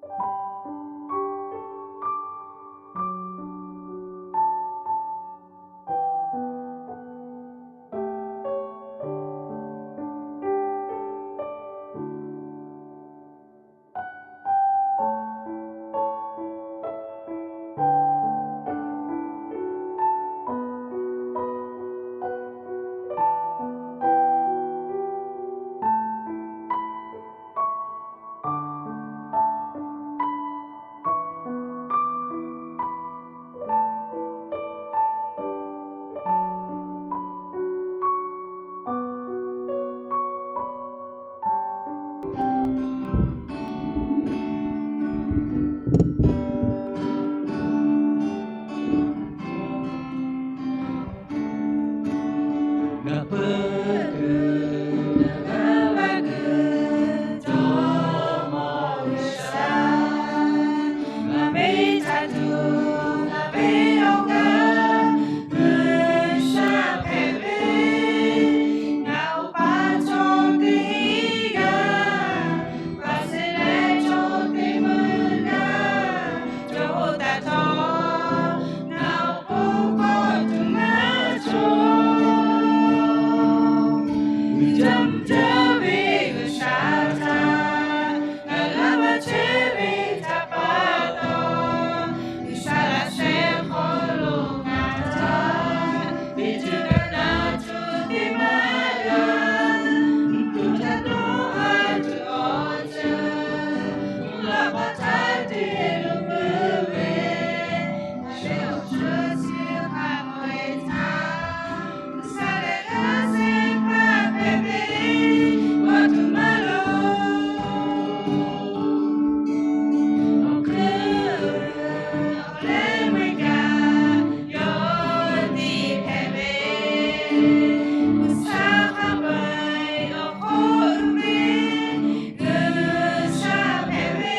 Ngaˬ peuˬ kuiˬ, ngaˬ g'a va kuiˬ, jawˇmawˇ G'uiˬsha, ngaˬ ve htaꞈ tuˬ ngaˬ ve awˬ g'aˇ G'uiˬsha hpehꞈ ve, ngaˬ awˬ pa chaw teˇ g'aˇ, pa shehˍ leh chaw teˇ meuˇ g'aˇ, jawˇ taˍ htawˇ ngaˬ awˬ pon kawˆ tuˬ maˇ cawˬ. Uiˍ jaˇ mvuh jaˇ ve G'uiˬsha htaꞈ ngaˬ g'a maˇ chehˇ ve htaꞈ pa taw, G'uiˬsha laꞈ sheh hk'aw lo ngaˬ htaꞈ teˇ ceuˬ kaꞈ na tuˬ teˇ maˇ g'a. Tuˬ htaꞈ dawˇ ha tuˬ awˬ ceuˬ, mvuhˇ lawꞈ k'aw htaˇ te lo peuˬ ve, a sheh awˬ ceuˬ chi hk'a peu-eˬ htaꞈ G'uiˬsha lehˬ g'aˇ shehˍ hpaˇ hpehꞈ ve, kawˆ tuˬ maˇ loˍ. Awˬ hkui awˬ leh meuˇ kaꞈ yawˇ tiˉ hpehꞈ ve, G'uiˬsha hk'a peu-eˬ awˬ hk'oˆ lo ve G'uiˬsha hpehꞈ ve,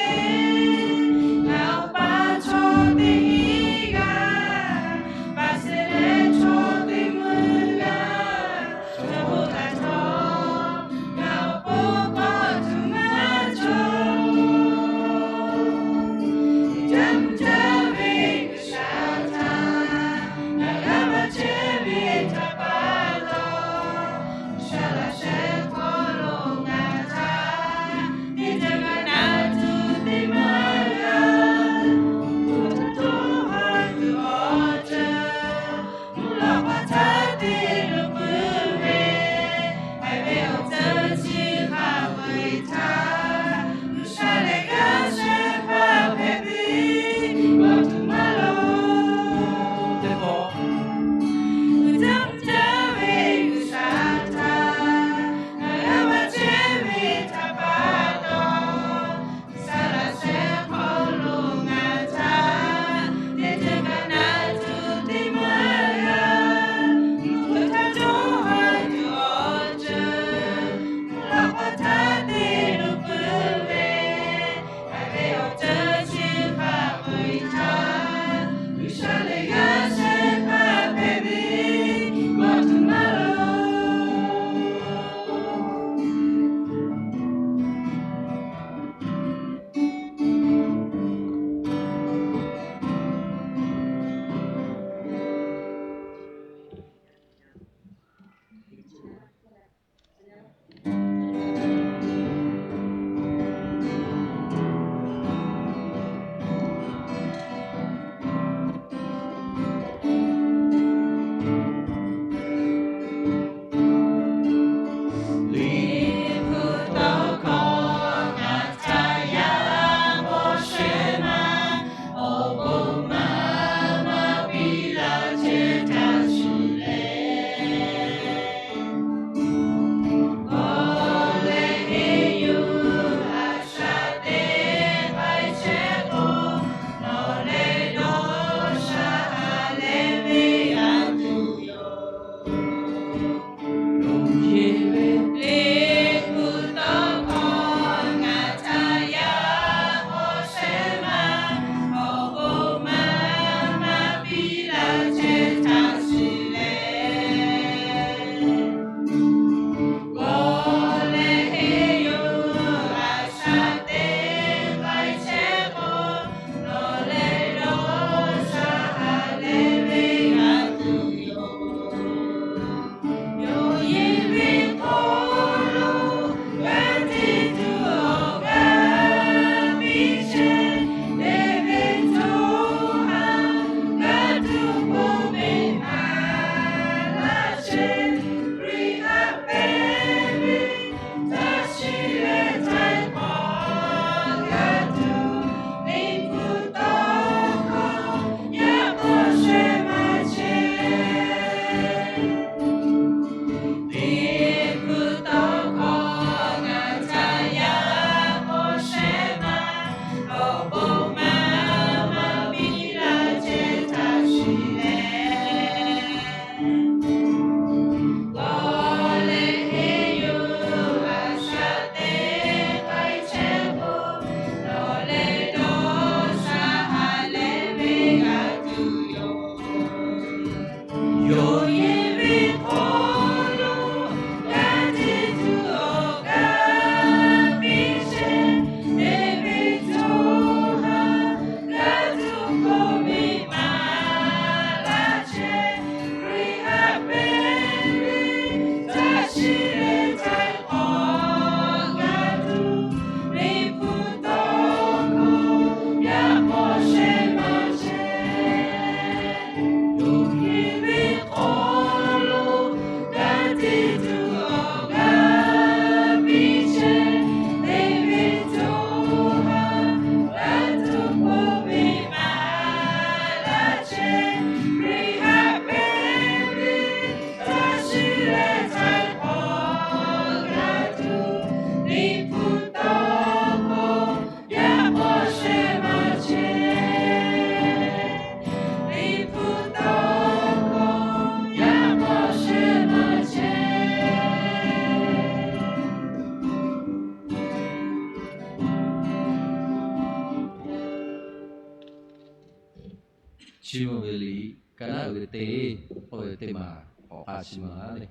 Chi mvuh ve liꞈ ka naˉ uiˍ ve teˇ k'oˆ ve teˇ maˬ k'awꞈ k'aˇ chi maˬ le.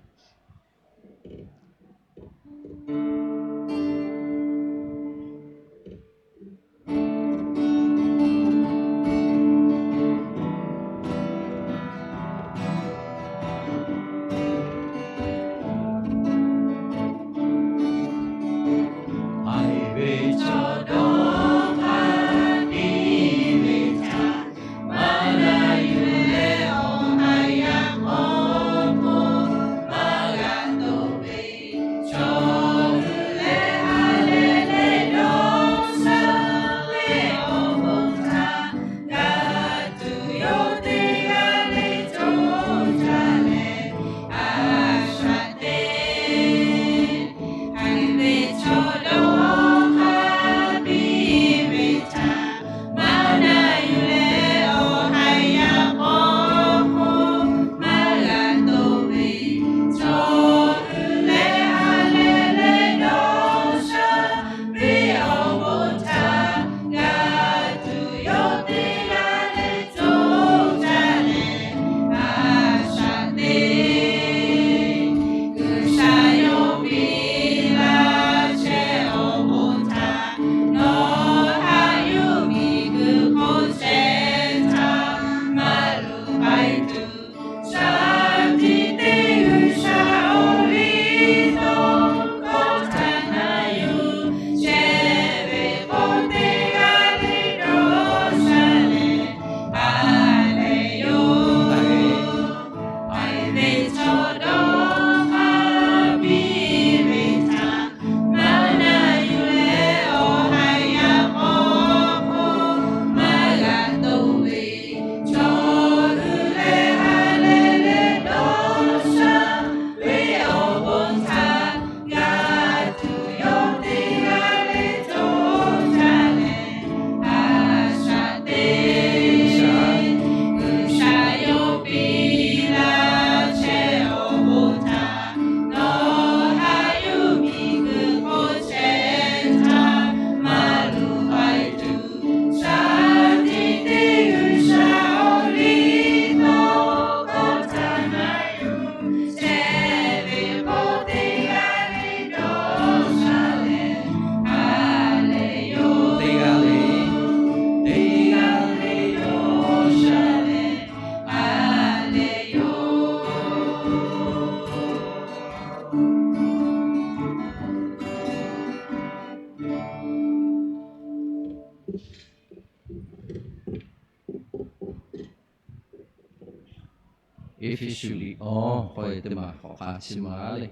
Eˇfeˇsuꞈ liꞈ awˬ hk'aw lo teˇ maˬ k'awꞈ k'aˇ chi maˬ le.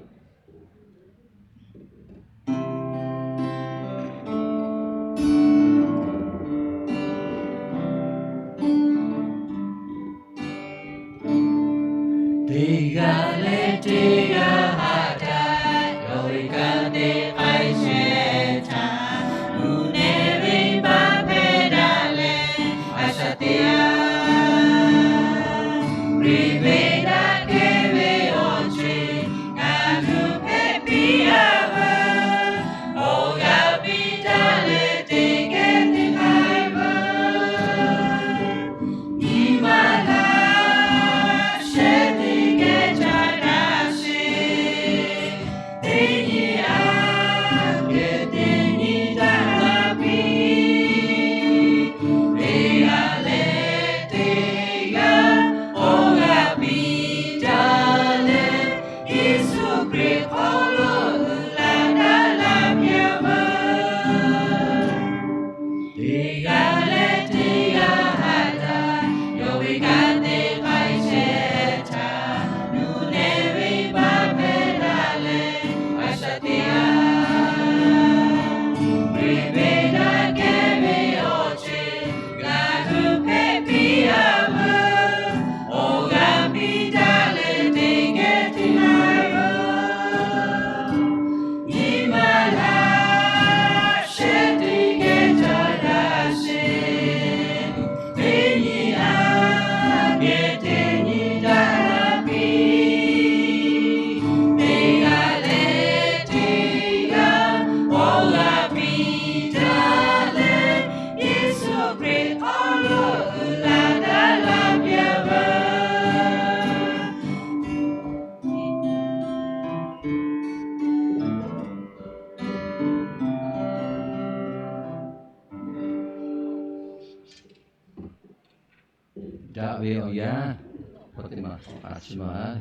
Teˇ g'aˇ leh teˇ g'aˇ haꞈ daꞈ, yawˇ ve kanˉ te k'ai shehˍ htaˇ, mvuhˇ naw ve baˆ hpehˇ daꞈ leh, a shaꞈ teꞈ aˇ. Hkriꞈ ve daꞈ kehˬ ve awˬ ceuˬ ngaˬ hui hpehꞈ piˇ a veuˬ. Awˬ g'aˇ piˇ daꞈ leh teˇ geh teˇ k'ai veuˬ. Nyi ma laˇ shehˍ teˇ geh ca daꞈ sheˍ. Teˇ nyi aꞈ kehˬ teˇ nyi daꞈ la piˇ. Teˇ g'aˇ leh teˇ g'aˇ awˬ g'aˇ piˇ daꞈ leh, Yeˍsuˆ Hkriꞈ hk'aw lo uiˍ la daꞈ la piˇ a veuˬ. Teˇ g'aˇ leh teˇ g'aˇ haꞈ daꞈ, yawˇ ve kanˉ te k'ai shehˍ htaˇ, mvuhˇ naw ve baˆ hpehˇ daꞈ leh, a shaꞈ teꞈ aˇ. Hkriꞈ ve daꞈ kehˬ ve awˬ ceuˬ ngaˬ hui hpehꞈ piˇ a veuˬ. Awˬ g'aˇ piˇ daꞈ leh teˇ geh teˇ k'ai veuˬ. Nyi ma laˇ shehˍ teˇ geh ca daꞈ sheˍ. Daꞈ ve awˬ yanˇ, hk'aˬ teˇ maˬ hk'aˬ chi maˬ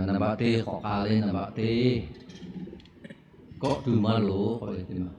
Nanˍ baꞈ teˇ k'awꞈ k'ai leh, nanˍ baꞈ teˇ kawˆ tuˬ maˇ loˍ k'oˆ ve teˇ maˬ.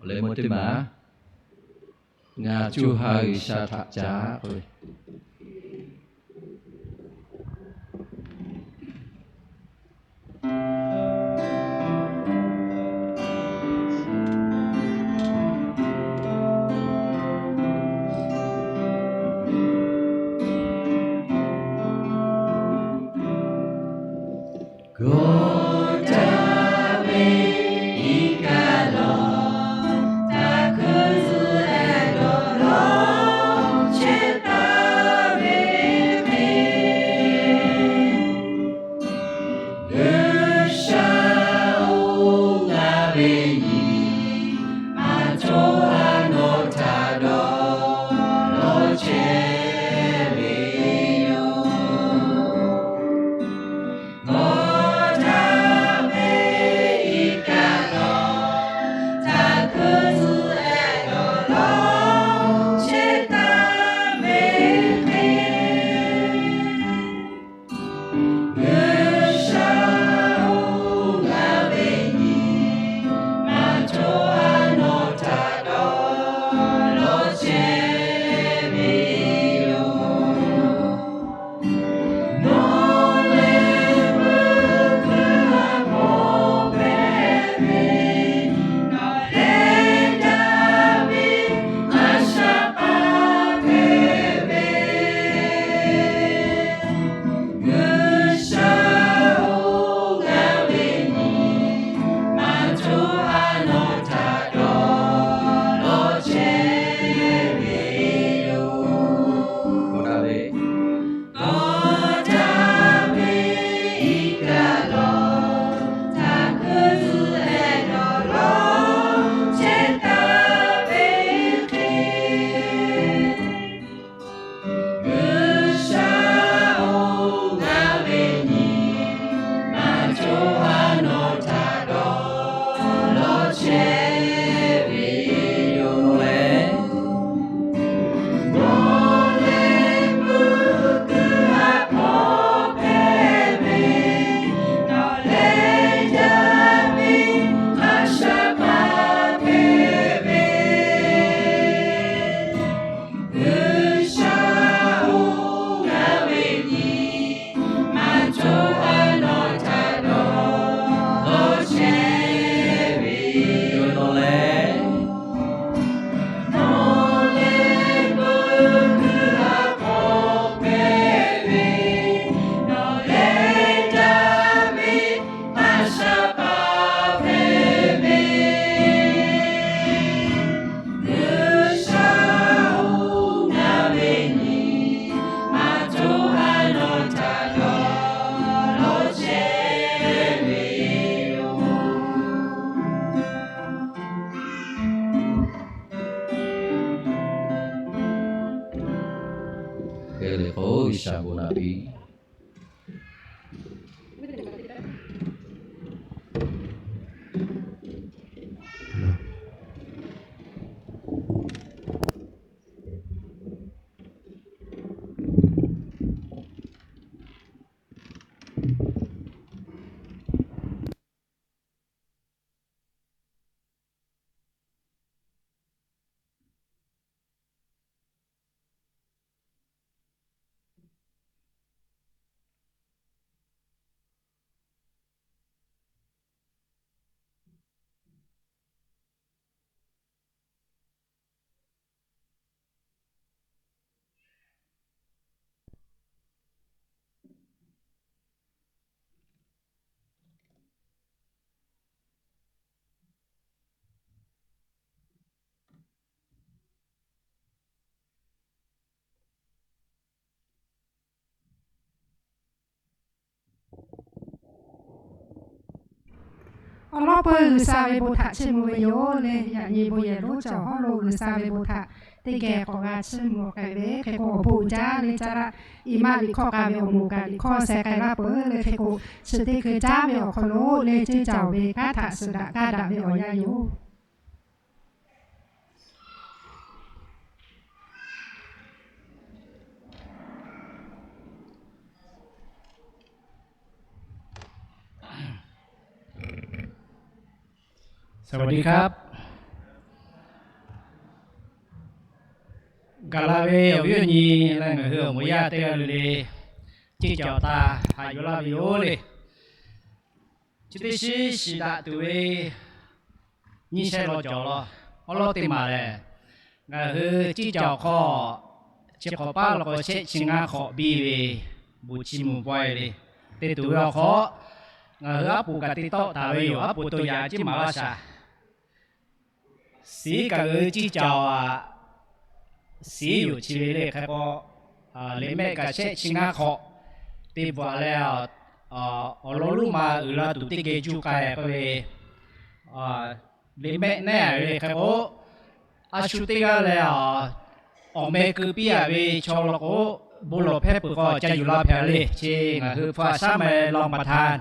Leh meuˇ teˇ maˬ, ngaˬ co ha G'uiˬsha htaꞈ caˉ k'oˆ ve, Hk'e le k'o, G'uiˬsha bon naꞈ piˇ. Awˬ lawn peuˬ G'uiˬsha ve bon htaꞈ chiˇ mvuh ve yoˬ le. Yaꞈ nyi bon yehˬ lonˉ cawˬ hawˉ lo G'uiˬsha ve bon htaꞈ teˇ geh k'awꞈ g'a chiˇ mvuh k'ai ve hk'e k'o, awˬ bon uiˍ jaˇ le caˇ laˇ. I maˇ liꞈ hkawˇ k'ai ve awˬ moˍ kaꞈ liꞈ hkawˇ sheh k'ai laˇ peuˬ le hk'e k'o, chi teˇ hkui caˉ ve awˬ hk'aw lo le ceˇ caˬ ve kanˉ htaꞈ suh daꞈ kaˇ daꞈ ve awˬ yanˇ yoˬ. Saˍ vaˍ diˆ hkaˆ. Haꞈ la ve awˬ viˉ awˬ nyi leh ngaˬ hui awˬ moˍ yaˇ teˇ g'aˇ le le, ceˇ cawˬ taˍ haꞈ yuˬ laˇ ve yoˬ le. Chi teˇ shiˉ shiˍ daꞈ tuˬ ve nyiˇ shehˆ law cawˬ law, awˉ lawˉ teˇ maˬ lehˬ, ngaˬ hui ceˇ cawˬ hk'aw chi hk'awꞈ paˉ law k'o shehˆ chi ngaˇ hk'awꞈ biˇ ve, bon chi mvuh pawehˇ le. Te tuˬ ve awˬ hk'aw, ngaˬ hui aˉ poꞈ kaꞈ te tawˆ taˍ ve yoˬ. Aˉ poꞈ to yaꞈ ciˉ maˍ laˇ shaˍ. Siˉ kaꞈ ngaˬ hui ceˇ cawˬ aꞈ, siˉ yoˬ. Chi ve le hk'e k'o, liꞈ mehˆ kaꞈ shehˆ chi ngaˇ hk'awꞈ te bvuhꞈ leh, awˬ lawn lonˉ ma uiˍ la tuˬ teˇ geh juˇ k'ai k'oˆ ve, liꞈ mehˆ neˉ ve le hk'e k'o, a shu teˇ g'aˇ leh, awˬ meh keu piˇ a ve chaw law k'o, bon lawˬ hpehˇ peuˬ k'o ca yuˬ la hpehꞈ le. Chi ngaˬ hui hpu a shaˉ meh law paˍ htaˇ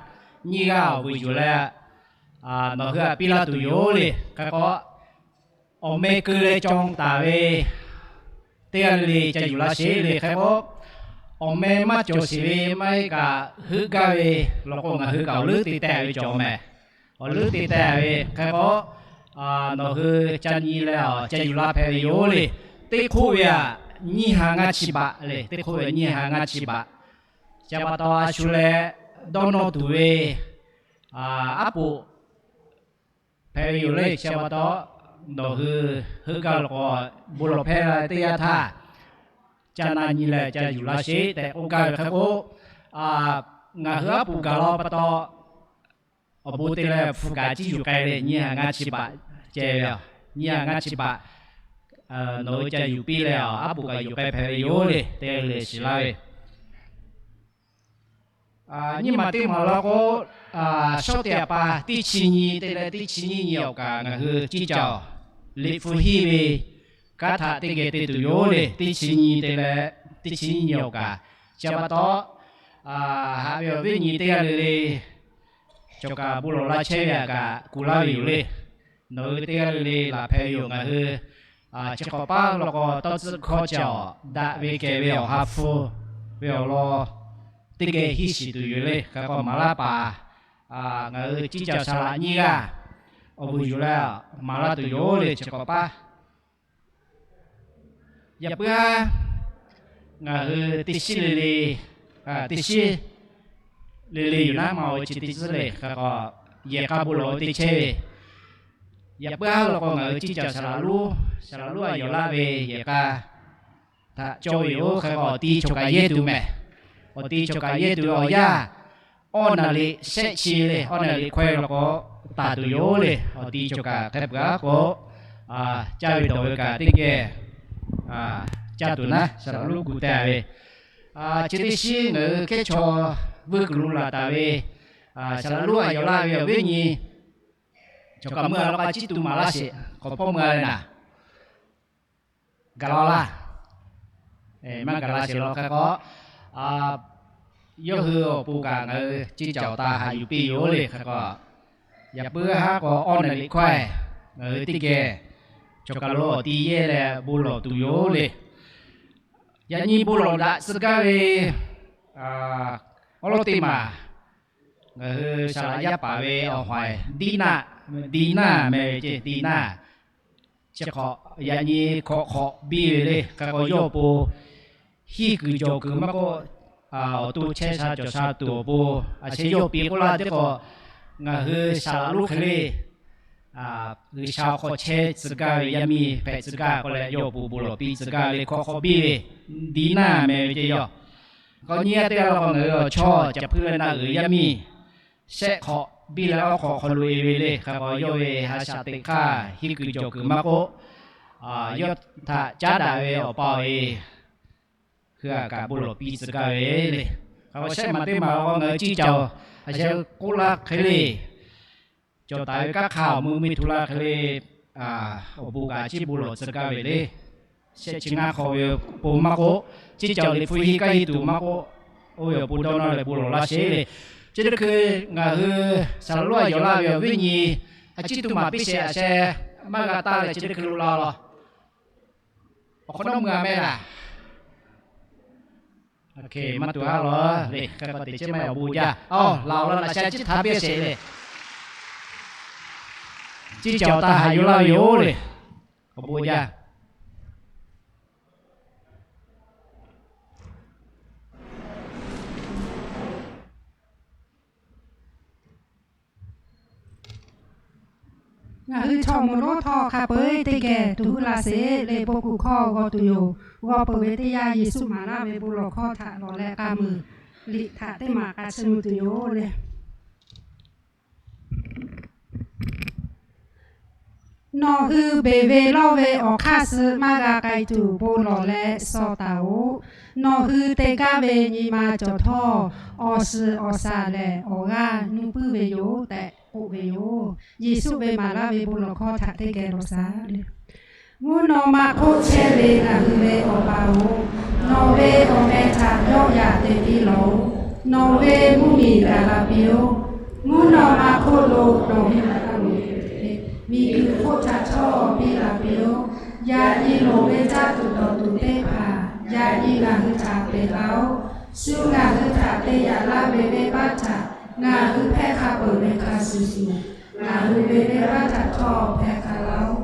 nyiˇ g'aˇ awˬ vuiˬ yuˬ leh, nawˬ hui aꞈ piˇ laˇ tuˬ yoˬ le hk'e k'o, awˬ meh keu leh caw taˍ ve teˇ g'aˇ le le ca yuˬ la sheˍ le hk'e k'o, awˬ meh maˇ cawˬ sheˍ ve maˇ heˆ kaꞈ heuˆ gaˇ ve law k'o, ngaˬ hui kaꞈ awˬ leuˉ te teh ve cawˬ mehˍ. Awˬ leuˉ te teh ve hk'e k'o, nawˬ hui ca nyi leh ca yuˬ la hpehꞈ ve yoˬ le. Teˇ hk'oˆ ve aꞈ nyiˇ ha ngaˇ chi baꞈ le. Teˇ hk'oˆ ve nyiˇ ha ngaˇ chi baꞈ. Chi pa taw a shu leh dawˇ nawˇ tuˬ ve aˉ poꞈ hpehꞈ ve yoˬ le. Chi pa taw, nawˬ hui heuˆ gaˇ law k'o, bon lawˬ hpehˇ teˇ yanˇ htaˇ, ca na nyi leh ca yuˬ la sheˍ tehꞈ k'oˆ gaˇ ve hk'e k'o, ngaˬ hui aˉ poꞈ gaˬ law pa taw, awˬ bon te leh hpu kaꞈ ciˇ yuˬ k'ai leh nyiˇ ha ngaˇ chi baꞈ ceh ve. Nyiˇ ha ngaˇ chi baꞈ nawˬ hui ca yuˬ piˇ leh, aˉ poꞈ kaꞈ yuˬ k'ai hpehꞈ ve yoˬ le. Te le shiˍ laˇ ve nyiˇ maˬ teˇ maˬ law k'o, shawˉ teˇ ha pa teˇ chi nyi te leh teˇ chi nyiˇ nyi awˬ kaꞈ ngaˬ hui ceˇ cawˬ liꞈ hpu henˇ ve kanˉ htaꞈ teˇ geh te tuˬ yoˬ le. Teˇ chi nyi te leh teˇ chi nyiˇ nyi awˬ kaꞈ, chi pa taw, haꞈ ve awˬ viˉ nyi teˇ g'aˇ le le, cawˬ kaꞈ bon lawˬ laˇ chehˇ ve aꞈ kaꞈ kuˬ laˇ ve yoˬ le. Nawˬ hui teˇ g'aˇ le le laˬ hpehꞈ ve yoˬ. Ngaˬ hui chi hk'awꞈ paˉ law k'o, tawˇ tcuhˆ hkawˇ cawˬ daꞈ ve kehˬ ve awˬ ha hpu ve awˬ lawn teˇ geh henˇ shiˍ tuˬ yoˬ le. Hk'e k'o maˍ laˇ paˍ, ngaˬ hui ceˇ cawˬ saˍ laꞈ nyiˇ g'aˇ awˬ vuiˬ yuˬ leh maˍ laˇ tuˬ yoˬ le. Chi hk'awꞈ paˉ yaꞈ puiˉ haˉ ngaˬ hui teˇ shiˉ le le, teˇ shiˉ le le yoˬ naˉ ma ve chi teˇ tcuhˉ le hk'e k'o, yehˬ k'a bon lawˬ ve teˇ chehˇ ve. Yaꞈ puiˉ haˉ law k'o ngaˬ hui ceˇ cawˬ saˍ laꞈ lonˉ, saˍ laꞈ lonˉ a yawˬ laˇ ve yehˬ k'a htaꞈ cawˇ ve yoˬ. Hk'e k'o awˬ ti choˬ kaꞈ yehˇ tuˬ mehˍ. Awˬ ti choˬ kaꞈ yehˇ tuˬ ve awˬ yanˇ, awˇ naˍ riꞈ shehˆ chi le, awˇ naˍ riꞈ hkawehˇ law k'o taˍ tuˬ yoˬ le. Awˬ ti choˬ kaꞈ hk'e peuˬ aˉ k'o, caˇ ve dawˬ ve kaꞈ teˇ geh caˇ tuˬ naˉ, saˍ laꞈ lonˉ gu teh ve. Chi teˇ shiˉ ngaˬ hui hkehˉ chaw vuiˇ kuiˬ lo laˬ taˍ ve saˍ laꞈ lonˉ a yawˬ laˇ ve awˬ viˉ nyi choˬ kaꞈ mui a law k'a ciˇ tuˬ maˍ laˇ sheˍ. K'awꞈ hpawˇ mui a ve naˍ, gaˬ la laˇ. Maˇ gaˬ la sheˍ law hk'e k'o, yawˇ hui awˬ pon kaꞈ ngaˬ hui ceˇ cawˬ taˍ haꞈ yuˬ piˇ yoˬ le hk'e k'o, yaꞈ puiˉ haˉ k'o awˇ naˍ riꞈ hkawehˇ ngaˬ hui teˇ geh choˬ kaˬ lo awˬ ti yehˇ leh bon lawˬ tuˬ yoˬ le. Yaꞈ nyi bon lawˬ daꞈ tcuh gaˇ ve awˉ lawˉ teˇ maˬ, ngaˬ hui saˍ laꞈ yaˇ paˍ ve awˬ hawehˍ diˇ naˆ, diˇ naˆ meh ve ceˇ, diˇ naˆ. Chi hk'awꞈ yaꞈ nyi hkawꞈ hk'awꞈ biˇ ve le hk'e k'o, yawˇ awˬ pon hiˇ kuiˬ jawˬ kuiˬ maˇ k'oˆ, awˬ to chehˇ sha cawˬ sha tuˬ awˬ pon, a sheh yawˇ piˇ k'oˆ laˇ teˇ k'o, ngaˬ hui saˍ laꞈ lonˉ hk'e le G'uiˬsha awˬ hk'aw chehˇ tcuh gaˇ ve yaˇ miˇ hpehꞈ tcuh gaˇ k'oˆ leh, yawˇ awˬ pon bon lawˬ piˇ tcuh gaˇ ve hkawꞈ hk'awꞈ biˇ ve, diˇ naˆ meh ve ceˇ yawˇ. K'awꞈ nyi a teˇ g'aˇ law k'o, ngaˬ hui awˬ chawˇ caˬ hpuiˇ ve naˆ uiˍ yaˇ miˇ shehˆ hk'awꞈ biˇ leh awˉ hk'awꞈ hk'aw lo e ve le hk'e k'o, yawˇ ve ha shaꞈ teꞈ hk'aˇ hiˇ kuiˬ jawˬ kuiˬ maˇ k'oˆ, yawˇ htaꞈ caˉ daꞈ ve awˬ pa awˬ e hui a kaꞈ bon lawˬ piˇ tcuh gaˇ ve le. K'awꞈ shehˆ maˬ teˇ maˬ law k'o, ngaˬ hui ciˇ caˬ a sheh k'oˆ laˇ hk'e le, cawˬ taˍ ve kanˉ hk'a awˬ mui mui htu la hk'e le, awˬ bon kaꞈ ciˇ bon lawˬ tcuh gaˇ ve le. Shehˆ chi ngaˇ hk'aw ve pon maˇ k'oˆ, ciˇ caˬ liꞈ hpu hiˇ kaˇ hiˇ tuˬ maˇ k'oˆ, oˇ ve awˬ pon dawˇ nawˇ leh bon lawˬ laˇ sheˍ le. Chi teˇ hkui ngaˬ hui saˍ laꞈ lonˉ a yawˬ laˇ ve awˬ viˉ nyi a ciˉ tuˬ maˍ piˇ sheˍ a sheh maˇ g'a taˇ leh, chi teˇ hkui lo la law. Awˬ hk'awꞈ nawˉ mui a meh laˬ. Maˇ tuˬ haˉ law le hk'e k'o, teꞈ chiˉ maˇ awˬ bon jaˇ. Aˬ, laˬ awˬ lawn laꞈ sha ciˉ htaꞈ piˇ sheˍ le. Ciˇ caˬ awˬ taˇ haꞈ yuˬ laˇ ve yoˬ le. Awˬ bon jaˇ. Ngaˬ hui chaw moˍ lonˉ htawˇ hk'a peu-eˬ teˇ geh tuˬ huˉ la sheˍ le. Bon kuˬ hkawˇ g'aw tuˬ yoˬ. G'aw peuˬ ve teˇ yanˇ, Yeˍsuˆ maˍ laˇ ve bon lawˬ hkawˇ htaꞈ lawˬ leh k'a muiˬ liꞈ htaꞈ teˇ maˬ k'a chiˇ mvuh tuˬ yoˬ le. Nawˬ hui beˬ ve lawˇ ve awˬ hk'aˇ suh maˇ g'a k'ai tuˬ, bon lawˬ leh shaw taˍ-oꞈ. Nawˬ hui te gaˇ ve nyi ma cawˬ htawˇ, awˬ suhˍ awˬ shaˍ lehˬ awˬ g'aˇ nuˇ puiˉ ve yoˬ tehꞈ k'oˆ ve yoˬ. Yeˍsuˆ ve maˍ laˇ ve bon lawˬ hkawˇ htaꞈ teˇ geh lawˬ shaˍ le. Mvuhˇ naw ma hk'oˆ chehˇ ve ngaˬ hui ve Awˬ pa-oˬ, nawˬ ve awˬ meh htaꞈ yawˆ yan te piˇ lawˬ-oꞈ. Nawˬ ve mvuhˇ miˬ gaˬ la piˇ-oˆ. Mvuhˇ naw ma hk'oˆ lo nawˬ hui htaꞈ g'a mawˬ ve miˬguiˬ hk'oˆ htaꞈ htawˇ piˇ la piˇ-oˆ. Yaꞈ nyi loˍ ve caˇ tuˬ dawˬ tuˬ teˇ hpaˍ yaꞈ nyi ngaˬ hui htaꞈ peꞈ laˇ-oˆ. Shu ngaˬ hui htaꞈ te yaꞈ laˇ ve venˇbaˆ htaꞈ ngaˬ hui hpehˇ hk'a peuˬ ve hk'a shuˍ shuˍ, ngaˬ hui ve venˇbaˆ htaꞈ htawˇ hpehˇ hk'a laˇ-oˆ.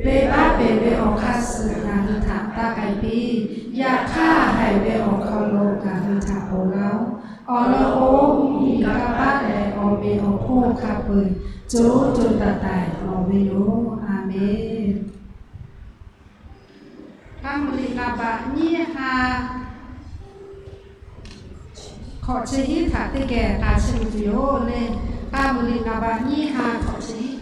Venˇbaˆ peꞈ ve awˬ hk'aˇ suh ngaˬ hui htaꞈ taˇ k'ai piˇ. Yaꞈ hk'aˇ, haiˬ ve awˬ hk'aw lo ngaˬ hui htaꞈ ponˬ laˇ-oˆ. Awˬ lawn k'o, mvuhˇmiˬ kanˇ paˆ leh awˬ meꞈ awˬ hponˇ hk'a peu-eˬ co co taiˍ taiˍ lawˬ ve yoˬ. A menˬ. K'aˇ muiˬ liꞈ naˍ baꞈ nyiˇ ha hkawꞈ chi hiˉ htaꞈ teˇ geh k'a chiˇ mvuh tuˬ yoˬ le. K'aˇ muiˬ liꞈ naˍ baꞈ nyiˇ ha hkawꞈ chi hiˉ.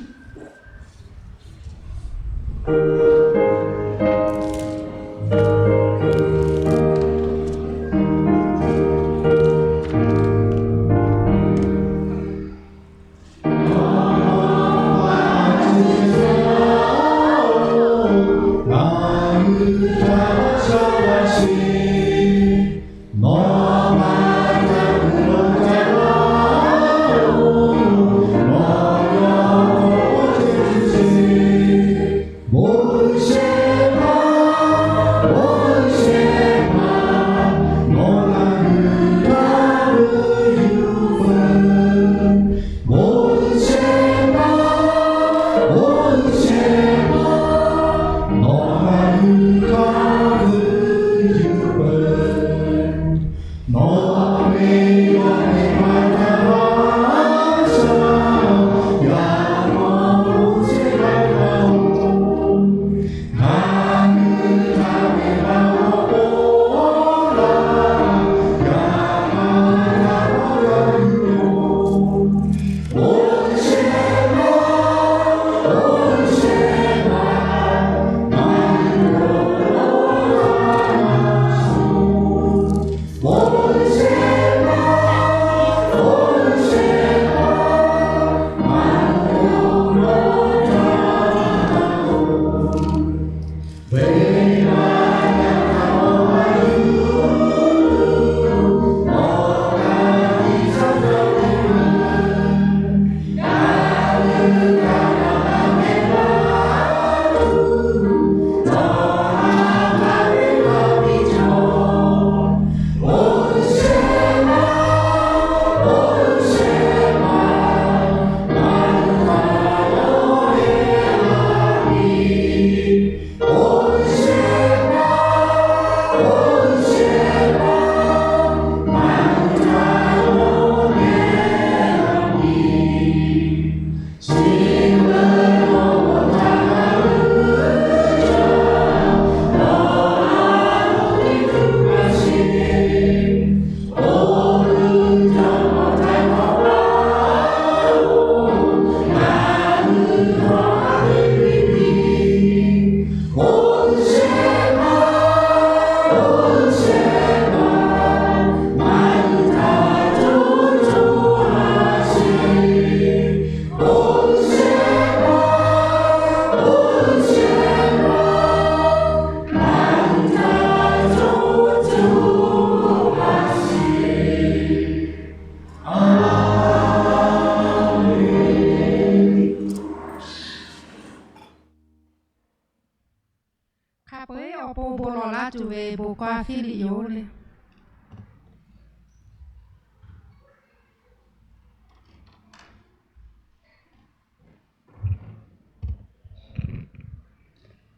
Hk'a peu-eˬ awˬ pon bon lawˬ laˇ tuˬ ve bon kawˇ Hpiˇliˆ yoˬ le.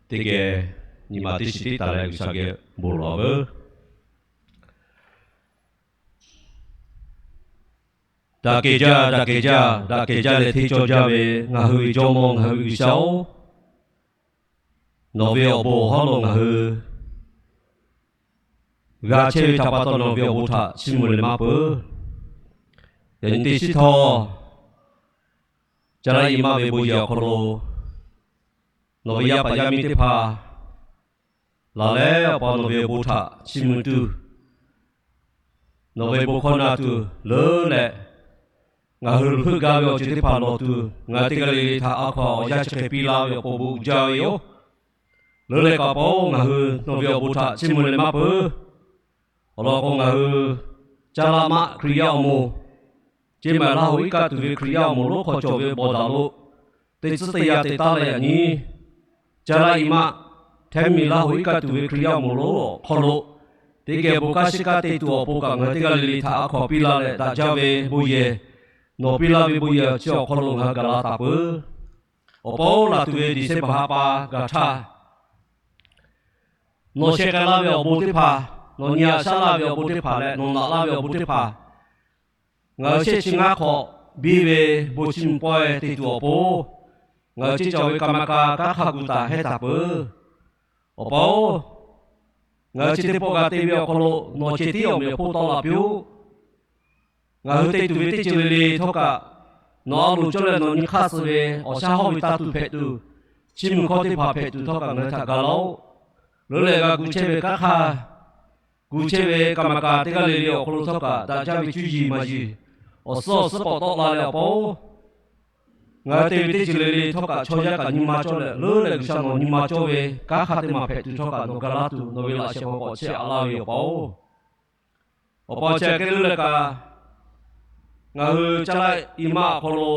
Teˇ geh nyi ma teˇ shiˍ tiˉ taˍ leh G'uiˬsha geh bon lawˬ veuˬ. Daꞈ kehˬ jaˇ, daꞈ kehˬ jaˇ, daꞈ kehˬ jaˇ leh hteˇ cawˇ jaˇ ve ngaˬ hui ve Jawˇmawˇ, ngaˬ hui ve G'uiˬsha-oˬ, nawˬ ve awˬ bon awˬ hawˉ lo ngaˬ hui g'a chehˇ ve htaꞈ pa taw, nawˬ ve awˬ bon htaꞈ chiˇ mvuh leh maˇ peuˬ. Yaꞈ nyi teˇ shiˉ htawˇ, Caˇ laˇ iˉ maˆ ve bon yehˬ awˬ hk'aw lo nawˬ ve yaˇ paˍ yaˇ miˇ teˇ hpaˍ laˬ leh, Awˬ pa, nawˬ ve awˬ bon htaꞈ chiˇ mvuh tuˬ, nawˬ ve bon hkawˇ na tuˬ leuˉ leh, ngaˬ hui heuˆ gaˇ ve awˬ ceuˬ teˇ hpaˍ lawˬ tuˬ, ngaˬ hui teˇ g'aˇ le le htaꞈ a hkaw-anˬ awˬ yanˇ chi hk'e piˇ laˇ ve awˬ pon bon jaˇ ve yoˬ. Leuˉ leh kaꞈ Awˬ pa-oˬ, ngaˬ hui nawˬ ve awˬ bon htaꞈ chiˇ mvuh leh maˇ peuˬ. Awˬ lawn k'o, ngaˬ hui Caˇ laˇ maˆ Hkriꞈ yaˇ awˬ moˍ, Ceˇ maiˍ Laˇ hoꞈ iˉ kaˆ tuˬ ve Hkriꞈ yaˇ awˬ moˍ lonˉ hk'aw cawˬ ve bawˬ daꞈ lo teˇ tcuhˉ teˇ yanˇ te taˉ leh, yaꞈ nyi Caˇ laˇ iˉ maˆ Htehˉ miˬ Laˇ hoꞈ iˉ kaˆ tuˬ ve Hkriꞈ yaˇ awˬ moˍ lonˉ awˬ hk'aw lo teˇ geh bon kanˉ shiˉ kanˉ te tuˬ awˬ pon kaꞈ, ngaˬ hui teˇ g'aˇ le le htaꞈ a hkaw-anˬ piˇ laˇ leh, daꞈ jaˇ ve bon yehˬ, nawˬ piˇ laˇ ve bon yehˬ chi awˬ hk'aw lo ngaˬ hui gaˬ la taˍ peuˬ. Awˬ pa-oˬ, laˬ tuˬ ve December ha pa gaˬ htaˇ, nawˬ sheh k'ai laˇ ve awˬ bon teˇ hpaˍ, nawˬ nyi haꞈ shaˉ laˇ ve awˬ bon teˇ hpaˍ leh nawˬ naꞈ laˇ ve awˬ bon teˇ hpaˍ, ngaˬ hui shehˆ chi ngaˇ hk'awꞈ biˇ ve bon chi mvuh pawehˇ te tuˬ awˬ pon, ngaˬ hui ceˇ cawˬ ve กรรมการ kanˉ hk'a gu taˍ hehˉ taˍ peuˬ. Awˬ pa-oˬ, ngaˬ hui chi teˇ pawˆ g'a te ve awˬ hk'aw lo nawˬ ceh tiˉ awˬ meꞈ awˬ hponˇ tawˆ la piˇ-oˆ. Ngaˬ hui te tuˬ ve teˇ ceuˬ le le htawˇ kaꞈ, nawˬ a loˍ cawˇ leh nawˬ nyi hk'aˇ suh ve awˬ shaˉ hawˇ ve tanˇ tuˬ hpehꞈ tuˬ, chiˇ mvuh hkawˇ teˇ hpaˍ hpehꞈ tuˬ htawˇ kaꞈ ngaˬ hui htaꞈ ga laˇ-oˆ. Leuˉ leh g'a gu chehˇ ve kanˉ hk'aˇ, gu chehˇ ve กรรมการ teˇ g'aˇ le le awˬ hk'aw lo htawˇ kaꞈ daꞈ jaˇ ve cuˇ yiˍ maˍ yiˍ awˬ suhˉ awˬ suhˉ k'awꞈ tawˆ la leh, Awˬ pa-oˬ, ngaˬ hui te ve teˇ ceuˬ le le htawˇ kaꞈ chaw yaˇ kaꞈ nyi ma cawˇ leh, leuˉ leh G'uiˬsha nawˬ nyi ma cawˇ ve kanˉ hk'aˇ teˇ maˬ hpehꞈ tuˬ htawˇ kaꞈ nawˬ ga laˇ tuˬ, nawˬ ve laꞈ sheh hk'aw k'awꞈ chehˇ a laˇ ve yoˬ, Awˬ pa-oˬ. Awˬ pa-oˬ, chi aꞈ kehˉ leuˉ leh kaꞈ, ngaˬ hui Caˇ laˇ iˉ maˆ awˬ hk'aw lo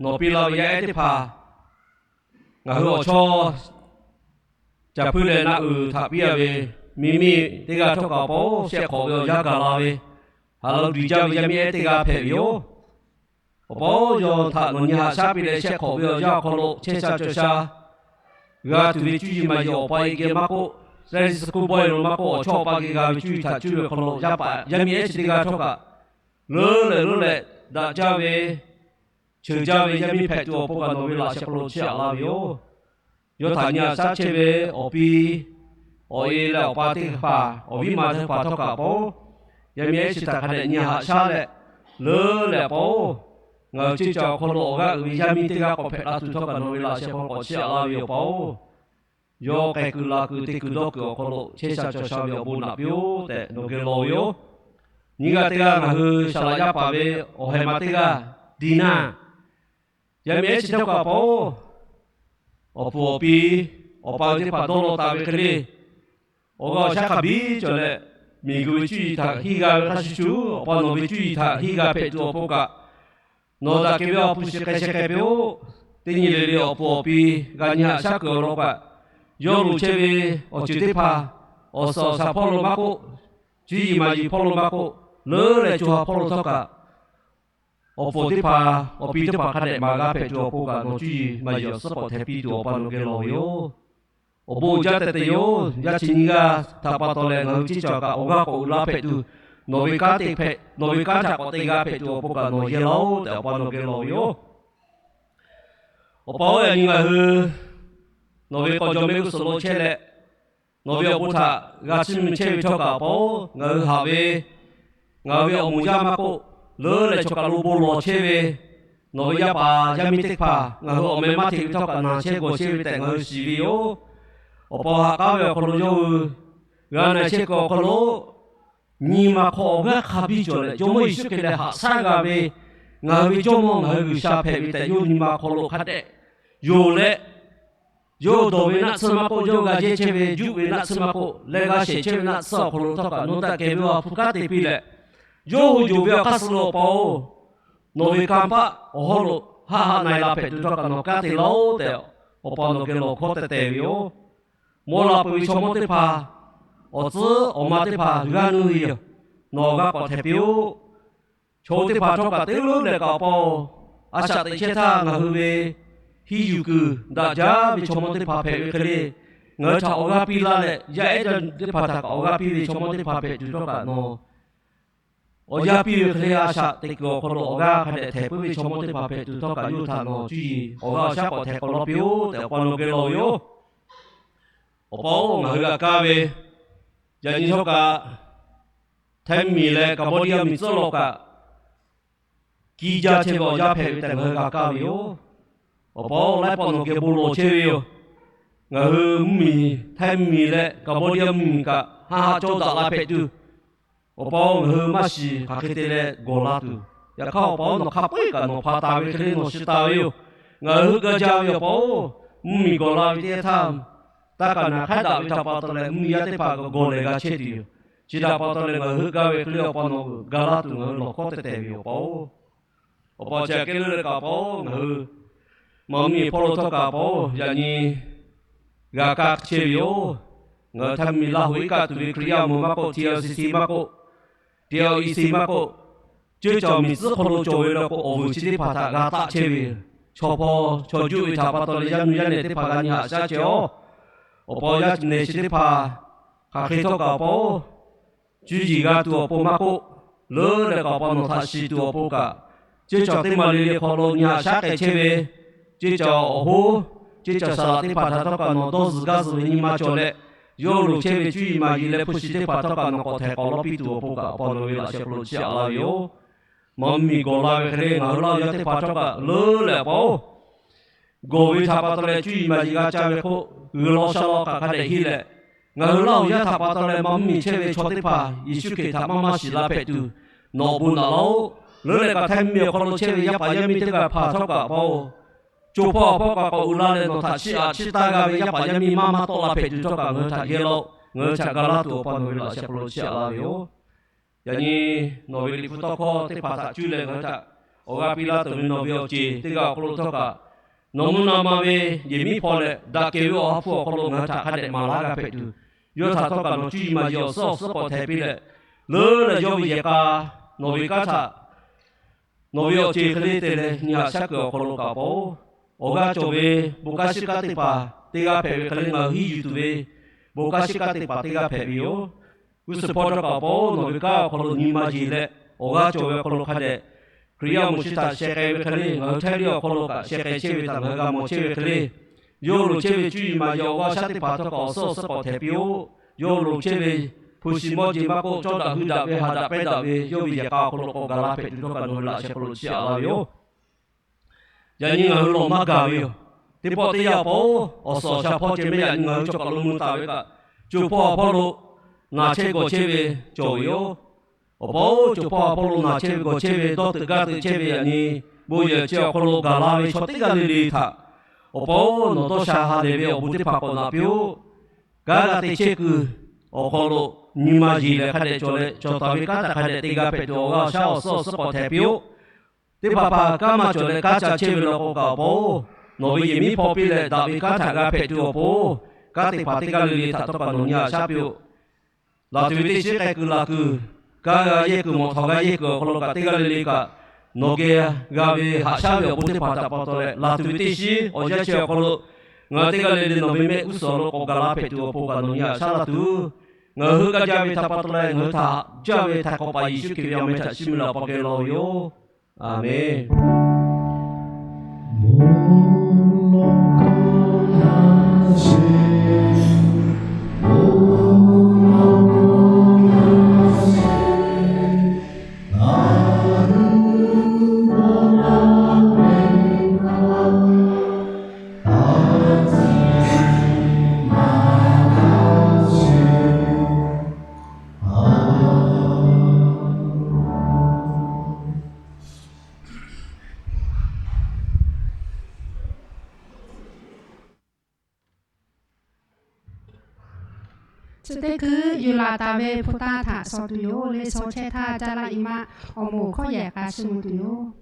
nawˬ piˇ laˇ ve yaˇ ehˉ teˇ hpaˍ, ngaˬ hui awˬ chawˇ caˬ hpuiˇ leh naˆ uiˍ htaꞈ piˇ a ve, miˇmiˇ teˇ g'aˇ htawˇ kaꞈ Awˬ pa-oˬ, shehˆ hk'awꞈ ve awˬ yanˇ gaˬ la ve, haˍ la g'uiˬ jaˇ ve yaˇ miˇ ehˉ teˇ g'aˇ hpehꞈ ve yoˬ. Awˬ pa-oˬ, yawˇ htaꞈ nawˬ nyi haꞈ shaˉ piˇ leh shehˆ hk'awꞈ ve awˬ yanˇ awˬ hk'aw lo chehˇ sha cawˬ sha g'a tuˬ ve cuˇ yiˍ maˍ yiˍ, Awˬ pa-oˬ, geh maˇ k'oˆ, Sunday school boy lo maˇ k'oˆ, awˬ chawˇ awˬ pa geh g'a ve cuˇ yiˍ htaꞈ cuˇ ve awˬ hk'aw lo yaˇ paˍ yaˇ miˇ ehˉ chi teˇ g'aˇ htawˇ kaꞈ leuˉ leh leuˉ leh daꞈ jaˇ ve, cheuˬ jaˇ ve yaˇ miˇ hpehꞈ tuˬ awˬ pon kaꞈ nawˬ ve laꞈ sheh hk'aw lo chehˇ a laˇ ve yoˬ. Yawˇ htaꞈ nyi haꞈ shaˉ chehˇ ve awˬ pi, awˬ e leh awˬ pa teˇ hpaˍ, awˬ viˉ ma teˇ hpaˍ htawˇ kaꞈ Awˬ pa-oˬ, yaˇ miˇ ehˉ chi htaꞈ hk'a dehꞈ nyi haꞈ shaˉ leh, leuˉ leh Awˬ pa-oˬ, ngaˬ hui ceˇ cawˬ awˬ hk'aw lo awˬ g'aˇ uiˍ ve yaˇ miˇ teˇ g'aˇ k'awꞈ hpehꞈ la tuˬ htawˇ kaꞈ nawˬ ve laꞈ sheh hk'aw lo k'awꞈ chehˇ a laˇ ve yoˬ, Awˬ pa-oˬ. Yawˇ k'ai kuiˬ la kuiˬ te kuiˬ dawˇ kuiˬ awˬ hk'aw lo chehˇ sha cawˬ sha ve awˬ bon naꞈ piˇ-oˆ tehꞈ nawˬ geh lawˬ ve yoˬ. Nyiˇ g'aˇ teˇ g'aˇ ngaˬ hui saˍ laꞈ yaˇ paˍ ve awˬ heh ma teˇ g'aˇ Dina, yaˇ miˇ ehˉ chi htawˇ kaꞈ Awˬ pa-oˬ, awˬ puˍ awˬ pi, awˬ pa teˇ hpaˍ dawˇ law taˍ ve hk'e le, awˬ g'aˇ awˬ shaˉ hk'a biˇ cawˬ leh, miˬguiˬ ve cuˇ yiˍ htaꞈ hiˇ g'a ve hk'a shuˍ shuˍ, Awˬ pa nawˬ ve cuˇ yiˍ htaꞈ hiˇ g'a hpehꞈ tuˬ awˬ pon kaꞈ, nawˬ daꞈ kehˬ ve awˬ hpu shi k'ai sheh k'ai piˇ-oˆ. Teˇ nyi le le awˬ puˍ awˬ pi g'a nyi haꞈ shaˉ kuiˬ awˬ lawn kaꞈ, yawˇ loˍ chehˇ ve awˬ ceuˬ teˇ hpaˍ, awˬ suhˍ awˬ shaˍ hpawˇ lo maˇ k'oˆ, cuˇ yiˍ maˍ yiˍ hpawˇ lo maˇ k'oˆ, leuˉ leh co ha hpawˇ lo htawˇ kaꞈ, awˬ puˍ teˇ hpaˍ, awˬ pi teˇ hpaˍ hk'a dehꞈ maˍ g'a hpehꞈ tuˬ awˬ pon kaꞈ nawˬ cuˇ yiˍ maˍ yiˍ awˬ suhˉ k'awꞈ hteh piˇ tuˬ Awˬ pa nawˬ geh lawˬ ve yoˬ. Awˬ bon uiˍ jaˇ tehꞈ te yoˬ. Yaˇ chi nyiˇ g'aˇ htaꞈ pa taw leh ngaˬ hui ceˇ cawˬ kaꞈ awˬ g'aˇ k'awꞈ uiˍ la hpehꞈ tuˬ, nawˬ ve kanˉ te hpehꞈ, nawˬ ve kanˉ htaꞈ k'awꞈ te g'a hpehꞈ tuˬ awˬ pon kaꞈ nawˬ geh lawˬ-oˬ tehꞈ Awˬ pa nawˬ geh lawˬ ve yoˬ. Awˬ pa-oˬ, yaꞈ nyi ngaˬ hui nawˬ ve k'aw jawˇ mehˆ g'uˇ suhˍ lo chehˇ leh, nawˬ ve awˬ bon htaꞈ g'a chiˇ mvuh chehˇ ve htawˇ kaꞈ Awˬ pa-oˬ, ngaˬ hui haꞈ ve ngaˬ hui ve awˬ moˍ yaˇ maˇ k'oˆ, leuˉ leh chaw kaˬ lo bon lawˬ chehˇ ve nawˬ ve yaˇ paˍ yaˇ miˇ teˇ hpaˍ ngaˬ hui awˬ meh maˇ hteꞈ ve htawˇ kaꞈ na chehˇ g'aw chehˇ ve tehꞈ ngaˬ hui shiˍ ve yoˬ. Awˬ pa haꞈ k'aˉ ve awˬ hk'aw lo yawˇ hui g'a na chehˇ kuiˬ awˬ hk'aw lo nyi ma hk'aw awˬ g'aˇ hk'a biˇ cawˬ leh, Jawˇmawˇ Yeˍsuˆ Hkriꞈ lehˬ haꞈ shaˉ g'a ve ngaˬ hui ve Jawˇmawˇ ngaˬ hui G'uiˬsha hpehꞈ ve tehꞈ yawˇ nyi ma hk'aw lo hk'a dehꞈ yonˍ leh, yawˇ dawˬ ve naˆ tsuhˇ maˇ k'oˆ, yawˇ g'a jehˇ chehˇ ve juˆ ve naˆ tsuhˇ maˇ k'oˆ, leh g'a shehˍ chehˇ ve naˆ tsuhˇ awˬ hk'aw lo htawˇ kaꞈ nawˬ daꞈ kehˬ ve awˬ hpu kanˉ te piˇ leh, yawˇ hui yonˍ ve awˬ hk'aˇ suh lo Awˬ pa-oˬ, nawˬ ve kanˇ paˆ awˬ hawˉ lo haˆ haˆ na-e la hpehꞈ tuˬ htawˇ kaꞈ nawˬ kanˉ te laˇ-oˆ tehꞈ, Awˬ pa nawˬ geh lawˬ hkawˇ teh teh ve yoˬ. Mawˇ la peuˬ ve chaw mawˇ teˇ hpaˍ, awˬ tcuhˉ awˬ ma teˇ hpaˍ g'aˇ nuˇ ve yoˬ. Nawˬ g'a k'awꞈ htehˍ piˇ-oˆ. Chaw teˇ hpaˍ htawˇ kaꞈ te leuˉ leh kaꞈ Awˬ pa-oˬ, a shaꞈ teꞈ chehˇ htaˇ ngaˬ hui ve hiˇ yuˬ kuiˬ daꞈ jaˇ ve chaw mawˇ teˇ hpaˍ hpehꞈ ve hk'e le, ngaˬ hui htaꞈ awˬ g'aˇ piˇ laˇ leh, yaˇ ehˉ teˇ hpaˍ htaꞈ kaꞈ awˬ g'aˇ piˇ ve chaw mawˇ teˇ hpaˍ hpehꞈ tuˬ htawˇ kaꞈ nawˬ Awˬ yanˇ piˇ ve hk'e le, a shaꞈ teꞈ kuiˬ awˬ hk'aw lo awˬ g'aˇ hk'a dehꞈ htehˍ puiˉ ve chaw mawˇ teˇ hpaˍ hpehꞈ tuˬ htawˇ kaꞈ, yawˇ htaꞈ nawˬ cuˇ yiˍ awˬ g'aˇ awˬ shaˉ k'awꞈ htehˍ k'awꞈ law piˇ-oˆ tehꞈ, Awˬ pa nawˬ geh law ve yoˬ. Awˬ pa-oˬ, ngaˬ hui g'a kaˇ ve, yaꞈ nyi htawˇ kaꞈ, Htaiˇ miˬ leh Kaˍbawˇdiˇ yaˇ miˬ tcuhˉ law kaꞈ, kiˇ jaˇ chehˇ ve awˬ yanˇ hpehꞈ ve tehꞈ ngaˬ hui g'a kaˇ ve yoˬ. Awˬ pa-oˬ, laiˉ pawˆ nawˬ geh bon lawˬ chehˇ ve yoˬ. Ngaˬ hui mvuhˇmiˬ Htaiˇ miˬ leh Kaˍbawˇdiˇ yaˇ mvuhˇmiˬ kaꞈ haˆ haˆ cawˇ daꞈ la hpehꞈ tuˬ, Awˬ pa-oˬ, ngaˬ hui maˇ shiˍ hk'aˬ hk'e te leh gawˬ la tuˬ, yaꞈ hk'aˇ Awˬ pa-oˬ, nawˬ hk'a peu-eˬ kaꞈ nawˬ hpa taˍ ve hk'e le nawˬ shiˍ taˍ ve yoˬ. Ngaˬ hui g'a jaˇ ve Awˬ pa-oˬ, mvuhˇmiˬ gawˬ la ve teˇ yanˇ htaˇ, taˇ kaˍ naˍ hk'aˉ daꞈ ve htaꞈ pa taw leh mvuhˇmiˬ yaˇ teˇ hpaˍ kaꞈ gawˬ lehˬ g'a chehˇ tuˬ yoˬ. Chi htaꞈ pa taw leh ngaˬ hui g'a ve hk'e le Awˬ pa nawˬ g'a laˇ tuˬ ngaˬ hui lawˬ hkawˉ teh tehˍ ve yoˬ Awˬ pa-oˬ. Awˬ pa chi aꞈ kehˉ leuˉ leh kaꞈ Awˬ pa-oˬ, ngaˬ hui maꞈ mvuhˇmiˬ hpawˇ lo htawˇ kaꞈ Awˬ pa-oˬ, yaꞈ nyi g'a kaˇ chehˇ ve yoˬ. Ngaˬ hui Htaiˇ miˬ Laˇ hoꞈ iˉ kaˆ tuˬ ve Hkriꞈ yaˇ mvuhˇ maˇ k'oˆ, T L C C maˇ k'oˆ, T L E C maˇ k'oˆ, ceˇ cawˬ miˬ tcuhˉ hk'aw lo cawˬ ve law k'o, awˬ vuiˬ chi teˇ hpaˍ htaꞈ g'a taˆ chehˇ ve yoˬ. Chaw hpawˇ chaw juˆ ve htaꞈ pa taw leh yaˇ nu yaˇ nehˬ teˇ hpaˍ g'a nyi haꞈ shaˉ chehˇ-oˆ. Awˬ pa-oˬ, yaˇ nehˬ chi teˇ hpaˍ hk'aˬ hk'e htawˇ kaꞈ Awˬ pa-oˬ, cuˇ yiˍ g'a tuˬ awˬ pon maˇ k'oˆ, leuˉ leh kaꞈ Awˬ pa nawˬ htaꞈ shiˍ tuˬ awˬ pon kaꞈ, ceˇ cawˬ teˇ maˬ le le hk'aw lo nyi haꞈ shaˉ k'ai chehˇ ve, ceˇ cawˬ awˬ hoˉ, ceˇ cawˬ saˍ laꞈ teˇ hpaˍ htaꞈ htawˇ kaꞈ nawˬ dawˇ zuhˬ gaˇ zuhˬ ve nyi ma cawˬ leh, yawˇ loˍ chehˇ ve cuˇ yiˍ maˍ yiˍ leh hpu shi teˇ hpaˍ htawˇ kaꞈ nawˬ k'awꞈ htehˍ k'awꞈ lawˇ piˇ tuˬ awˬ pon kaꞈ, Awˬ pa nawˬ ve laꞈ sheh hk'aw lo chiˇ aꞈ laˇ ve yoˬ. Maꞈ mvuhˇmiˬ gawˬ la ve hk'e le ngaˬ hui Laˇ huˍ yaˇ teˇ hpaˍ htawˇ kaꞈ leuˉ leh Awˬ pa-oˬ, gawˬ ve htaꞈ pa taw leh cuˇ yiˍ maˍ yiˍ g'a ca ve hk'oˆ, g'uiˬ law sha law kaꞈ hk'a dehꞈ henˇ leh, ngaˬ hui Laˇ huˍ yaˇ htaꞈ pa taw leh maꞈ mvuhˇmiˬ chehˇ ve chaw teˇ hpaˍ Yeˍsuˆ Hkriꞈ htaꞈ maˇ maˇ shiˍ la hpehꞈ tuˬ, nawˬ awˬ bon naꞈ laˇ-oˆ. Leuˉ leh kaꞈ Htaiˇ miˬ awˬ hk'aw lo chehˇ ve yaˇ paˍ yaˇ miˇ teˇ g'aˇ hpaˍ htawˇ kaꞈ Awˬ pa-oˬ, co hpawˇ awˬ hpawˇ kaꞈ k'awꞈ uiˍ la leh nawˬ htaꞈ chiˇ aꞈ chiˇ taˇ g'a ve yaˇ paˍ yaˇ miˇ maˇ maˇ tawˆ la hpehꞈ tuˬ htawˇ kaꞈ ngaˬ hui htaꞈ yehˇ laˇ-oˆ. Ngaˬ hui htaꞈ ga laˇ tuˬ Awˬ pa nawˬ ve laꞈ sheh hk'aw lo chiˇ aꞈ laˇ ve yoˬ. Yaꞈ nyi nawˬ ve Liꞈ hpu tawˇ hkawˇ teˇ hpaˍ htaꞈ cuˇ leh ngaˬ hui htaꞈ awˬ g'aˇ piˇ laˇ tuˬ ve nawˬ ve awˬ ceˬ teˇ g'aˇ awˬ hk'aw lo htawˇ kaꞈ, nawˬ mvuhˇ naw ma ve yehˬ miˉ hpaw leh daꞈ kehˬ ve Awˬ ha hpu awˬ hk'aw lo ngaˬ hui htaꞈ hk'a dehꞈ maˍ laˇ g'a hpehꞈ tuˬ, yawˇ htaꞈ htawˇ kaꞈ nawˬ cuˇ yiˍ maˍ yiˍ awˬ suhˉ awˬ suhˉ k'awꞈ htehˍ piˇ leh, leuˉ leh yawˇ ve yehˬ k'a nawˬ ve kanˉ htaꞈ nawˬ ve awˬ ceˬ hk'e le te leh nyi haꞈ shaˉ kuiˬ awˬ hk'aw lo kaꞈ Awˬ pa-oˬ, awˬ g'aˇ cawˬ ve bon kanˉ shiˉ kanˉ teˇ hpaˍ teˇ g'aˇ hpehꞈ ve hk'e le ngaˬ hui hiˉ yuˬ tuˬ ve bon kanˉ shiˉ kanˉ teˇ hpaˍ teˇ g'aˇ hpehꞈ ve yoˬ. G'uˇ suhˍ hpawˇ htawˇ kaꞈ Awˬ pa-oˬ, nawˬ ve kanˉ awˬ hk'aw lo nyi ma yeˬ leh, awˬ g'aˇ cawˬ ve awˬ hk'aw lo hk'a dehꞈ Hkriꞈ yaˇ awˬ moˍ chi htaꞈ sheh k'ai ve hk'e le ngaˬ hui Htaiˇ liˇ awˬ hk'aw lo kaꞈ sheh k'ai chehˇ ve htaꞈ ngaˬ hui g'a mawˬ chehˇ ve hk'e le, yawˇ loˍ chehˇ ve cuˇ yiˍ maˍ yiˍ awˬ g'aˇ shaˉ teˇ hpaˍ htawˇ kaꞈ awˬ suhˉ awˬ suhˉ k'awꞈ htehˍ piˇ-oˆ. Yawˇ loˍ chehˇ ve hpu shi mawˇ jeˬ maˇ k'oˆ, cawˇ daꞈ hui daꞈ ve ha daꞈ pehˇ daꞈ ve yawˇ ve yehˬ k'a awˬ hk'aw lo k'awꞈ gaˬ la hpehꞈ tuˬ htawˇ kaꞈ nawˬ hui laꞈ sheh hk'aw lo chiˇ aꞈ laˇ ve yoˬ. Yaꞈ nyi ngaˬ hui lawˬ maˇ gaˬ ve yoˬ. Teˇ pawˆ teˇ yanˇ Awˬ pa-oˬ, awˬ suhˍ awˬ shaˍ hpawˇ ceh mehˆ yaꞈ nyi ngaˬ hui chaw kaˬ lo mui taˍ ve kaꞈ, co hpawˇ awˬ hpawˇ lo naˬ chehˇ gawˬ chehˇ ve cawˬ ve yoˬ. Awˬ pa-oˬ, co hpawˇ awˬ hpawˇ lo naˬ chehˇ ve gawˬ chehˇ ve dawˇ teuꞈ gaˇ teuꞈ chehˇ ve yaꞈ nyi bon yehˬ chi awˬ hk'aw lo gaˬ la ve chaw teˇ g'aˇ le le htaꞈ, Awˬ pa-oˬ, nawˬ dawˇ sha ha lehˬ ve awˬ bon teˇ hpaˍ k'awꞈ naꞈ piˇ-oˆ. Kanˉ g'a te chehˇ kuiˬ awˬ hk'aw lo nyi ma yeˬ leh hk'a dehꞈ cawˬ leh cawˬ taˍ ve kanˉ htaꞈ hk'a dehꞈ te g'a hpehꞈ tuˬ awˬ g'aˇ awˬ shaˉ awˬ suhˉ awˬ suhˉ k'awꞈ htehˍ piˇ-oˆ. Teˇ hpaˍ hpaˍ kanˉ maˇ cawˬ leh kanˉ ca chehˇ ve law k'o kaꞈ Awˬ pa-oˬ, nawˬ ve yehˬ miˉ hpaw piˇ leh daꞈ ve kanˉ htaꞈ g'a hpehꞈ tuˬ awˬ pon, kanˉ teˇ hpaˍ teˇ g'aˇ le le htaꞈ htawˇ kaꞈ nawˬ nyi haꞈ shaˉ piˇ-oˆ. Laˬ tuˬ ve teˇ shiˉ k'ai kuiˬ laˬ kuiˬ, kanˉ g'a yehˇ kuiˬ mawˬ htawˍ g'a yehˇ kuiˬ awˬ hk'aw lo kaꞈ teˇ g'aˇ le le kaꞈ, nawˬ geh g'a ve haꞈ shaˉ ve awˬ bon teˇ hpaˍ htaꞈ pa taw leh, laˬ tuˬ ve teˇ shiˉ awˬ yanˇ chi awˬ hk'aw lo ngaˬ hui teˇ g'aˇ le le nawˬ ve mehˆ g'uˇ suhˍ awˬ hk'aw lo k'awꞈ gaˬ la hpehꞈ tuˬ awˬ pon kaꞈ nawˬ nyi haꞈ shaˉ laˇ tuˬ, ngaˬ hui g'a jaˇ ve htaꞈ pa taw leh ngaˬ hui htaꞈ haꞈ jaˇ ve htaiˍ hk'awꞈ paˍ Yeˍsuˆ Hkriꞈ ve awˬ meh htaꞈ chiˇ mvuh leh Awˬ pa geh law ve yoˬ. Aˍmenˍ. Chi teˇ hkui yuˬ laˬ taˍ ve hpu taˇ htaꞈ shaw tuˬ yoˬ. Leh shaw chehˇ htaˇ, caˇ laˇ i maˆ awˬ moˍ hkawˇ yehˬ k'a shu mvuh tuˬ yoˬ.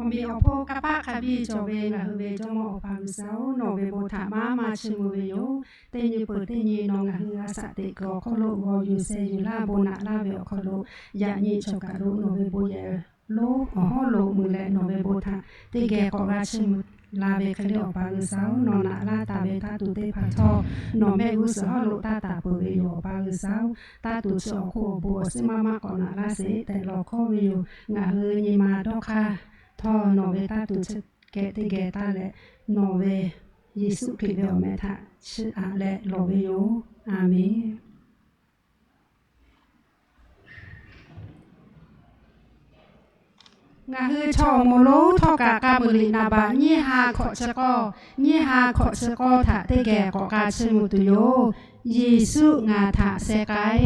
Awˬ meꞈ awˬ hponˇ kanˇ paˆ hk'a biˇ cawˬ ve ngaˬ hui ve Jawˇmawˇ Awˬ pa G'uiˬsha-oˬ, nawˬ ve bon htaꞈ maˇ maˇ chiˇ mvuh ve yoˬ. Teˇ nyi peuˬ teˇ nyi nawˬ ngaˬ hui a shaꞈ teꞈ kuiˬ awˬ hk'oˆ lo g'aw yuˬ sheh yuˬ laˇ bon naꞈ laˇ ve awˬ hk'aw lo, yaꞈ nyi chaw kaˬ lo nawˬ ve bon yehˬ lonˉ awˬ hawˉ lo mui leh nawˬ ve bon htaꞈ teˇ geh k'awꞈ g'a chiˇ mvuh la ve hk'e le, Awˬ pa G'uiˬsha-oˬ, nawˬ naꞈ laˇ taˍ ve taˇ tuˬ teˇ hpaˍ htawˇ, nawˬ mehˆ g'uˇ suhˍ hawˉ lo taˇ taˍ peuˬ ve yoˬ. Awˬ pa G'uiˬsha-oˬ, taˇ tuˬ chi awˬ hk'oˆ awˬ bon awˬ suhˉ maˇ maˇ k'awꞈ naꞈ laˇ sheˍ tehꞈ lawˬ hkawˇ ve yoˬ. Ngaˬ hui nyi ma dawˇ hk'aˇ htawˇ nawˬ ve taˇ tuˬ chi kehˬ teˇ geh taˇ leh, nawˬ ve Yeˍsuˆ Hkriꞈ ve awˬ meh htaꞈ chiˇ aꞈ leh lawˬ ve yoˬ. A menˬ. Ngaˬ hui chaw awˬ moˍ lonˉ htawˇ kaꞈ k'a muiˬ liꞈ naˍ baꞈ nyiˇ ha hkawꞈ chi k'awˇ, nyiˇ ha hkawꞈ chi k'awˇ htaꞈ teˇ geh k'awꞈ k'a chiˇ mvuh tuˬ yoˬ. Yeˍsuˆ ngaˬ htaꞈ sheh k'ai.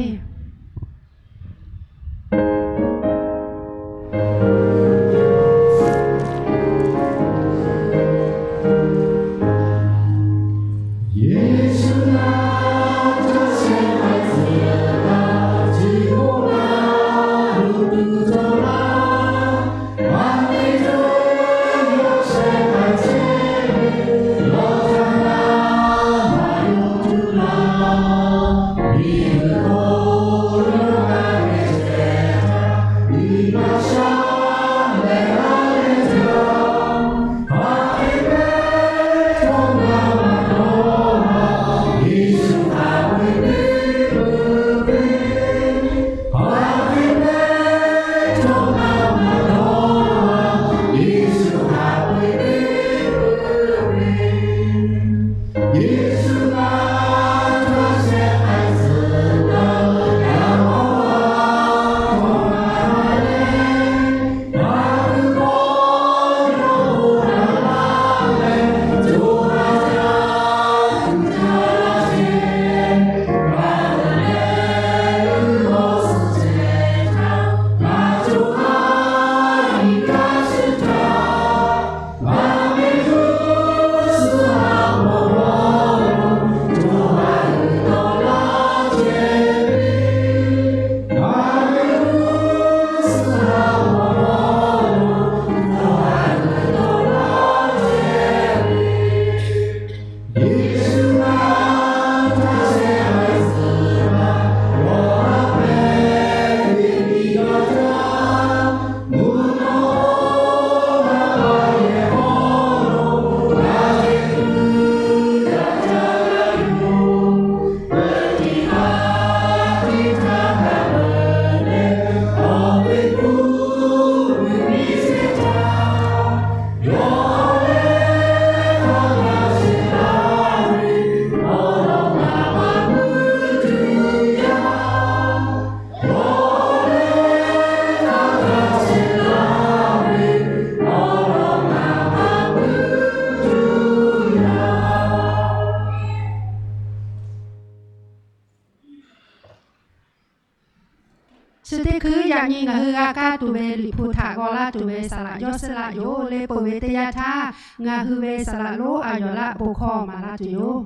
Chi teˇ hkui yaꞈ nyi ngaˬ hui g'a kaˇ tuˬ ve Liꞈ hpu htaꞈ g'aw laˇ tuˬ ve saˍ laꞈ yawˇ suhˉ laꞈ yoˬ. Le peuˬ ve teˇ yanˇ htaˇ, ngaˬ hui ve saˍ laꞈ lonˉ a yawˬ laˆ bon hkawˇ maˍ laˇ tuˬ yoˬ.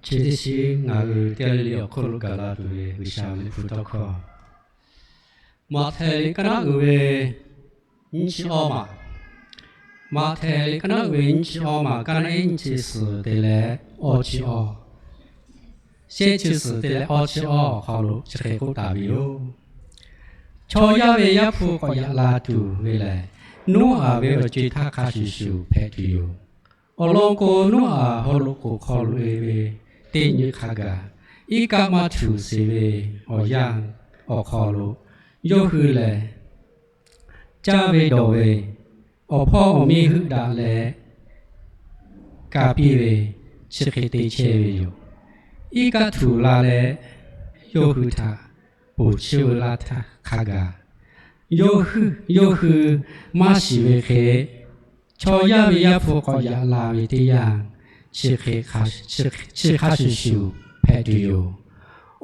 Chi teˇ shiˉ ngaˬ hui teˇ g'aˇ le le awˬ hk'oˆ lo gaˬ la tuˬ ve G'uiˬsha ve Liꞈ hpu tawˇ hkawˇ, Maꞈhtehˍ liꞈ k'aˉ naˆ uiˍ ve nyiˇ chi awˇ maˬ, Maꞈhtehˍ liꞈ k'aˉ naˆ uiˍ ve nyiˇ chi awˇ maˬ, k'aˉ naˆ iˉ nyiˇ chi suhˍ te leh awˇ chi awˇ, shehˆ chi suhˍ te leh awˇ chi awˇ awˬ hk'aw lo chi hk'e k'oˆ taˍ ve yoˬ. Chaw yaˇ ve Yaˇ hpu k'awꞈ yaꞈ la tuˬ ve lehˬ, Noˉaꞈ ve awˬ co-e htaˇ hk'a shuˍ shuˍ hpehꞈ tuˬ yoˬ. Awˬ lawn k'o, Noˉaꞈ haw loꞈ k'oˍ hk'aw lo e ve teˇ nyi hk'a gaˬ, iˉ kaˆ maˇ htuꞈ sheˍ ve awˬ yanˇ awˬ hk'aw lo, yawˇ hui lehˬ caˇ ve dawˬ ve, awˬ hpawˇ awˬ miˇ heuˆ daꞈ leh ka piˇ ve, chi hk'e te chehˇ ve yoˬ. Iˉ kaˆ htuꞈ la leh yawˇ hui htaꞈ ponˬ chiˇ ve laˇ htaˇ hk'a gaˬ, yawˇ hui maˇ shiˍ ve hk'e, chaw yaˇ ve Yaˇ hpu k'awꞈ yaꞈ la ve teˇ yanˇ, chi hk'a shuˍ shuˍ hpehꞈ tuˬ yoˬ.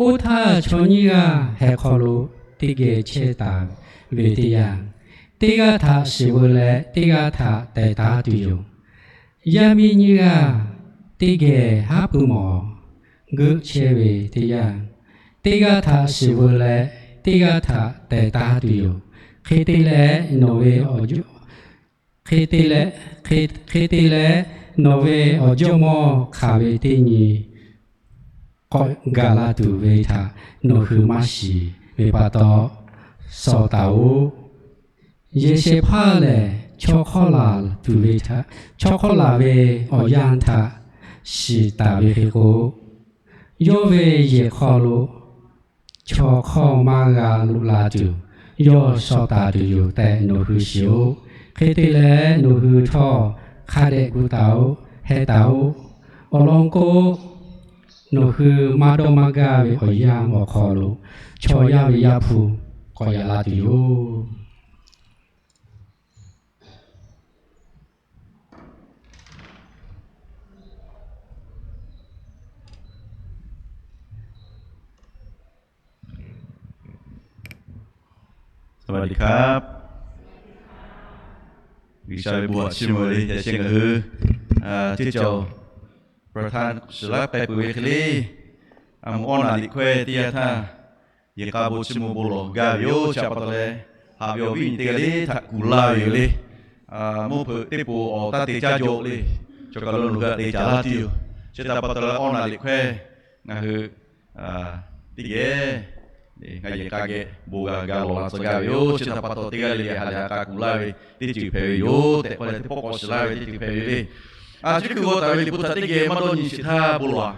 Oˇ htaˇ, chaw nyiˇ g'aˇ heh hk'aw lo teˇ geh chehˇ taˍ ve teˇ yanˇ, teˇ g'aˇ htaꞈ shiˍ veu leh teˇ g'aˇ htaꞈ teh taˉ tuˬ yoˬ. Yaˇ miˇ nyiˇ g'aˇ teˇ geh haˉ pui mawˬ geuˆ chehˇ ve teˇ yanˇ, teˇ g'aˇ htaꞈ shiˍ veu leh, teˇ g'aˇ htaꞈ tehˬ taˍ tuˬ yoˬ. Hk'e te leh nawˬ ve awˬ jawˇ, hk'e te leh, hk'e te leh nawˬ ve awˬ jawˇmawˇ hk'aˬ ve teˇ nyi k'awꞈ gaˬ la tuˬ ve htaꞈ nawˬ hui maˇ shiˍ ve pa taw, sawˍ taˍ-oꞈ. Yehˬ shehˍ hpaˇ lehˬ, chaw hk'awˇ laˬ tuˬ ve htaꞈ, chaw hk'awˇ laˬ ve awˬ yanˇ htaꞈ shiˍ taˍ ve hk'e k'o, yawˇ ve yehˬ hk'aw lo chaw hk'awˇ maˇ g'a loꞈ la tuˬ, yawˇ sawˍ taˍ tuˬ yoˬ tehꞈ nawˬ hui shiˍ-oꞈ. Hk'e te leh nawˬ hui htawˇ hk'a dehꞈ gu taˍ-oꞈ, heh taˍ-oꞈ. Awˬ lawn k'o, nawˬ hui maˇ dawˇ maˇ gaˇ ve awˬ yanˇ awˬ hk'aw lo chaw yaˇ ve Yaˇ hpu k'awꞈ yaꞈ la tuˬ yoˬ. Saˍ vaˍ diˍ hkaˇ, G'uiˬsha ve bon htaꞈ chiˇ mvuh le. Yaꞈ sheh ngaˬ hui teˇ cawˬ ประธาน shiˍ laˇ k'ai peuˬ ve hk'e le, a moˍ awˇ naˍ liꞈ hkawehˇ teˇ yanˇ htaˇ, yehˬ k'a bon chiˇ mvuh bon lawˬ gaˇ ve yoˬ. Chi htaꞈ pa taw leh, haꞈ ve awˬ viˉ awˬ nyi teˇ g'aˇ le htaꞈ kuˬ laˇ ve yoˬ le. Mvuhˇ hpeuꞈ teˇ poˍ awˬ taˇ te caˇ jaw le, chaw kaˬ lo loˬ g'a te caˍ laˇ tuˬ yoˬ. Chi htaꞈ pa taw leh awˇ naˍ liꞈ hkawehˇ ngaˬ hui teˇ geh, ngaˬ yehˬ k'a geh bon g'a ga lawˬ la tcuh gaˇ ve yoˬ. Chi htaꞈ pa taw teˇ g'aˇ le le haꞈ leh ha k'a kuˬ laˇ ve teˇ ceuˬ hpehꞈ ve yoˬ tehꞈ k'oˆ leh, teˇ pawˆ k'awꞈ shiˍ laˇ ve teˇ ceuˬ hpehꞈ ve le. A ciˉ hkui g'aw taˍ ve liꞈ hpu htaꞈ teˇ geh maˇ dawˇ nyi shiˍ htaˇ bon lawˬ-a.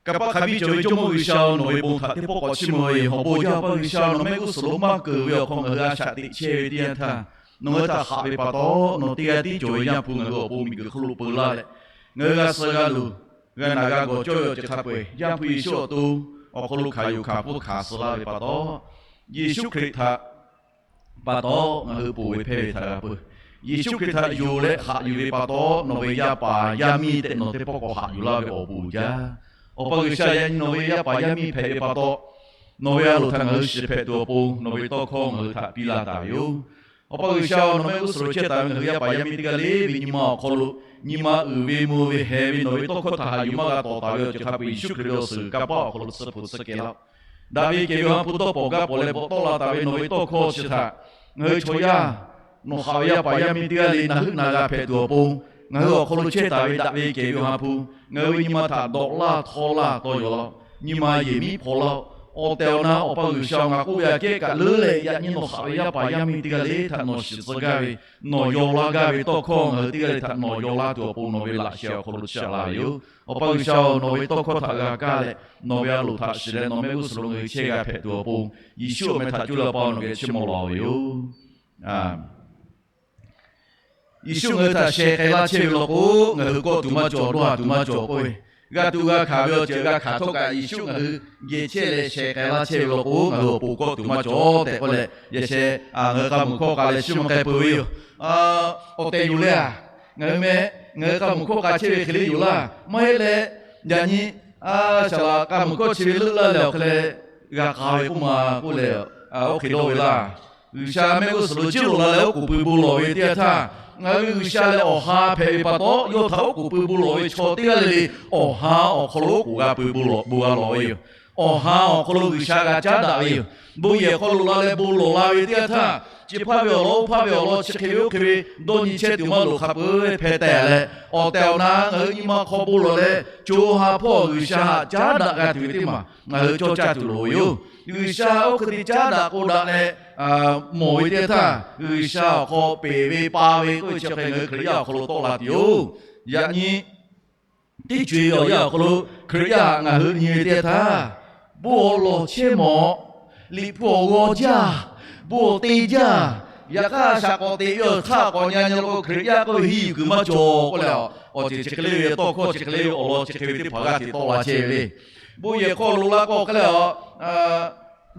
Kanˇ paˆ hk'a biˇ cawˬ ve Jawˇmawˇ G'uiˬsha-oˬ, nawˬ ve bon htaꞈ teˇ pawˆ k'awꞈ chiˇ mvuh ve yoˬ. Awˬ bon jaˇ, Awˬ pa G'uiˬsha, nawˬ mehˆ g'uˇ suhˍ lo maˇ keunˍ ve awˬ hk'aw ngaˬ hui a shaꞈ teꞈ chehˇ ve teˇ yanˇ htaˇ, nawˬ hui htaꞈ haꞈ ve pa taw, nawˬ teˇ g'aˇ tiˉ cawˬ ve Yaˇ hpu ngaˬ hui awˬ pon miˬguiˬ hk'oˆ lo peu laˇ leh, ngaˬ hui g'a suh g'a luˬ, g'a naˬ g'a gawˬ cawˇ ve awˬ ceuˬ hk'a peu-eˬ Yaˇ hpu Yeˍsuˆ awˬ to awˬ hk'aw lo hkanˍ yuˬ hkanˍ pfuhˇ hkanˍ suh laˇ ve pa taw, Yeˍsuˆ Hkriꞈ htaꞈ pa taw ngaˬ hui ponˬ ve hpehˇ ve htaꞈ g'a peuˬ. Yeˍsuˆ Hkriꞈ htaꞈ yonˍ leh haꞈ yuˬ ve pa taw, nawˬ ve yaˇ paˍ yaˇ miˇ tehꞈ nawˬ teˇ pawˆ k'awꞈ haꞈ yuˬ laˇ ve awˬ bon uiˍ jaˇ. Awˬ pa G'uiˬsha, yaꞈ nyi nawˬ ve yaˇ paˍ yaˇ miˇ hpehꞈ ve pa taw, nawˬ ve a loˍ htaꞈ ngaˬ hui shiˍ hpehꞈ tuˬ awˬ pon nawˬ ve tawˇ hkawˇ ngaˬ hui htaꞈ piˇ laˇ taˍ ve yoˬ. Awˬ pa G'uiˬsha-oˬ, nawˬ mehˆ g'uˇ suhˍ lo chehˇ taˍ ve ngaˬ hui yaˇ paˍ yaˇ miˇ teˇ g'aˇ le ve nyi ma awˬ hk'aw lo, nyi ma uiˍ ve mvuh ve heh ve nawˬ ve tawˇ hkawˇ htaꞈ haꞈ yuˬ maˇ g'a tawˍ taˍ ve awˬ ceuˬ hk'a peu-eˬ Yeˍsuˆ Hkriꞈ ve awˬ suhˍ kanˇ paˆ awˬ hk'aw lo tsuhˇ hpu tsuhˇ kehˬ laˇ-oˆ. Daꞈ ve kehˬ ve Awˬ ha hpu dawˇ pawnˍ gaˇ pawnˍ leh bvuhꞈ tawˆ la taˍ ve nawˬ ve tawˇ hkawˇ chi htaꞈ ngaˬ hui chaw yaˇ, nawˬ haꞈ ve yaˇ paˍ yaˇ miˇ teˇ g'aˇ le naˬ huˆ naˬ g'a hpehꞈ tuˬ awˬ pon, ngaˬ hui awˬ hk'aw lo chehˇ taˍ ve daꞈ ve kehˬ ve Awˬ ha hpu ngaˬ hui ve nyi ma htaꞈ dawꞈ laˇ htawˇ laˇ tawˇ yaw laˇ-oˆ. Nyi ma yehˬ miˉ hpaw laˇ-oˆ. Awˬ tehˬ awˬ na Awˬ pa G'uiˬsha, ngaˬ k'oˆ ve aꞈ kehˉ kaꞈ leuˉ leh, yaꞈ nyi nawˬ haꞈ ve yaˇ paˍ yaˇ miˇ teˇ g'aˇ le htaꞈ nawˬ shiˍ tcuh gaˇ ve, nawˬ yaw laˇ gaˇ ve tawˇ hkawˇ ngaˬ hui teˇ g'aˇ le htaꞈ nawˬ yaw laˇ tuˬ awˬ pon nawˬ ve laꞈ sheh awˬ hk'aw lo chiˇ aꞈ laˇ ve yoˬ. Awˬ pa G'uiˬsha-oˬ, nawˬ ve tawˇ hkawˇ htaꞈ g'a kaˇ leh, nawˬ ve a loˍ htaꞈ shiˍ leh nawˬ mehˆ g'uˇ suhˍ lo ngaˬ hui chehˇ g'a hpehꞈ tuˬ awˬ pon, Yeˍsuˆ awˬ meh htaꞈ coˇ leh Awˬ pa nawˬ geh chiˇ mvuh lawˬ ve yoˬ. Yeˍsuˆ ngaˬ hui htaꞈ sheh k'ai laˇ chehˇ ve law k'o, ngaˬ hui kawˆ tuˬ maˇ cawˬ, dawˇ haˍ tuˬ maˇ cawˬ k'oˆ ve, g'a tuˬ g'a hkanˍ ve awˬ ceuˬ g'a hkanˍ htawˇ kaꞈ Yeˍsuˆ ngaˬ hui geh chehˇ leh sheh k'ai laˇ chehˇ ve law k'o, ngaˬ hui awˬ pon kawˆ tuˬ maˇ cawˬ tehꞈ k'oˆ leh, yaꞈ sheh ngaˬ hui k'a muˬ hkawˇ k'a leh chiˇ mvuh k'ai peuˬ ve yoˬ. Awˬ tehˬ yoˬ le a, ngaˬ hui meh, ngaˬ hui k'a muˬ hkawˇ k'a chehˇ ve hk'e le yoˬ laˇ. Maˇ heˆ leh, yaꞈ nyi a shaˍ laꞈ k'a muˬ hkawˇ chi ve leuˆ laˇ leh awˬ hk'e leh g'a k'a ve k'oˆ ma k'oˆ leh, oˇ hk'e dawˇ ve laˇ. G'uiˬsha mehˆ g'uˇ suhˍ lo jiˇ loꞈ la leh oˉ k'oˍ pui bon lawˬ ve teˇ yanˇ htaˇ, ngaˬ hui ve G'uiˬsha lehˬ awˬ ha hpehꞈ ve pa taw, yawˇ htaꞈ oˉ k'oˍ pui bon lawˬ ve chaw teˇ g'aˇ le le, awˬ ha awˬ hk'aw lo oˉ k'oˍ g'a pui bon lawˬ, bon g'a lawˬ ve yoˬ. Awˬ ha awˬ hk'aw lo G'uiˬsha g'a caˉ daꞈ ve yoˬ. Bon yehˬ hk'aw loꞈ la leh bon lawˬ la ve teˇ yanˇ htaˇ, chi hpaˇ ve awˬ lawn oˇ hpaˇ ve awˬ lawn chi hk'e ve oˇ hk'e ve dawˇ nyi chehˇ tuˬ maˇ loˍ hk'a peu-eˬ hpehꞈ tehꞈ leh, awˬ tehˬ awˬ na ngaˬ hui nyi ma hk'aw bon lawˬ leh co ha hpawˇ G'uiˬsha htaꞈ caˉ daꞈ g'a tuˬ ve teˇ maˬ ngaˬ hui cawˇ caˇ tuˬ loˍ ve yoˬ. G'uiˬsha oˇ hk'e te caˉ daꞈ k'o daꞈ leh, mawˬ ve teˇ yanˇ htaˇ G'uiˬsha awˬ hk'aw peˬ ve pa ve k'oˆ ve chi hk'e ngaˬ hui Hkriꞈ yaˇ awˬ hk'aw lo tawˆ la tuˬ yoˬ. Yaꞈ nyi teˇ co-e ve awˬ yanˇ awˬ hk'aw lo Hkriꞈ yaˇ ngaˬ hui nyi ve teˇ yanˇ htaˇ, bon awˬ lawˬ chehˇ mawˬ, Liꞈ hpu awˬ g'aw jaˇ, bon awˬ te jaˇ, yaꞈ hk'aˇ shaꞈ k'awꞈ teꞈ ve awˬ hk'aˇ k'awꞈ nyi nyi la k'o Hkriꞈ yaˇ k'oˆ ve hiˇ yuˬ kuiˬ maˇ cawˬ k'oˆ leh, awˬ ceuˬ chi hk'e le ve tawˇ hkawˇ chi hk'e le ve awˬ lawn chi hk'e ve teˇ hpaˍ g'aˇ hteꞈ tawˆ la chehˇ ve le. Bon yehˬ hk'aw loꞈ la k'o hk'e leh a,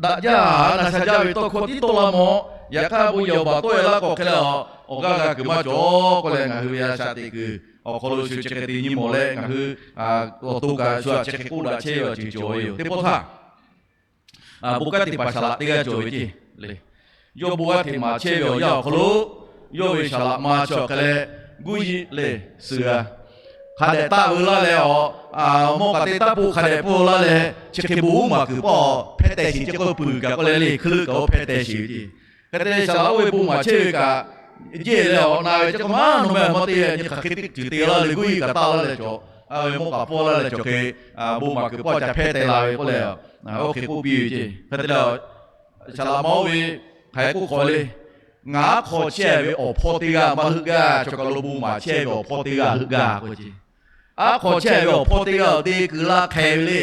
daꞈ jaˇ, na sha jaˇ ve tawˇ hkawˇ tiˉ tawˆ la mawˬ. Yaꞈ hk'aˇ bon yehˬ awˬ baˬ tawˆ e la k'o hk'e leh a, awˬ g'aˇ g'a kuiˬ maˇ cawˬ k'oˆ leh, ngaˬ hui ve a shaꞈ teꞈ kuiˬ awˬ hk'aw lo shu chi hk'e te nyi mawˬ leh, ngaˬ hui awˬ to kaꞈ shu a chi hk'e k'oˆ daꞈ chehˇ ve awˬ ceuˬ cawˬ ve yoˬ. Teˇ pawˆ htaˇ, bon kanˉ te paˍ shaˍ laꞈ teˇ g'aˇ cawˬ ve ceˇ le. Yawˇ bon g'aˇ hteꞈ maˍ chehˇ ve awˬ yanˇ awˬ hk'aw lo, yawˇ ve shaˍ laꞈ ma chi awˬ hk'e leh, guˇ yiˆ leh suh g'a hk'e hk'a dehꞈ taˆ veu laˇ leh awˬ, mawˇ k'aꞈ te taˇ pun hk'a dehꞈ pun laˇ leh, chi hk'e bon uˉ maˬ kuiˬ pawˆ hpehˇ teh sheˍ, chi k'oˆ peuˬ kaꞈ k'oˆ leh le, hkui leuˆ kaꞈ oˇ hpehˇ teh sheˍ ve ceˇ. Hk'e te leh saˍ laꞈ oˇ ve bon maˍ chehˇ ve kaꞈ, jehˇ leh awˬ na ve ceˇ k'o, maˇ nawˬ meh maˇ te nyi hk'aˬ hk'e teˇ ceuˬ te laˇ leh guˇ iˉ kaꞈ taˆ laˇ leh cawˬ, mawˇ k'aꞈ pawˇ laˇ leh cawˬ hk'e, bon maˍ kuiˬ pawˆ ca hpehˇ teh la ve k'oˆ leh, oˇ hk'e k'oˆ piˇ ve ceˇ. Hk'e te leh, saˍ laꞈ ma oˇ ve hk'aˬ hk'e k'oˆ hk'aw le, Ngaˬ aˉ hk'aw chehˇ ve awˬ hpawˇ teˇ g'aˇ maˇ heuˆ gaˇ, chaw kaˬ lo bon maˍ chehˇ ve awˬ hpawˇ teˇ g'aˇ heuˆ gaˇ k'oˆ ve ceˇ. Aˉ hk'aw chehˇ ve awˬ hpawˇ teˇ g'aˇ awˬ te kuiˬ laˇ hk'e ve le.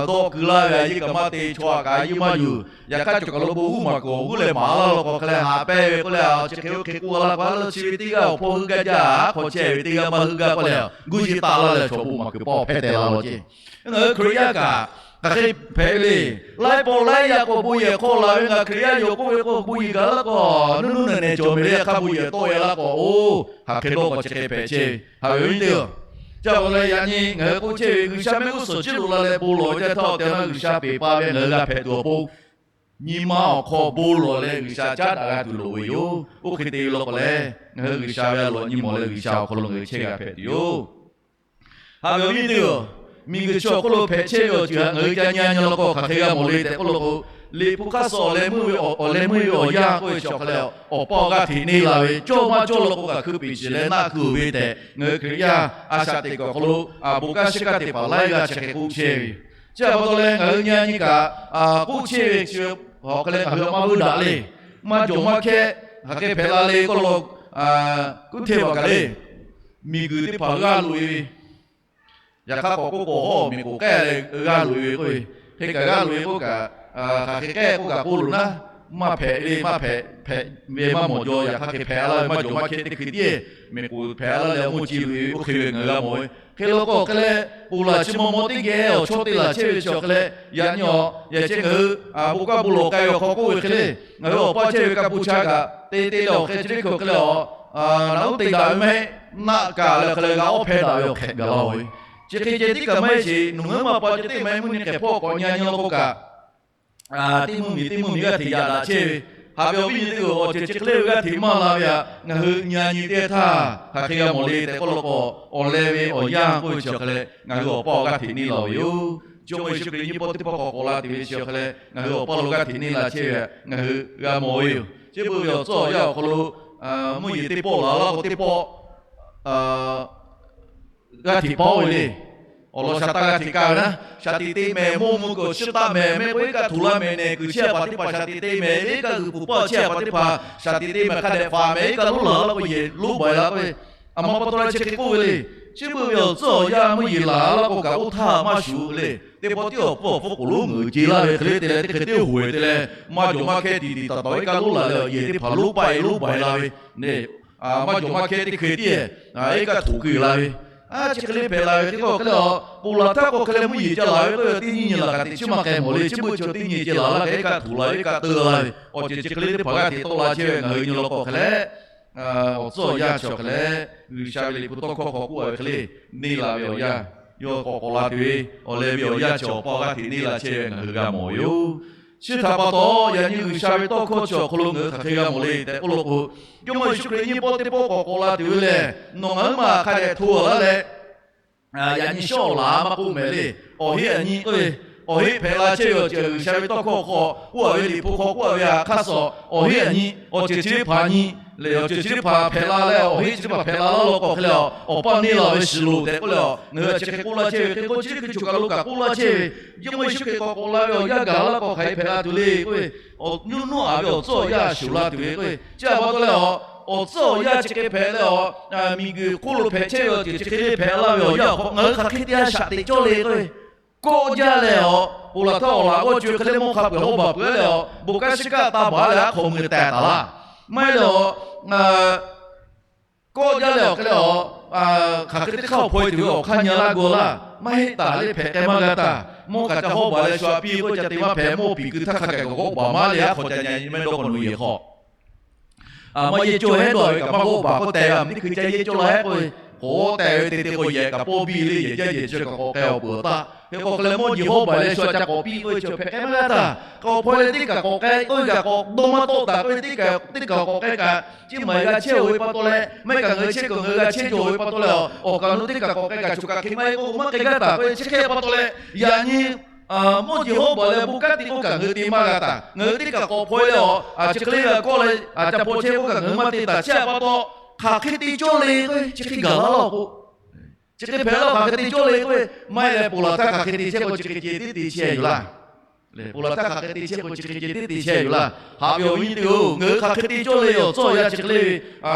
Dawˆ kuiˬ laˇ ve a yeˇ kaꞈ maˇ te, chaw aꞈ kaꞈ a yeˇ maˇ yuˬ. Yaꞈ hk'aˇ chaw kaˬ lo bon uˉ maˬ kuiˬ awˬ g'uˇ leh maˍ laˇ law k'o hk'e leh haꞈ pehnˇ ve k'oˆ leh, chi hk'e oˇ hk'e k'oˆ laˇ k'o, a leuˆ chi ve teˇ g'aˇ awˬ hpawˇ heuˆ gaˇ jaˇ, aˉ hk'aw chehˇ ve teˇ g'aˇ maˇ heuˆ gaˇ k'oˆ leh, guˇ yeˇ taˆ laˇ leh chaw bon maˍ kuiˬ pawˆ hpehˇ teh la law ceˇ. Ngaˬ hui Hkriꞈ yaˇ kaꞈ hk'aˬ hk'e hpehꞈ ve le. Laiˉ pawˆ laiˉ yaˇ k'o bon yehˬ hk'aw laˬ ve, ngaˬ Hkriꞈ yaˇ yoˬ k'oˆ ve k'o bon yehˬ gaˬ laˇ k'o, nuˇ nuˇ nehˬ nehˬ cawˬ mehˍ le, hk'a bon yehˬ tawˆ e laˇ k'o, oˇ hk'aˬ hk'e dawˇ k'o chi hk'e hpehꞈ chehˇ ve. Haꞈ ve awˬ viˉ teˇ-oˬ, chi pa taw leh yaꞈ nyi ngaˬ hui k'oˆ chehˇ ve, G'uiˬsha mehˆ g'uˇ suhˍ chiˇ loꞈ la leh bon lawˬ ve teˇ htaˇ, awˬ tehˬ awˬ na G'uiˬsha peˬ pa ve ngaˬ hui g'a hpehꞈ tuˬ awˬ pon, nyi ma awˬ hk'aw bon lawˬ leh G'uiˬsha caˉ daꞈ g'a tuˬ loˍ ve yoˬ. Oˇ hk'e te ve law k'o leh, ngaˬ hui G'uiˬsha ve a loꞈ nyi mawˬ leh G'uiˬsha awˬ hk'aw lo ngaˬ hui chehˇ g'a hpehꞈ tuˬ yoˬ. Haꞈ ve awˬ viˉ teˇ-oˬ, miˬguiˬ chi awˬ hk'oˆ lo hpehꞈ chehˇ ve awˬ ceuˬ htaꞈ ngaˬ hui ca nyi nyi law k'o, hk'aˬ hk'e g'a mawˬ le tehꞈ k'oˆ law k'o, Liꞈ hpu hk'aˇ suh awˬ leh meuˇ ve awˬ, awˬ leh meuˇ ve awˬ yanˇ k'oˆ ve chi awˬ hk'a leh, awˬ pa awˬ g'aˇ hteꞈ neˇ la ve, cawˇ maˇ cawˇ law k'o kaꞈ hkui peꞈ shiˍ leh naˆ ku ve tehꞈ, ngaˬ hui Hkriꞈ yaˇ a shaꞈ teꞈ kuiˬ awˬ hk'aw lo, bon kanˉ shiˉ kanˉ teˇ hpaˍ laiˉ g'aˇ chi hk'e k'oˆ chehˇ ve yoˬ. Chi pa taw leh ngaˬ hui nyi nyi kaꞈ k'oˆ chehˇ ve chi, awˬ hk'a leh ngaˬ hui maˇ vuiˇ daꞈ le. Maˇ jawˬ maˇ hkehˇ, hk'aˬ hk'e hpehꞈ la le k'oˆ law, kuˉ hteˇ vaˬ kaꞈ le, miˬguiˬ teˇ hpaˍ g'aˇ loꞈ e ve, yaꞈ hk'aˇ k'awꞈ k'oˆ k'o, hawˉ miˬ k'oˍ k'ehˉ leh g'aˇ loꞈ e ve k'oˆ ve, hk'e kaꞈ g'aˇ loꞈ e k'oˆ kaꞈ, hk'aˬ hk'e k'ehˉ k'oˆ kaꞈ k'oˆ loˬ naˉ, maˇ hpehꞈ le, maˇ hpehꞈ, hpehꞈ ve maˇ mawˬ jaw. Yaꞈ hk'aˇ hk'e hpehꞈ laˇ ve maˇ jawˬ maˇ hkehˇ teˇ hkui tiˉ, miˬ k'oˍ hpehꞈ laˇ leh awˬ mawˇ ce loꞈ e ve oˇ hk'e ve ngaˬ hui g'a mawˬ ve. Hk'e law k'o hk'e leh, ponˬ laˬ chi maw maw teˇ geh awˬ chawˇ te laˬ chehˇ ve chi awˬ hk'e leh, yaꞈ nyi awˬ yehˬ chehˇ ngaˬ hui bon kaˇ bon lawˬ k'ai ve awˬ hk'aw k'oˆ ve hk'e le, ngaˬ hui awˬ pa chehˇ ve kaˇ bon cha kaꞈ te te leh awˬ hk'e chi teˇ hkui hk'e leh awˬ, naꞈ uˉ te daꞈ ve maˇ heˆ, naˆ kaꞈ leh hk'e leh g'a awˉ hpehˇ daꞈ ve awˬ hk'ehꞈ gaˬ la ve. Chi hk'e ceh tiˉ kaꞈ maˇ heˆ sheˍ, nawˬ ngaˬ hui maˇ pa ceh teˇ maˇ heˆ, mvuhˇ nyi hk'e hpawˇ k'awꞈ nyi nyi law k'o kaꞈ, teˇ mvuhˇ miˬ teˇ mvuhˇ miˬ g'aˇ hteꞈ yaꞈ daꞈ chehˇ ve. Haꞈ ve awˬ viˉ nyi teˇ-oˬ, awˬ ceuˬ chi hk'e le ve g'aˇ hteꞈ maˇ la ve htaꞈ ngaˬ hui nyi nyi teˇ htaˇ hk'aˬ hk'e g'a mawˬ le tehꞈ k'oˆ law k'o, awˬ leh ve awˬ yanˇ k'oˆ ve chi awˬ hk'e leh ngaˬ hui awˬ pa awˬ g'aˇ hteꞈ neˇ la ve yoˬ. Jawˇmawˇ Yeˍsuˆ Hkriꞈ nyiˇ pawˆ teˇ pawˆ k'awꞈ k'awꞈ la tuˬ ve chi awˬ hk'e leh ngaˬ hui awˬ pa lo g'aˇ hteꞈ neˇ la chehˇ ve ngaˬ hui g'a mawˬ ve yoˬ. Chi beuꞈ ve awˬ tcuhˉ awˬ yanˇ awˬ hk'aw lo, mvuhˇ yeˬ teˇ pawˆ laˬ laˇ k'o teˇ pawˆ g'aˇ hteꞈ pawˆ ve le. Awˬ lawn shaˍ taˇ g'aˇ hteꞈ kaˇ ve naˉ, shaˍ tiꞈ te mehˍ, mawˇ mvuh k'o chiˇ taˆ mehˍ, mehˆ k'o iˉ kaˆ htuꞈ la mehˍ nehˬ kuiˬ chehˇ a paˍ teˇ hpaˍ shaˍ tiꞈ te mehˍ, iˉ kaˆ g'uiˬ pfuhˍ paˆ chehˇ a paˍ teˇ hpaˍ shaˍ tiꞈ te mehˍ, hk'a dehꞈ faˍ mehˍ, iˉ kaˆ lonˉ laˬ laˇ k'o yehˬ lonˉ baiˬ la k'oˆ ve, a ma pa taw leh chi hk'e k'oˆ ve le. Chi beuꞈ ve awˬ tcuhˉ awˬ yanˇ mvuhˇ yeˬ laˬ laˇ k'o kaꞈ oˇ htaˇ maˇ shuˍ le. Teˇ pawˆ tiˉ awˬ pfuhˇ awˬ pfuhˇ k'oˍ lonˉ ngeuˍ ce laˇ ve hk'e le te leh teˇ hk'e teˇ hoꞈ e te leh, maˇ jawˬ maˇ hkehˇ tiꞈ tiꞈ taˍ taˍ iˉ kaˆ lonˉ laˬ leh yehˬ teˇ hpaˍ lonˉ paˆ e lonˉ baiˬ la ve, maˇ jawˬ maˇ hkehˇ teˇ hkui tiˉ iˉ kaˆ htuꞈ keu la ve, a chi hk'e le hpehꞈ la ve teˇ k'oˆ hk'e le a, ponˬ laˬ htaˇ k'o hk'e leh mvuhˇ yeˬ ca laˬ ve k'oˆ ve teˇ nyi nyi laˬ kaꞈ teꞈ chiˉ maˇ k'ai mawˬ le. Chi beuꞈ chi teˇ nyi ce laˬ laˇ kaꞈ iˉ kaˆ htuꞈ la ve, iˉ kaˆ teu la ve, awˬ ceuˬ chi hk'e le teˇ hpaˍ g'aˇ hteꞈ tawˆ la chehˇ ve ngaˬ hui nyi law k'o hk'e leh, awˬ tcuhˉ awˬ yanˇ chi awˬ hk'e leh, G'uiˬsha ve liꞈ hpu tawˇ hkawˇ hk'aw k'oˆ a ve hk'e le, neˇ la ve awˬ yanˇ, yawˇ k'awꞈ k'awꞈ la tuˬ ve awˬ leh ve awˬ yanˇ chi awˬ pa g'aˇ hteꞈ neˇ la chehˇ ve ngaˬ hui g'a mawˬ ve yoˬ. Chi htaꞈ pa taw, yaꞈ nyi G'uiˬsha ve tawˇ hkawˇ chi awˬ hk'aw lo ngaˬ hui hk'aˬ hk'e g'a mawˬ le tehꞈ k'oˆ law k'o, Jawˇmawˇ Yeˍsuˆ Hkriꞈ nyiˇ pawˆ teˇ pawˆ k'awꞈ k'awꞈ la tuˬ ve lehˬ, nawˬ ngaˬ hui maˬ hk'a dehꞈ hto laˇ leh, yaꞈ nyi shawˉ laˬ maˇ k'oˆ mehˍ le. Awˬ heˆ aꞈ nyi k'oˆ ve, awˬ heˆ hpehꞈ la chehˇ ve awˬ ceuˬ G'uiˬsha ve tawˇ hkawˇ hk'aw k'oˆ a ve, liꞈ hpu hk'aw k'oˆ a ve htaꞈ hk'aˇ suh awˬ heˆ aꞈ nyi, awˬ ceuˬ chi teˇ hpaˍ nyi leh awˬ ceuˬ chi teˇ hpaˍ hpehꞈ la leh awˬ heˆ chi teˇ hpaˍ hpehꞈ la laˇ law k'o hk'e leh, awˬ pa neˇ la ve shiˍ loˍ tehꞈ k'oˆ leh, ngaˬ hui chi hk'e k'oˆ laˇ chehˇ ve hk'e k'o, chi hk'e choˬ kaˬ lo kaꞈ k'oˆ laˇ chehˇ ve, Jawˇmawˇ Yeˍsuˆ Hkriꞈ k'awꞈ k'awꞈ la ve awˬ yanˇ gaˬ laˇ k'o hk'aˬ hk'e hpehꞈ la tuˬ le k'oˆ ve, awˬ nyi naw a ve awˬ tcuhˉ awˬ yanˇ shuˍ la tuˬ ve k'oˆ ve, chi a pa taw leh awˬ, awˬ tcuhˉ awˬ yanˇ chi hk'e hpehꞈ leh awˬ, miˬguiˬ hk'oˆ lo hpehꞈ chehˇ ve awˬ ceuˬ chi hk'e le hpehꞈ laˇ ve awˬ yanˇ awˬ hk'aw ngaˬ hui hk'aˬ hk'e te a shaꞈ teꞈ cawˇ le k'oˆ ve, kawˆ jaˇ leh awˬ, ponˬ laˬ htaˇ awˬ laꞈ g'awˇ co hk'e le mawˇ hk'a peu-eˬ hawˉ baˬ peuˬ leh awˬ, bon kanˉ shiˉ kanˉ taˇ baˬ leh aˉ hk'aw mui tehˬ taˍ laˇ. Maˇ heˆ leh awˬ, kawˆ jaˇ leh awˬ hk'e leh awˬ, hk'aˬ hk'e teˇ hk'aˇ awˬ hpaw e tuˬ ve awˬ hk'aˇ nyi laˇ gu laˇ. Maˇ heˆ taˍ le, hpehꞈ k'ai maˇ g'a taˍ. Mawˇ kaꞈ ca hawˉ baˬ leh shu a piˇ k'oˆ ca te maˇ hpehꞈ, mawˇ piˍ keu htaˇ hk'a gaˬ kawꞈ kawˆ baˬ maˇ le, aˉ hk'aw ca nyi mehˆ dawˇ k'awꞈ nawˬ yehˬ hk'aw maˇ yehˬ cawˬ hehˉ dawˇ ve kaꞈ maˇ k'oˆ baˬ k'oˆ tehꞈ ve, a teˇ hkui ca yehˬ cawˬ la hehˉ k'oˆ ve, k'awꞈ tehˬ ve te te k'o, yehˬ kaꞈ pawˇ biˇ le, yehˬ jaˇ yehˬ chi kaꞈ k'awꞈ k'ai awˬ peuˬ awˬ taˇ. Hk'e k'o hk'e leh mawˇ jeˬ hawˉ baˬ leh shu a ca k'awꞈ piˇ k'oˆ ve chi hpehꞈ k'ai maˇ g'a taˇ. K'awꞈ hpaw leh teˇ kaꞈ k'awꞈ k'ai k'oˆ ve kaꞈ k'awꞈ dawˇ maˇ tawˆ taˍ k'oˆ ve teˇ kaꞈ teˇ kaꞈ k'awꞈ k'ai kaꞈ, chi maˬ g'a chehˇ-oˬ ve pa taw leh, maˇ heˆ kaꞈ ngaˬ hui chehˇ kuiˬ ngaˬ hui g'a chehˇ cawˬ ve pa taw leh, awˬ kaˍ awˬ nu teˇ kaꞈ k'awꞈ k'ai kaꞈ choˬ kaꞈ hk'e maˇ heˆ k'o maˇ k'ai gaˇ taˍ k'oˆ ve chi hk'e pa taw leh, yaꞈ nyi mawˇ jeˬ hawˉ baˬ leh bon kanˉ te k'oˆ kaꞈ ngaˬ hui te maˇ g'a taˍ. Ngaˬ hui teˇ kaꞈ k'awꞈ hpaw leh awˬ, a chi hk'e le g'a kawˆ leh a ca hpaw chehˇ k'oˆ kaꞈ ngaˬ hui maˇ te taˍ. Chi htaꞈ pa taw, hk'aˬ hk'e te cawˇ le k'oˆ ve chi hk'e gaˬ la laˇ-oˬ k'o, chi hk'e hpehꞈ laˇ-oˬ, hk'aˬ hk'e te cawˇ le k'oˆ ve, maˇ heˆ leh ponˬ laˬ htaˇ hk'aˬ hk'e te chehˇ k'o chi hk'e ceh tiˉ te chehˇ yoˬ laˇ. Ponˬ laˬ htaˇ hk'aˬ hk'e te chehˇ k'o chi hk'e ceh tiˉ te chehˇ yoˬ laˇ. Haꞈ ve awˬ viˉ nyi teˇ-oˬ, ngaˬ hui hk'aˬ hk'e te cawˇ le awˬ tcuhˉ awˬ yanˇ chi hk'e le ve,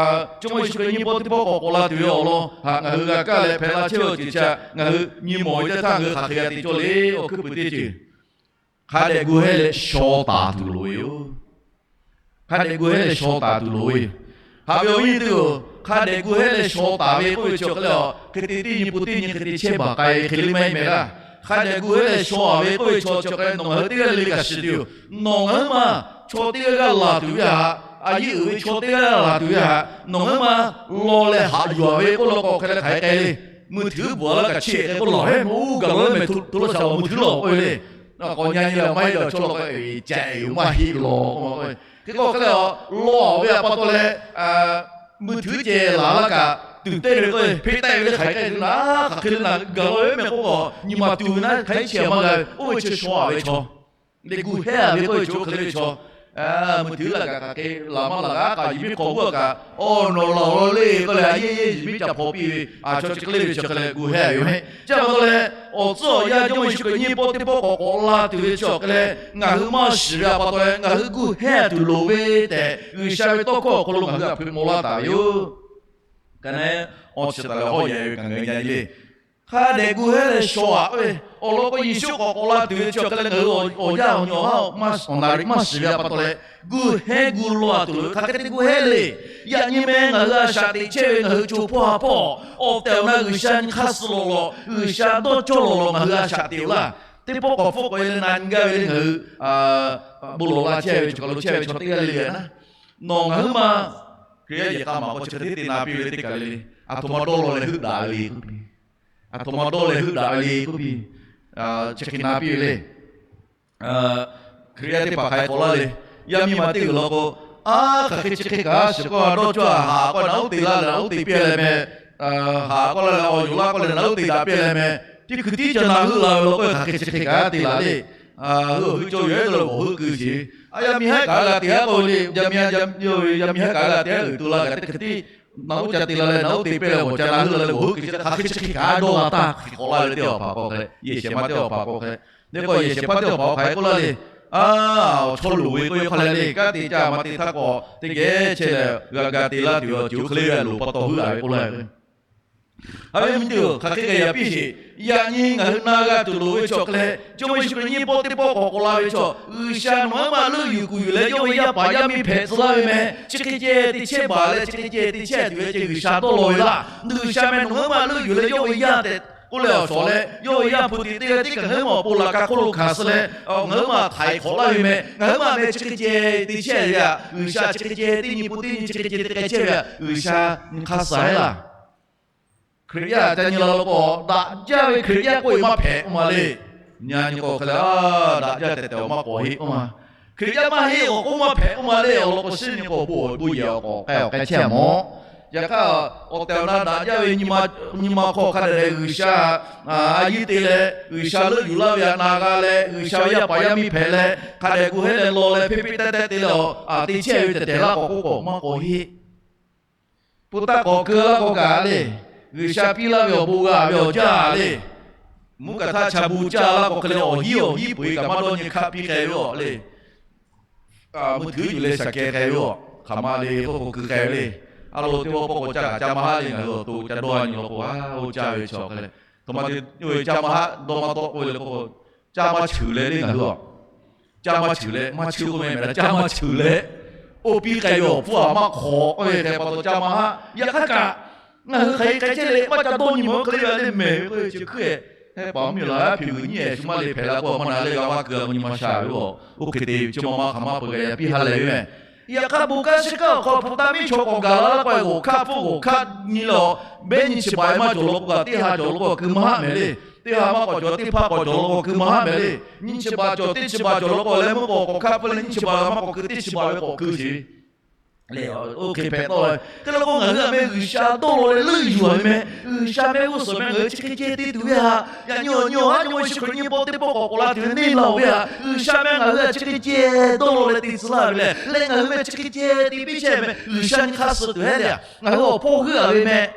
Jawˇmawˇ Yeˍsuˆ Hkriꞈ nyiˇ pawˆ teˇ pawˆ k'awꞈ k'awꞈ la tuˬ ve awˬ lawn htaꞈ ngaˬ hui g'a kaˇ leh hpehꞈ la chehˇ ve awˬ ceuˬ chi htaꞈ ngaˬ hui nyi mawˬ ve teˇ htaˇ, ngaˬ hui hk'aˬ hk'e g'a te cawˇ le. Awˬ hkuiˉ puiˍ teˇ ceuˬ, hk'a dehꞈ gu hehˉ leh shaw taˍ tuˬ loˍ ve yoˬ. Hk'a dehꞈ gu hehˉ leh shaw taˍ tuˬ loˍ ve yoˬ. Haꞈ ve awˬ viˉ nyi teˇ-oˬ, hk'a dehꞈ gu hehˉ leh shaw taˍ ve k'oˆ ve chi awˬ hk'e leh, hk'e te teˇ nyi pun teˇ nyi hk'e te chehˇ baˬ k'ai ve hk'e le maˇ heˆ mehˍ laˇ. Hk'a dehꞈ gu hehˉ leh shaw taˍ ve k'oˆ ve chi awˬ hk'e nawˬ ngaˬ hui teˇ g'aˇ le le kaꞈ shiˍ tuˬ yoˬ. Nawˬ ngaˬ hui maˇ chaw teˇ g'aˇ g'aˇ laˬ tuˬ ve htaꞈ, a yiˇ uiˍ ve chaw teˇ g'aˇ g'aˇ laˬ tuˬ ve htaꞈ nawˬ ngaˬ hui maˇ law leh haꞈ yuˬ-a ve k'oˆ law k'o, hk'e leh hk'aˬ hk'e k'ai le. Mui htuiˉ bvuhꞈ laˇ kaꞈ chehˇ k'ai k'oˆ laˬ hehˉ, mvuhˇ gaˬ law leh mehˬ hto lo shaˍ laˬ mui htuiˉ law k'oˆ ve le. K'awꞈ nyi nyi leh maˇ heˆ leh chaw law k'o, caꞈ-e yoˬ maˇ heˆ law k'oˆ ma k'o, hk'e k'o hk'e leh law-a ve htaꞈ pa taw leh, mui htuiˉ ceh laˬ laˇ kaꞈ tuˬ teˇ ve k'o, hpeˇ taˆ ve le hk'aˬ hk'e k'ai tuˬ naˉ, hk'aˬ hk'e le naˬ gaˬ law ve mehˆ k'oˆ k'o, nyi ma tuˬ ve naˉ hk'aˬ hk'e chehˇ maˇ g'a ve, oˇ ve chi shaw-a ve chaw le. Gu hehˉ-a ve k'oˆ ve chi hk'e le ve chaw, mui htuiˉ laˬ kaꞈ hk'aˬ hk'e laˬ maˇ laˬ g'a kaꞈ, yehˬ miˉ hk'aw g'uˇ kaꞈ, awˬ nawˬ laˬ-a le k'oˆ leh, a yehˬ yehˬ yehˬ miˉ ca hpaw piˇ ve, a chaw chi hk'e le ve chi hk'e leh gu hehˉ ve yoˬ mehˍ. Chi pa taw leh, awˬ tcuhˉ awˬ yanˇ Jawˇmawˇ Yeˍsuˆ Hkriꞈ nyiˇ pawˆ teˇ pawˆ k'awꞈ k'awꞈ la tuˬ ve chi awˬ hk'e leh, ngaˬ hui maˇ shiˍ ve htaꞈ pa taw leh ngaˬ hui gu hehˉ tuˬ loˍ ve tehꞈ, G'uiˬsha ve tawˇ hkawˇ awˬ hk'aw lo ngaˬ hui htaꞈ hpeuꞈ maw laˇ taˍ ve yoˬ. Ka naˉ, awˬ chi taˍ leh hawˉ yehˬ ve kaꞈ ngaˬ hui nyi le. Hk'a dehꞈ gu hehˉ leh shaw-a k'oˆ ve, awˬ lawn k'o Yeˍsuˆ k'awꞈ k'awꞈ la tuˬ ve chi awˬ hk'e leh ngaˬ hui awˬ yanˇ awˬ nyi awˬ haˉ awˬ naˍ riˍ maˇ shiˍ ve htaꞈ pa taw leh, gu hehˉ gu law-a tuˬ loˍ ve. Hk'aˬ hk'e te gu hehˉ le. Yaꞈ nyi meh ngaˬ hui a shaꞈ teꞈ chehˇ ve ngaˬ hui co hpawˇ ha hpawˇ awˬ tehˬ awˬ na G'uiˬsha nyi hk'aˇ suh lawˬ lawˬ, G'uiˬsha dawˇ cawˇ lawˬ lawˬ ngaˬ hui a shaꞈ teꞈ-oˬ laˇ. Teˇ pawˆ k'awꞈ hpfuhˆ k'awꞈ e leh na nyi gaˇ ve le ngaˬ hui bon lawˬ la chehˇ ve chaw, hk'aˬ lo chehˇ ve chaw teˇ g'aˇ le le naˉ, nawˬ ngaˬ hui maˇ Hkriꞈ yaˇ yehˬ k'a maˍ k'o chi hk'e te te na piˇ ve le teˇ kaˬ le le, aˬ htoꞈ ma dawˇ law leh heuˆ daꞈ ve le k'oˆ piˇ. Aˬ htoꞈ ma dawˇ leh heuˆ daꞈ ve le k'oˆ piˇ. Chi hk'e na piˇ ve le. Hkriꞈ yaˇ teˇ hpaˍ hk'aˬ hk'e k'awꞈ laˇ le. Yaˇ miˇ ma teˇ g'uiˬ law k'o, a hk'aˬ hk'e chi hk'e kaꞈ shiˍ k'oˆ a dawˇ cawˇ a haꞈ k'oˆ naˬ uˉ te laˇ leh naˬ uˉ te piˇ leh meh, haꞈ k'oˆ laˇ leh awˬ yoˬ laˇ k'oˆ leh naˬ uˉ te daꞈ piˇ leh meh, teˇ hkui tiˉ ca na heuˆ la ve law k'o, hk'aˬ hk'e chi hk'e kaꞈ te laˬ le. Hui awˬ hui cawˇ yehˬ dawˇ leh g'awˬ heuˆ keu sheˍ. A yaˇ miˇ haˉ kaꞈ g'a te haˉ k'oˆ le, yaˇ miˇ haˉ, yaˇ miˇ haˉ kaꞈ g'a te haˉ uiˍ tu la kaꞈ teˇ hkui tiˉ naˬ uˉ ca te la leh naˬ uˉ te piˇ leh g'awˬ ca na heuˆ la leh g'awˬ heuˆ keu chi hk'e hk'aˬ hk'e dawˇ la taˇ hk'e k'awꞈ laˇ ve teˇ awˬ hpaˍ k'o hk'e, yehˬ shehˍ ma teˇ awˬ hpaˍ k'o hk'e, teˇ k'o yehˬ shehˍ hpaˇ teˇ awˬ hpaˍ hk'aˬ hk'e k'oˆ laˇ le. A, awˬ chaw loˍ ve k'oˆ ve hk'a leh le, kanˉ te caˇ ma te htaˇ k'awꞈ teˇ geh chehˇ leh g'a ga te laˇ tuˬ ve awˬ ceuˬ oˇ hk'e le ve loˍ pa taw heuˆ laˬ ve k'oˆ laˇ ve Haꞈ ve mvuhˇ miˬ teˇ-oˬ, hk'aˬ hk'e g'a yaꞈ piˇ sheˍ. Yaꞈ nyi ngaˬ hui na g'a tuˬ loˍ ve chi awˬ hk'e leh, Jawˇmawˇ Yeˍsuˆ Hkriꞈ nyiˇ pawˆ teˇ pawˆ k'awꞈ k'awꞈ la ve chaw, G'uiˬsha nawˬ hui maˇ leuˆ yuˬ kuˬ yuˬ leh yawˇ ve yaˇ paˍ yaˇ miˇ hpehꞈ tcuh laˇ ve meh. Chi hk'e ceh te chehˇ baˬ leh chi hk'e ceh te chehˇ tuˬ ve ceh G'uiˬsha dawˇ law ve laˇ. G'uiˬsha meh nawˬ hui maˇ leuˆ yuˬ leh yawˇ ve yaˇ tehꞈ k'oˆ leh awˬ shawˍ leh, yawˇ ve yaˇ hpu tiꞈ teˇ g'aˇ tiˉ kaꞈ ngaˬ hui maˇ awˬ pon laꞈ ka hk'oˆ lo hkanˍ suh leh, ngaˬ hui maˇ htaiˍ hk'awꞈ laˇ ve meh. Ngaˬ hui maˇ meh chi hk'e ceh te chehˇ ve htaꞈ, G'uiˬsha chi hk'e ceh teˇ nyi pun teˇ nyi chi hk'e ceh te k'ai chehˇ ve htaꞈ G'uiˬsha nyi hk'aˇ suh heˆ laˇ. Hkriꞈ yaˇ ca nyi la law k'o, daꞈ jaˇ ve Hkriꞈ yaˇ k'oˆ ve maˇ hpehꞈ k'oˆ ma le. Nyi k'o hk'e leh, daꞈ jaˇ tehꞈ tehꞈ awˬ maˇ k'awꞈ heˆ k'oˆ ma. Hkriꞈ yaˇ maˇ heˆ awˬ k'oˆ maˇ hpehꞈ k'oˆ ma le. Awˬ lawn k'o shiˉ nyi k'o bon bon yehˬ awˬ k'awꞈ k'ai awˬ k'ai chehˇ a mawˬ. Yaꞈ hk'aˇ, awˬ tehˬ awˬ na daꞈ jaˇ ve nyi ma hk'aw hk'a dehꞈ leh G'uiˬsha a yiˇ te leh, G'uiˬsha leuˆ yuˬ laˇ ve htaꞈ na g'a leh, G'uiˬsha ve yaˇ paˍ yaˇ miˇ hpehꞈ leh, hk'a dehꞈ gu heˆ leh law leh hpeˇ hpeˇ taˇ taˇ te leh, a te chehˇ ve tehˬ tehˬ laˇ k'awꞈ k'oˆ k'o maˇ k'awꞈ heˆ. Pun taˇ k'awꞈ keu laˇ k'o kaꞈ le, G'uiˬsha piˇ laˇ ve awˬ bon g'a ve awˬ jaˇ le. Mvuhˇ kaꞈ htaˇ cha bu caˇ laˇ k'o hk'e leh awˬ hiˉ awˬ hiˉ peu-eˬ kaꞈ maˇ dawˇ nyi hkaˆ piˇ k'ai ve aˬ le. Mui htuiˉ yuˬ leh shaˍ keh k'ai ve aˬ, hk'aˬ ma le k'oˆ k'o keu k'ai ve le. A lo teˇ pawˆ pawˆ k'o caˇ kaꞈ caˇ maˇ haˆ le, ngaˬ hui awˬ to ca dawˇ nyi law k'o, a oˇ caˇ ve chaw hk'e leh, htoꞈ ma te oˇ ve caˇ maˇ haˆ dawˇ maˇ tawˆ k'oˆ ve le k'o, caˇ maˇ cheuˬ leh le ngaˬ hui aˬ. Caˇ maˇ cheuˬ leh, maˇ cheuˬ k'oˆ meh meh la, caˇ maˇ cheuˬ leh, oˇ piˇ k'ai ve awˬ hpfuhˇ aˬ maˇ hk'awꞈ k'oˆ ve hk'e pa taw caˇ maˇ haˆ. Yaꞈ hk'aˇ kaꞈ, ngaˬ hui hk'aˬ hk'e k'ai chehˇ le maˇ ca dawˇ nyi mawˬ hk'e le ve le mehˬ ve k'oˆ ve chi hkui-e, heh paˍ miˇ laˬ hpeuꞈ g'uiˬ nyiˇ ehˍ shu maˇ le hpehꞈ la k'o, a ma na le g'a maˇ keu a ma nyi ma sha ve aˬ. Oˇ hk'e te ve chi ma ma hk'aˬ ma peuˬ g'a yaꞈ piˇ ha lehˬ ve meh. Yaꞈ hk'aˇ bon kanˉ shiˉ kanˉ awˬ hk'aw hpu taˇ miˉ chaw k'awꞈ gaˬ la laˇ k'o, g'awˬ hk'aˇ hpfuhˆ g'awˬ hk'aˇ nyi lawˬ, beh nyi chi bawˬ e maˇ cawˬ law k'o kaꞈ, teˇ ha cawˬ law k'o kaꞈ keu maˇ haˆ mehˍ le. Teˇ ha maˇ k'awꞈ cawˬ, teˇ hpaˇ k'awꞈ cawˬ law k'o kaꞈ keu maˇ haˆ mehˍ le. Nyi chi bawˬ cawˬ, teˇ chi bawˬ cawˬ law k'o, leh meuˇ k'awꞈ k'awꞈ hk'aˇ hpfuhˆ leh nyi chi bawˬ maˇ k'awꞈ keu, teˇ chi bawˬ ve k'awꞈ keu sheˍ ve le. Oˇ hk'e hpehꞈ tawˆ la ve hk'e le k'o, ngaˬ hui a meh G'uiˬsha dawˇ law leh leuˆ yuˬ ve meh. G'uiˬsha meh g'uˇ suhˍ meh ngaˬ hui chi hk'e ceh te tuˬ ve htaꞈ, yaꞈ nyi awˬ nyi awˬ haˉ nyi ma Yeˍsuˆ Hkriꞈ nyi paw teˇ pawˆ k'awꞈ k'awꞈ la tuˬ ve neˇ laˬ ve htaꞈ, G'uiˬsha meh ngaˬ hui htaꞈ chi hk'e ceh dawˇ law leh te tcuh laˇ ve lehˬ, leh ngaˬ hui meh chi hk'e ceh te piˇ chehˇ meh, G'uiˬsha nyi hk'aˇ suh tuˬ heˉ le. Ngaˬ hui awˬ hpawˇ g'euˆ a ve meh.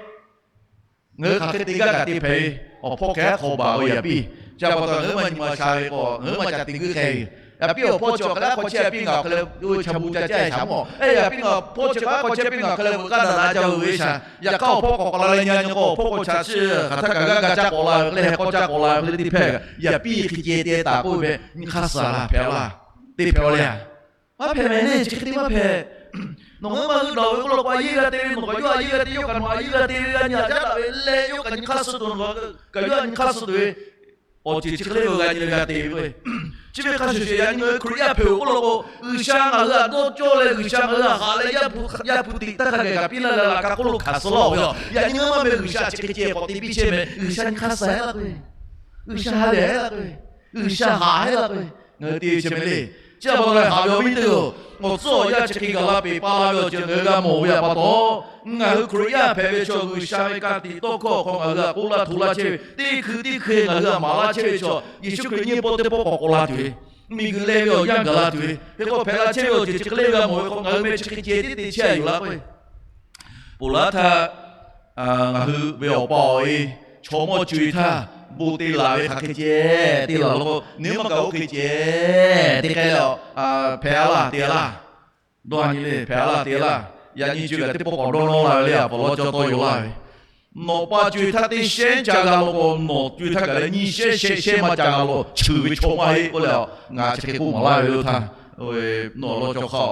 Ngaˬ hui hk'aˬ hk'e te gaˇ kaꞈ te hpehꞈ ve, awˬ hpawˇ hk'e aˉ hk'aw baˬ ve yaꞈ piˇ. Chi pa taw ngaˬ hui maˇ nyi ma sha ve k'o, ngaˬ hui maˇ ca te g'euˆ k'ai ve. Yaꞈ piˇ awˬ hpawˇ chi awˬ hk'a leh aˉ hk'aw chehˇ piˇ ngaˬ awˬ hk'a leh, oˇ ve cha bu ca caˇ shaˍ mawˬ. Yaꞈ piˇ ngaˬ hpawˇ chi hk'a aˉ hk'aw chehˇ piˇ ngaˬ awˬ hk'a leh veuꞈ k'aˇ daꞈ daꞈ ca ve shaˍ. Yaꞈ hk'aˇ awˬ hpawˇ k'awꞈ k'awꞈ la leh nyi nyi k'o, awˬ hpawˇ k'awꞈ cha chi hk'aˬ htaˇ kaꞈ g'aˇ g'a caˇ k'awꞈ la ve k'o, leh hk'aw caˇ k'awꞈ la ve hk'e le te hpehꞈ. Yaꞈ piˇ hk'e ceh te taˍ k'oˆ ve meh, nyi hk'aˇ suh laˇ hpehꞈ laˇ, te hpehꞈ a le. Maˇ hpehꞈ mehˍ le, chi hk'e te maˇ hpehꞈ. Nawˬ ngaˬ hui maˇ g'euˆ dawˬ ve k'oˆ law k'o, a yeˇ g'a te ve, nawˬ kaꞈ yawˇ a yeˇ g'a te, yawˇ kaꞈ nawˬ a yeˇ g'a te ve, g'a nyi a caˉ daꞈ ve leh, yawˇ kaꞈ nyi hk'aˇ suh tuˬ, nawˬ kaꞈ yawˇ a nyi hk'aˇ suh tuˬ ve, awˬ ceuˬ chi hk'e le g'a nyi le g'a te ve k'o, chi ve hk'a shuˍ shuˍ yaꞈ nyi ngaˬ hui Hkriꞈ yaˇ hpehꞈ-oˬ k'oˆ law k'o, G'uiˬsha ngaˬ hui htaꞈ dawˇ cawˇ leh G'uiˬsha ngaˬ hui htaꞈ haꞈ leh, yaˇ hpu tiꞈ taˇ hk'a gaˬ kaꞈ piˇ laˇ leh laꞈ ka hk'oˆ lo hkanˍ suh laˇ ve yoˬ. Yaꞈ nyi ngaˬ hui maˇ meh G'uiˬsha chi hk'e ceh k'awꞈ te piˇ chehˇ meh, G'uiˬsha nyi hk'aˇ suh heˉ laˇ k'o, G'uiˬsha ha lehˬ heˉ laˇ k'o, G'uiˬsha haꞈ heˉ laˇ k'o, ngaˬ hui te chehˇ meh le. Chi pa taw leh haꞈ ve awˬ viˉ teˇ-oˬ, awˬ tcuhˉ awˬ yanˇ chi hk'e gaˬ la peˬ pa la ve awˬ ceuˬ ngaˬ hui g'a mawˬ ve pa taw, ngaˬ hui Hkriꞈ yaˇ hpehꞈ ve chaw, G'uiˬsha ve ka tiꞈ tawˇ hkawˇ awˬ hk'aw ngaˬ hui htaꞈ k'oˆ laˇ hto laˇ chehˇ ve, teˇ hkui teˇ hkui ngaˬ hui htaꞈ maˍ laˇ chehˇ ve chaw, Yeˍsuˆ Hkriꞈ nyi paw teˇ pawˆ k'awꞈ k'awꞈ la tuˬ ve, miˬguiˬ leh ve awˬ yanˇ gaˬ la tuˬ ve, hk'e k'o hpehꞈ la chehˇ ve awˬ ceuˬ chi hk'e le g'a mawˬ ve hk'aw ngaˬ hui meh chi hk'e ceh tiˉ te chehˇ a yoˬ laˇ k'o, ponˬ laˇ htaˇ ngaˬ hui ve awˬ pa awˬ e chaw mawˇ co-e htaˇ bon te laˬ ve hk'aˬ hk'e ceh te laˬ law k'o, nawˬ maˇ kaꞈ oˇ hk'e ceh te k'ai leh, hpehꞈ a laˇ te a laˇ. Dawˇ a nyi le, hpehꞈ a laˇ te a laˇ. Yaꞈ nyi co-e kaꞈ teˇ pawˆ k'awꞈ dawˇ nawˇ la ve le, a pawˍ lawˇ cawˇ tawˇ yaw laˇ ve, nawˬ pa co-e htaˇ teˇ shehnˉ ca g'a law k'o, nawˬ co-e htaˇ kaꞈ leh nyiˇ shehnˉ shehˆ shehnˉ maˇ ca g'a law, cheuˬ ve chaw maˇ heˆ k'oˆ leh, ngaˬ chi hk'e k'oˆ maˍ laˇ ve le oˇ htaˇ, nawˬ lawˇ cawˇ hk'aˇ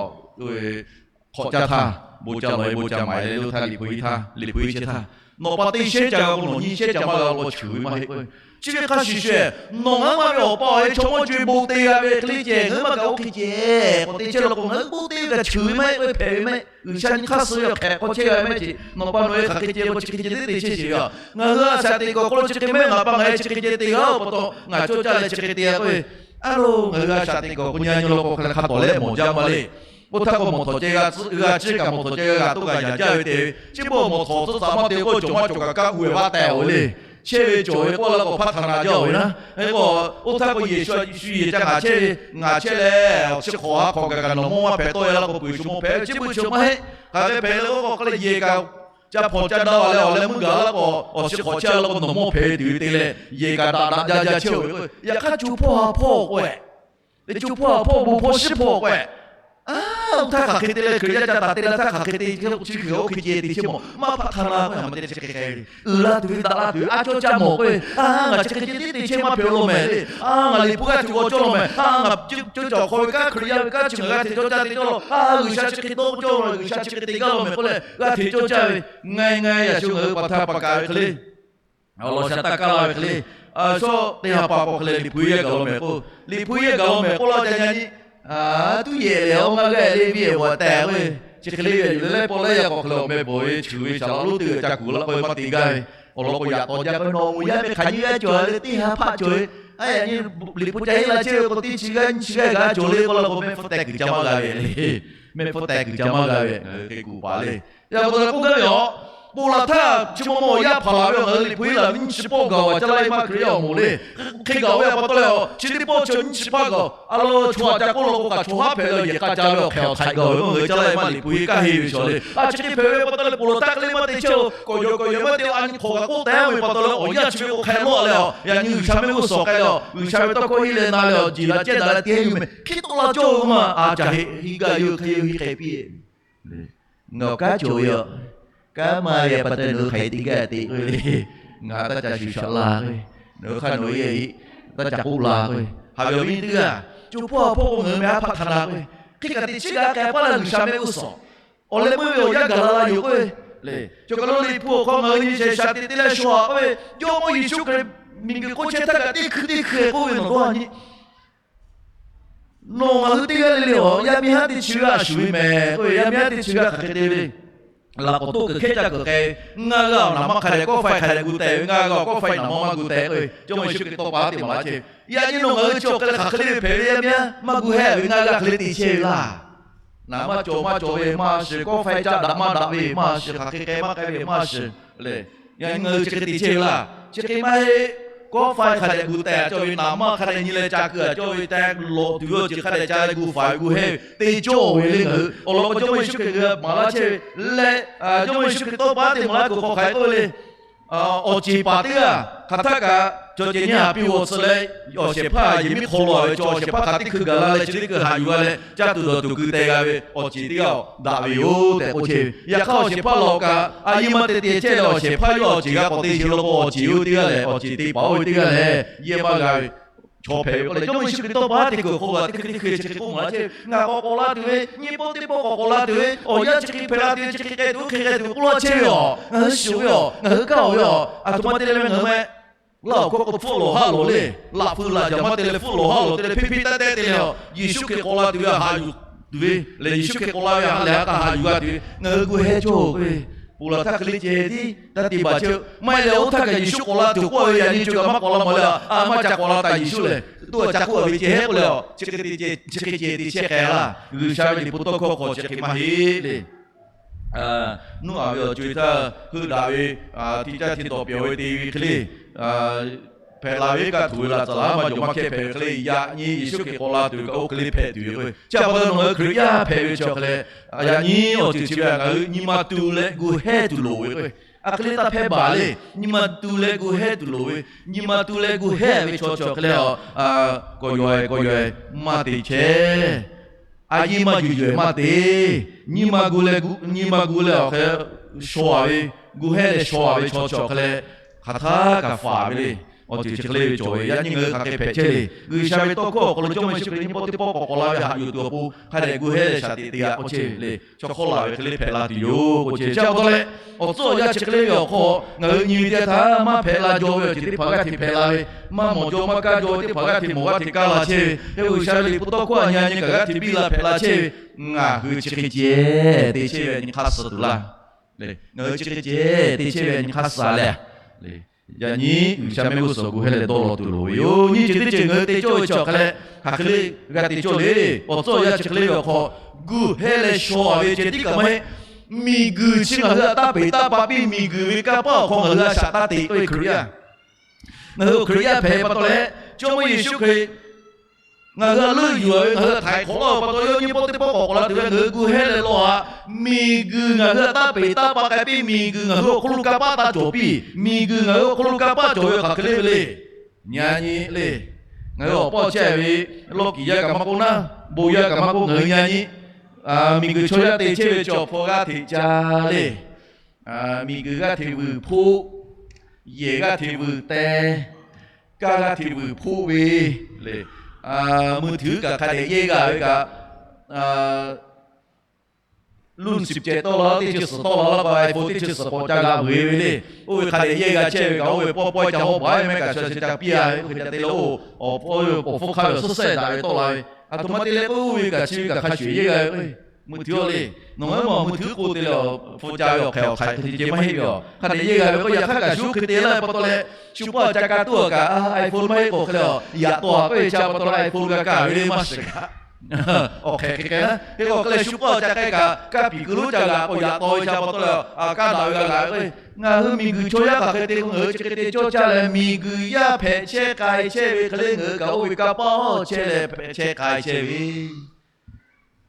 hk'awꞈ caˇ htaˇ, bon ca lawˬ e bon ca maˍ e le oˇ htaˇ, Liꞈ hpu iˉ htaˇ, Liꞈ hpu iˉ chi htaˇ, nawˬ pa teˇ shehnˉ ca g'a k'o, nawˬ nyiˇ shehnˉ ca maˇ g'a law, cheuˬ ve maˇ heˆ k'o. Chi ve hk'a shuˍ shuˍ, nawˬ ngaˬ hui maˇ ve awˬ pa awˬ e chaw mawˇ co-e bon te g'a ve hk'e le ceh, ngaˬ hui maˇ kaꞈ oˇ hk'e ceh k'awꞈ te chehˇ law k'o, ngaˬ hui bon te ve kaꞈ cheuˬ ve maˇ heˆ k'o, hpehꞈ ve maˇ heˆ. G'uiˬsha nyi hk'aˇ suh ve awˬ hk'ehꞈ hk'aw chehˇ g'a ve maˇ heˆ ce. Nawˬ pa nawˬ e hk'aˬ hk'e ceh k'o chi hk'e ceh teˇ te chehˇ sheˍ ve a. Ngaˬ hui a shaꞈ teꞈ kuiˬ awˬ hk'aw lo chi hk'e maˇ heˆ, ngaˬ pa ngaˬ e chi hk'e ceh te g'a-oˬ pa taw, ngaˬ cawˇ caˇ leh chi hk'e te g'a k'oˆ ve, a lo ngaˬ hui a shaꞈ teꞈ kuiˬ awˬ hk'aw nyi nyi law k'o, hk'a hk'a tawˍ lehˆ mawˬ jaˇ maˇ le. Oˇ htaˇ k'o, mawˬ htawˍ ceh g'a tcuhˉ g'a ciˇ kaꞈ mawˬ htawˍ ceh g'a g'a toˇ g'a yaꞈ jaˇ ve te ve, chi beuꞈ mawˬ htawˍ tcuhˉ tcuhˉ maˇ te k'o, cawˬ maˇ cawˬ kaꞈ kanˉ hu ve vaˇ tehꞈ-oˬ le. Chehˇ ve cawˬ ve k'oˆ laˇ k'o, hpaˇ htaꞈ na jaˇ-oˬ ve naˉ. Hk'e k'o, oˇ htaˇ k'o, Yeˍsuˆ shu yehˬ ca ngaˬ chehˇ ve, ngaˬ chehˇ leh chi hk'awꞈ ha hk'awꞈ kaꞈ kaꞈ nawˬ mawˇ maˇ hpehꞈ tawˆ e laˇ k'o, peuˬ shu mawˇ hpehꞈ ve, chi beuꞈ chi maˇ heˆ. Hk'aˬ hk'e hpehꞈ le k'oˆ k'o, hk'a leh yehˬ kaꞈ ca hpawnˬ ca daꞈ leh awˬ leh meuˇ gaˬ laˇ k'o, awˬ chi hk'awꞈ chehˇ laˇ k'o, nawˬ mawˇ hpehꞈ ve tuˬ ve te leh, yehˬ kaꞈ daꞈ daꞈ jaˇ jaˇ chehˇ-oˬ ve k'o, yaꞈ hk'aˇ co hpawˇ ha hpawˇ k'oˆ-e, co hpawˇ ha hpawˇ bon hpawˇ shiˉ hpawˇ k'oˆ-e, a, oˇ htaˇ hk'aˬ hk'e te leh Hkriꞈ yaˇ ca taˍ te leh htaˇ hk'aˬ hk'e te, chi hk'e oˇ hk'e ceh te chehˇ mawˬ maˇ hpaˆ hk'a na k'o, ha ma te chi hk'e k'ai ve uiˍ la tuˬ ve daꞈ la tuˬ ve a cawˇ caˇ mawˬ k'oˆ-e, a, ngaˬ chi hk'e ceh tiˉ te chehˇ maˇ hpehꞈ law mehˍ le. A, ngaˬ Liꞈ hpu g'aˇ tuˬ g'aw cawˇ law mehˍ. A, ngaˬ co cawˬ hk'aw ve kanˉ Hkriꞈ yaˇ ve kanˉ chi ngaˬ g'a te cawˇ caˇ te cawˇ law. A, G'uiˬsha chi hk'e dawˇ cawˇ law, G'uiˬsha chi hk'e te gaˇ law mehˍ k'oˆ leh g'a te cawˇ caˇ ve, ngaˬ ngaˬ yaꞈ shu ngaˬ hui pa htaˇ pa kaˍ ve hk'e le, awˬ lawn sha taˇ kaˇ laˇ ve hk'e le, a, shawˉ teˇ ha pa k'awꞈ hk'e leh Liꞈ hpu yehˬ gaˬ law mehˍ k'o, Liꞈ hpu yehˬ gaˬ law mehˍ k'oˆ laˇ ca nyaˇ nyi, a, tuˉ yehˬ lehˬ awˬ ngaˇ g'aˇ le viˇ ehˬ bawˬ tehꞈ k'oˆ ve, chi hk'e le ve yuˬ leh pawˆ leh yaꞈ k'awꞈ hk'e leh awˬ meh bawˬ ve cheuˬ ve shaˍ laꞈ lonˉ teˇ g'aˇ ca kuˬ laˇ k'oˆ ve maˇ te gaˇ ve, awˬ lawn k'o yaꞈ taw jaˇ k'o, nawˬ awˬ moˍ yaˇ meh hk'aˬ nyiˇ g'aˇ cawˬ le, teˇ ha hpaˆ cawˬ ve, a, yaꞈ nyi Liꞈ hpu ca heˆ la chehˇ ve k'o, teˇ chi g'aˇ nyiˇ chi g'aˇ g'a cawˬ le k'oˆ laˇ k'o, mehˆ hpfuhˇ teh kuiˬ ca maˇ g'a ve le. Mehˆ hpfuhˇ teh kuiˬ ca maˇ g'a ve, ngaˬ hui hk'e kuˬ paˍ le. Yaꞈ pa taw leh k'oˆ gaˇ ve yoˬ. Ponˬ laˬ htaˇ chi ma ma awˬ yaˇ hpaˍ laˬ ve awˬ ngaˬ hui Liꞈ hpu heˆ laˬ ve nyiˇ chi pawˆ gaˬ-oˬ, a ca laˇ e maˇ Hkriꞈ yaˇ awˬ moˍ le. Hk'e gaˬ ve pa taw leh, chi teˇ pawˆ chi nyiˇ chi pawˆ gaˬ, a lo chaw htaꞈ ca k'oˆ law k'o kaꞈ chaw haˉ hpehꞈ leh yehˬ k'a ca ve awˬ hk'ehꞈ awˬ htaiꞈ gaˬ ve k'o, ngaˬ hui ca laˇ e maˇ Liꞈ hpu heˆ kaˇ heˆ ve chaw le. A chi hk'e hpehꞈ ve pa taw leh, ponˬ laˬ htaˇ hk'e le maˇ te chehˇ-oˬ, k'awꞈ yawˬ k'awꞈ yawˬ maˇ te, a nyi hk'awꞈ kaꞈ k'oˆ teh ve pa taw leh, awˬ yanˇ chi ve k'o hk'e lawˇ leh, yaꞈ nyi G'uiˬsha mehˆ g'uˇ suhˍ k'ai leh, G'uiˬsha ve tawˇ hkawˇ heˆ leh na leh, awˬ jeˬ laꞈ cehˇ daꞈ leh te heˆ yuˬ meh, hkiˉ tawˆ la cawˇ ve maˇ a ca heˆ, heˆ gaˇ yawˇ hk'e yawˇ heˆ hk'e piˇ. Ngaˬ awˬ kanˉ cawˬ ve yoˬ. Kanˉ maˇ ve pa taw nawˬ hui hk'aˬ hk'e te gaˇ te k'oˆ ve le. Ngaˬ taˇ ca shuˍ shaꞈ la k'o, nawˬ hui hk'aˇ nawˬ hui taˇ ca k'oˆ la k'o, haꞈ ve awˬ viˉ teˇ g'aˇ, co hpawˇ ha hpawˇ k'o ngaˬ hui meh a hpaˆ hk'a na k'o, hk'e kaꞈ teꞈ chiˉ g'a k'ai paˉ leh G'uiˬsha mehˆ g'uˇ suhˍ awˬ leh meuˇ ve awˬ yanˇ gaˬ la la yoˬ k'o, le, cawˬ kaˬ lo Liꞈ hpu awˬ hk'aw ngaˬ hui nyi shehˍ shaˍ te te leh shu haꞈ k'oˆ ve, Jawˇmawˇ Yeˍsuˆ Hkriꞈ miˬguiˬ hk'oˆ chehˇ htaˇ kaꞈ teˇ hkui teˇ hkui k'oˆ ve nawˬ dawˇ a nyi. Nawˬ ngaˬ hui teˇ g'aˇ le le awˬ, yaˇ miˇ haˉ teˇ chi g'aˇ a shuˍ ve mehˍ k'oˆ ve, yaˇ miˇ haˉ teˇ chi g'aˇ hk'aˬ hk'e te ve le. Laꞈ k'awꞈ toˆ kuiˬ hkehˉ caˇ kuiˬ k'ai, ngaˇ g'aˇ awˬ naˍ manˇ hk'a dehꞈ kawˆ faiˇ hk'a dehꞈ gu tehꞈ ve, ngaˇ g'aˇ kawˆ faiˇ naˍ manˇ maˇ gu tehꞈ k'oˆ ve, Jawˇmawˇ Yeˍsuˆ Hkriꞈ tawˇ pa teˇ maˍ laˇ chehˇ ve. Yaꞈ nyi nawˬ ngaˬ hui chi awˬ hk'e le hk'aˬ hk'e le ve hpehꞈ ve, yaˇ miˇ haˉ maˇ gu hehˆ ve ngaˇ g'aˇ hk'e le te chehˇ ve laˇ. Naˍ maˇ cawˬ maˇ cawˬ ve maˇ shiˍ, kawˆ faiˇ caˆ daꞈ maˇ daꞈ ve maˇ shiˍ, hk'aˬ hk'e k'ai maˇ k'ai ve maˇ shiˍ le. Yaꞈ nyi ngaˬ hui chi hk'e te chehˇ ve laˇ. Chi hk'e maˇ heˆ. Kawˆ faiˇ hk'a dehꞈ gu tehꞈ cawˬ ve, naˍ manˇ hk'a dehꞈ nyi leh ca keu a cawˬ ve tehꞈ lawꞈ tuˬ ve awˬ ceuˬ hk'a dehꞈ ca leh gu faiˍ ve gu hehˇ ve te cawˇ ve le ngaˬ hui. Awˬ lawn k'o Jawˇmawˇ Yeˍsuˆ Hkriꞈ g'a maˍ laˇ chehˇ ve leh, Jawˇmawˇ Yeˍsuˆ Hkriꞈ tawˇ pa teˇ maˍ laˇ kuiˬ hk'aw hk'aˬ hk'e k'oˆ ve le. Awˬ ceˬ paˍ teˇ g'aˇ hk'aˬ htaˇ kaꞈ cawˬ cehˬ nyiˇ haˍ piˇ g'awˬ tcuh leh, awˬ shehˍ hpaˇ yehˬ miˉ hk'aw lo a ve chaw awˬ shehˍ hpaˇ hk'aˬ teˇ hkui gaˬ la leh chi teˇ hkui haꞈ yuˬ g'a leh caˇ tuˬ dawˬ tuˬ keu teh g'a ve awˬ ceˬ teˇ g'aˇ daꞈ ve yoˬ tehꞈ k'oˆ chehˇ ve. Yaꞈ hk'aˇ awˬ shehˍ hpaˇ law kaꞈ a yiˇ maˇ te te chehˇ leh awˬ shehˍ hpaˇ yawˇ awˬ ceˬ g'a k'awꞈ te sheˍ law k'o, awˬ ceˬ oˇ ve teˇ g'aˇ lehˬ, awˬ ceˬ te paˍ oˇ ve teˇ g'aˇ lehˬ, yehˇ maˇ g'a ve chaw hpehꞈ ve k'oˆ leh, Jawˇmawˇ Yeˍsuˆ Hkriꞈ tawˇ pa teˇ kuiˬ hk'aw g'a teˇ hkui teˇ hkui chi hk'e k'oˆ maˍ laˇ chehˇ ve, ngaˬ k'awꞈ k'awꞈ la tuˬ ve, nyiˇ pawˆ teˇ pawˆ k'awꞈ k'awꞈ la tuˬ ve, awˬ yanˇ chi hk'e hpehꞈ la tuˬ ve, chi hk'e k'ai tuˬ, oˇ hk'e k'ai tuˬ ve k'oˆ laˇ chehˇ ve yoˬ. Ngaˬ hui shiˍ ve yoˬ. Ngaˬ hui kanˇ oˬ ve yoˬ. Aˬ htoꞈ ma te leh ve ngaˬ hui ma laˇ awˬ hkawˇ k'o hpfuhˆ lawˬ haˉ lawˬ le. Laꞈ hpu laꞈ jaˍ maˇ te leh hpfuhˆ lawˬ haˉ lawˬ te leh hpeˇ hpeˇ taˇ tehˆ te leh a, Yeˍsuˆ Hkriꞈ k'awꞈ la tuˬ ve haꞈ yuˬ tuˬ ve leh, Yeˍsuˆ Hkriꞈ k'awꞈ la ve a lehˬ a htaꞈ haꞈ yuˬ g'a tuˬ ve ngaˬ hui gu hehˇ cawˇ ve. Ponˬ laˬ htaˇ hk'e le ceh tiˉ taˇ te baˬ chehˇ. Maˇ heˆ leh oˇ htaˇ kaꞈ Yeˍsuˆ k'awꞈ la tuˬ k'oˆ ve, yaꞈ nyi co kaꞈ maˇ k'awꞈ la mawˬ leh a, a maˇ ca k'awꞈ la taˍ Yeˍsuˆ lehˬ, toˇ a ca k'oˆ a ve ceh hehˉ k'oˆ leh a, chi hk'e te ceh, chi hk'e ceh te chehˇ k'ai laˇ. G'uiˬsha ve liꞈ hpu tawˇ hkawˇ hk'aw chi hk'e maˇ heˆ le. Nuˇ aꞈ ve awˬ co-e htaˇ heuˆ daꞈ ve, hti caˇ hti dawˬ pyawˬ ve te ve hk'e le, hpehꞈ la ve kaꞈ tuˬ ve laˬ tcuhˍ laˬ maˇ jawˬ maˇ hkehˇ hpehꞈ ve hk'e le, yaꞈ nyi Yeˍsuˆ Hkriꞈ k'awꞈ la tuˬ kaꞈ oˇ hk'e le hpehꞈ tuˬ ve k'o, chi pa taw nawˬ ngaˬ hui Hkriꞈ yaˇ hpehꞈ ve chi awˬ hk'e leh, yaꞈ nyi awˬ ceuˬ chi ve ngaˬ hui nyi ma tu leh gu hehˇ tuˬ loˍ ve k'o, a hk'e le taˇ hpehˇ baˬ le. Nyi ma tu leh gu hehˇ tuˬ loˍ ve, nyi ma tu leh gu hehˇ ve chaw chi awˬ hk'e leh a, k'awꞈ yaw e k'awꞈ yaw e maˇ te chehˇ. A yiˇ maˇ yuˬ yuˬ e maˇ te. Nyi ma gu leh, nyi ma gu leh awˬ hk'e shaw a ve, gu hehˇ leh shaw a ve chaw chi awˬ hk'e leh, hk'aˬ htaˇ kaꞈ faˍ ve le. Awˬ ceuˬ chi hk'e le ve cawˬ ve, yaꞈ nyi ngaˬ hui hk'aˬ hk'e hpehꞈ chehˇ le. G'uiˬsha ve tawˇ hkawˇ awˬ hk'aw lo Jawˇmawˇ Yeˍsuˆ Hkriꞈ nyiˇ pawˆ teˇ pawˆ k'awꞈ k'awꞈ la ve haꞈ yuˬ tuˬ awˬ pon hk'a dehꞈ gu hehˇ leh shaˍ teꞈ te g'a k'oˆ chehˇ ve le. Chaw hk'awˇ laˬ ve hk'e le hpehꞈ la tuˬ yoˬ k'oˆ chehˇ. Chi pa taw leh, awˬ tcuhˉ awˬ yanˇ chi hk'e le ve awˬ hk'aw ngaˬ hui nyi ve teˇ htaˇ maˇ hpehꞈ la jaw ve awˬ ceuˬ teˇ hpaˍ g'aˇ hteꞈ hpehꞈ la ve, maˇ mawˬ jaw maˇ kaˇ jaw ve teˇ hpaˍ g'aˇ hteꞈ mawˬ g'aˇ hteꞈ kaˇ la chehˇ ve, hk'e G'uiˬsha ve liꞈ hpu tawˇ hkawˇ a nyi a nyi kaꞈ g'aˇ hteꞈ biˇ la hpehꞈ la chehˇ ve, ngaˬ hui chi hk'e ceh te chehˇ ve a nyi hk'aˇ suh tuˬ laˇ. Ngaˬ hui chi hk'e ceh te chehˇ ve a nyi hk'aˇ suh leh, yaꞈ nyi G'uiˬsha mehˆ g'uˇ suhˍ gu hehˇ leh dawˇ law tuˬ loˍ ve yoˬ. Nyi ceuˬ teˇ ceuˬ ngaˬ hui te cawˇ ve chi awˬ hk'e leh, hk'aˬ hk'e le g'a te cawˇ le. Awˬ tcuhˉ awˬ yanˇ chi hk'e le ve awˬ hk'aw, gu hehˇ leh shaw a ve ceh tiˉ kaꞈ maˇ heˆ. Miˬguiˬ chi ngaˬ hui htaꞈ taˇ peˍ taˇ pa piˇ, miˬguiˬ ve kanˇ paˆ awˬ hk'aw ngaˬ hui a shaꞈ taˇ te k'oˆ ve Hkriꞈ yaˇ. Ngaˬ hui Hkriꞈ yaˇ hpehꞈ pa taw leh, Jawˇmawˇ Yeˍsuˆ Hkriꞈ ngaˬ hui a leuˆ yuˬ a ve, ngaˬ hui htaꞈ htaiˍ hk'awꞈ laˇ ve pa taw, yawˇ nyiˇ pawˆ teˇ pawˆ k'awꞈ k'awꞈ la tuˬ ve ngaˬ hui gu hehˇ leh law a. Miˬguiˬ ngaˬ hui htaꞈ taˇ peˍ taˇ pa k'ai piˇ, miˬguiˬ ngaˬ hui awˬ hk'oˆ lo kanˇ paˆ taˇ cawˬ piˇ, miˬguiˬ ngaˬ hui awˬ hk'oˆ lo kanˇ paˆ cawˬ ve hk'aˬ hk'e le ve le. Nyi a nyi le. Ngaˬ hui awˬ pawˆ chehˇ ve, lawˇ kiˍ yaˇ kaꞈ maˇ k'oˆ naˉ, bon yaˇ kaꞈ maˇ k'oˆ, ngaˬ hui nyi a nyi, miˬguiˬ chaw yaˇ te chehˇ ve chi awˬ hpawˇ g'aˇ hteꞈ ca le. Miˬguiˬ g'aˇ hteꞈ vuiˬ hpoˆ, yehˬ g'aˇ hteꞈ vuiˬ teh, kaˇ g'aˇ hteꞈ vuiˬ hpoˆ ve le. Mui htuiˉ kaꞈ hk'a dehꞈ yehˇ g'a ve kaꞈ, รุ่นสิบเจ็ด tawˆ la teˇ chi suhˍ tawˆ la laˇ k'o, iPhone teˇ chi suhˍ k'awꞈ ca g'a vuiˬ e ve le. Oˇ ve hk'a dehꞈ yehˇ g'a chehˇ ve kaꞈ, oˇ ve pawehˇ pawehˇ ca hawˉ baˬ e mehˆ kaꞈ sha sha ca piˇ a ve, oˇ hk'e ca te leh, oˇ awˬ hpfuhˇ ve awˬ hpfuhˇ hk'aˇ ve awˬ suhˉ sehˆ daꞈ ve tawˆ la ve, aˬ htoꞈ ma te leh k'o oˇ ve kaꞈ chi ve kaꞈ hk'a shuˍ yehˇ g'a ve k'o, mui htuiˉ a le. Nawˬ ngaˬ hui ma mui htuiˉ k'o te leh, hpu ca ve awˬ hk'e awˬ hk'aiˬ hk'e te ceh maˇ heˆ ve a. Hk'a dehꞈ yehˇ g'a ve k'o, yaꞈ hk'aˇ kaꞈ shu hk'e te laˇ ve pa taw leh, shu paˇ ca ka tuˉ a kaꞈ, iPhone maˇ heˆ k'o hk'e le a, yaꞈ taw a k'oˆ ve ca pa taw leh iPhone g'a kaˇ ve le maˇ shiˍ kaꞈ. Awˬ hk'e hk'e k'ai na, hk'e k'o hk'e leh shu paˇ ca k'ai kaꞈ, kaˇ piˍ kuiˬ lonˉ ca g'a k'o yaꞈ taw ve ca pa taw leh, a kaˇ daꞈ ve g'a g'a ve k'o, ngaˬ hui miˬguiˬ chaw yaˇ hk'aˬ hk'e te k'o, ngaˬ hui chi hk'e te cawˇ caˇ leh, miˬguiˬ yaˇ hpehꞈ chehˇ k'ai chehˇ ve hk'e le, ngaˬ hui kaꞈ oˇ ve kanˇ paˆ chehˇ leh hpehꞈ chehˇ k'ai chehˇ ve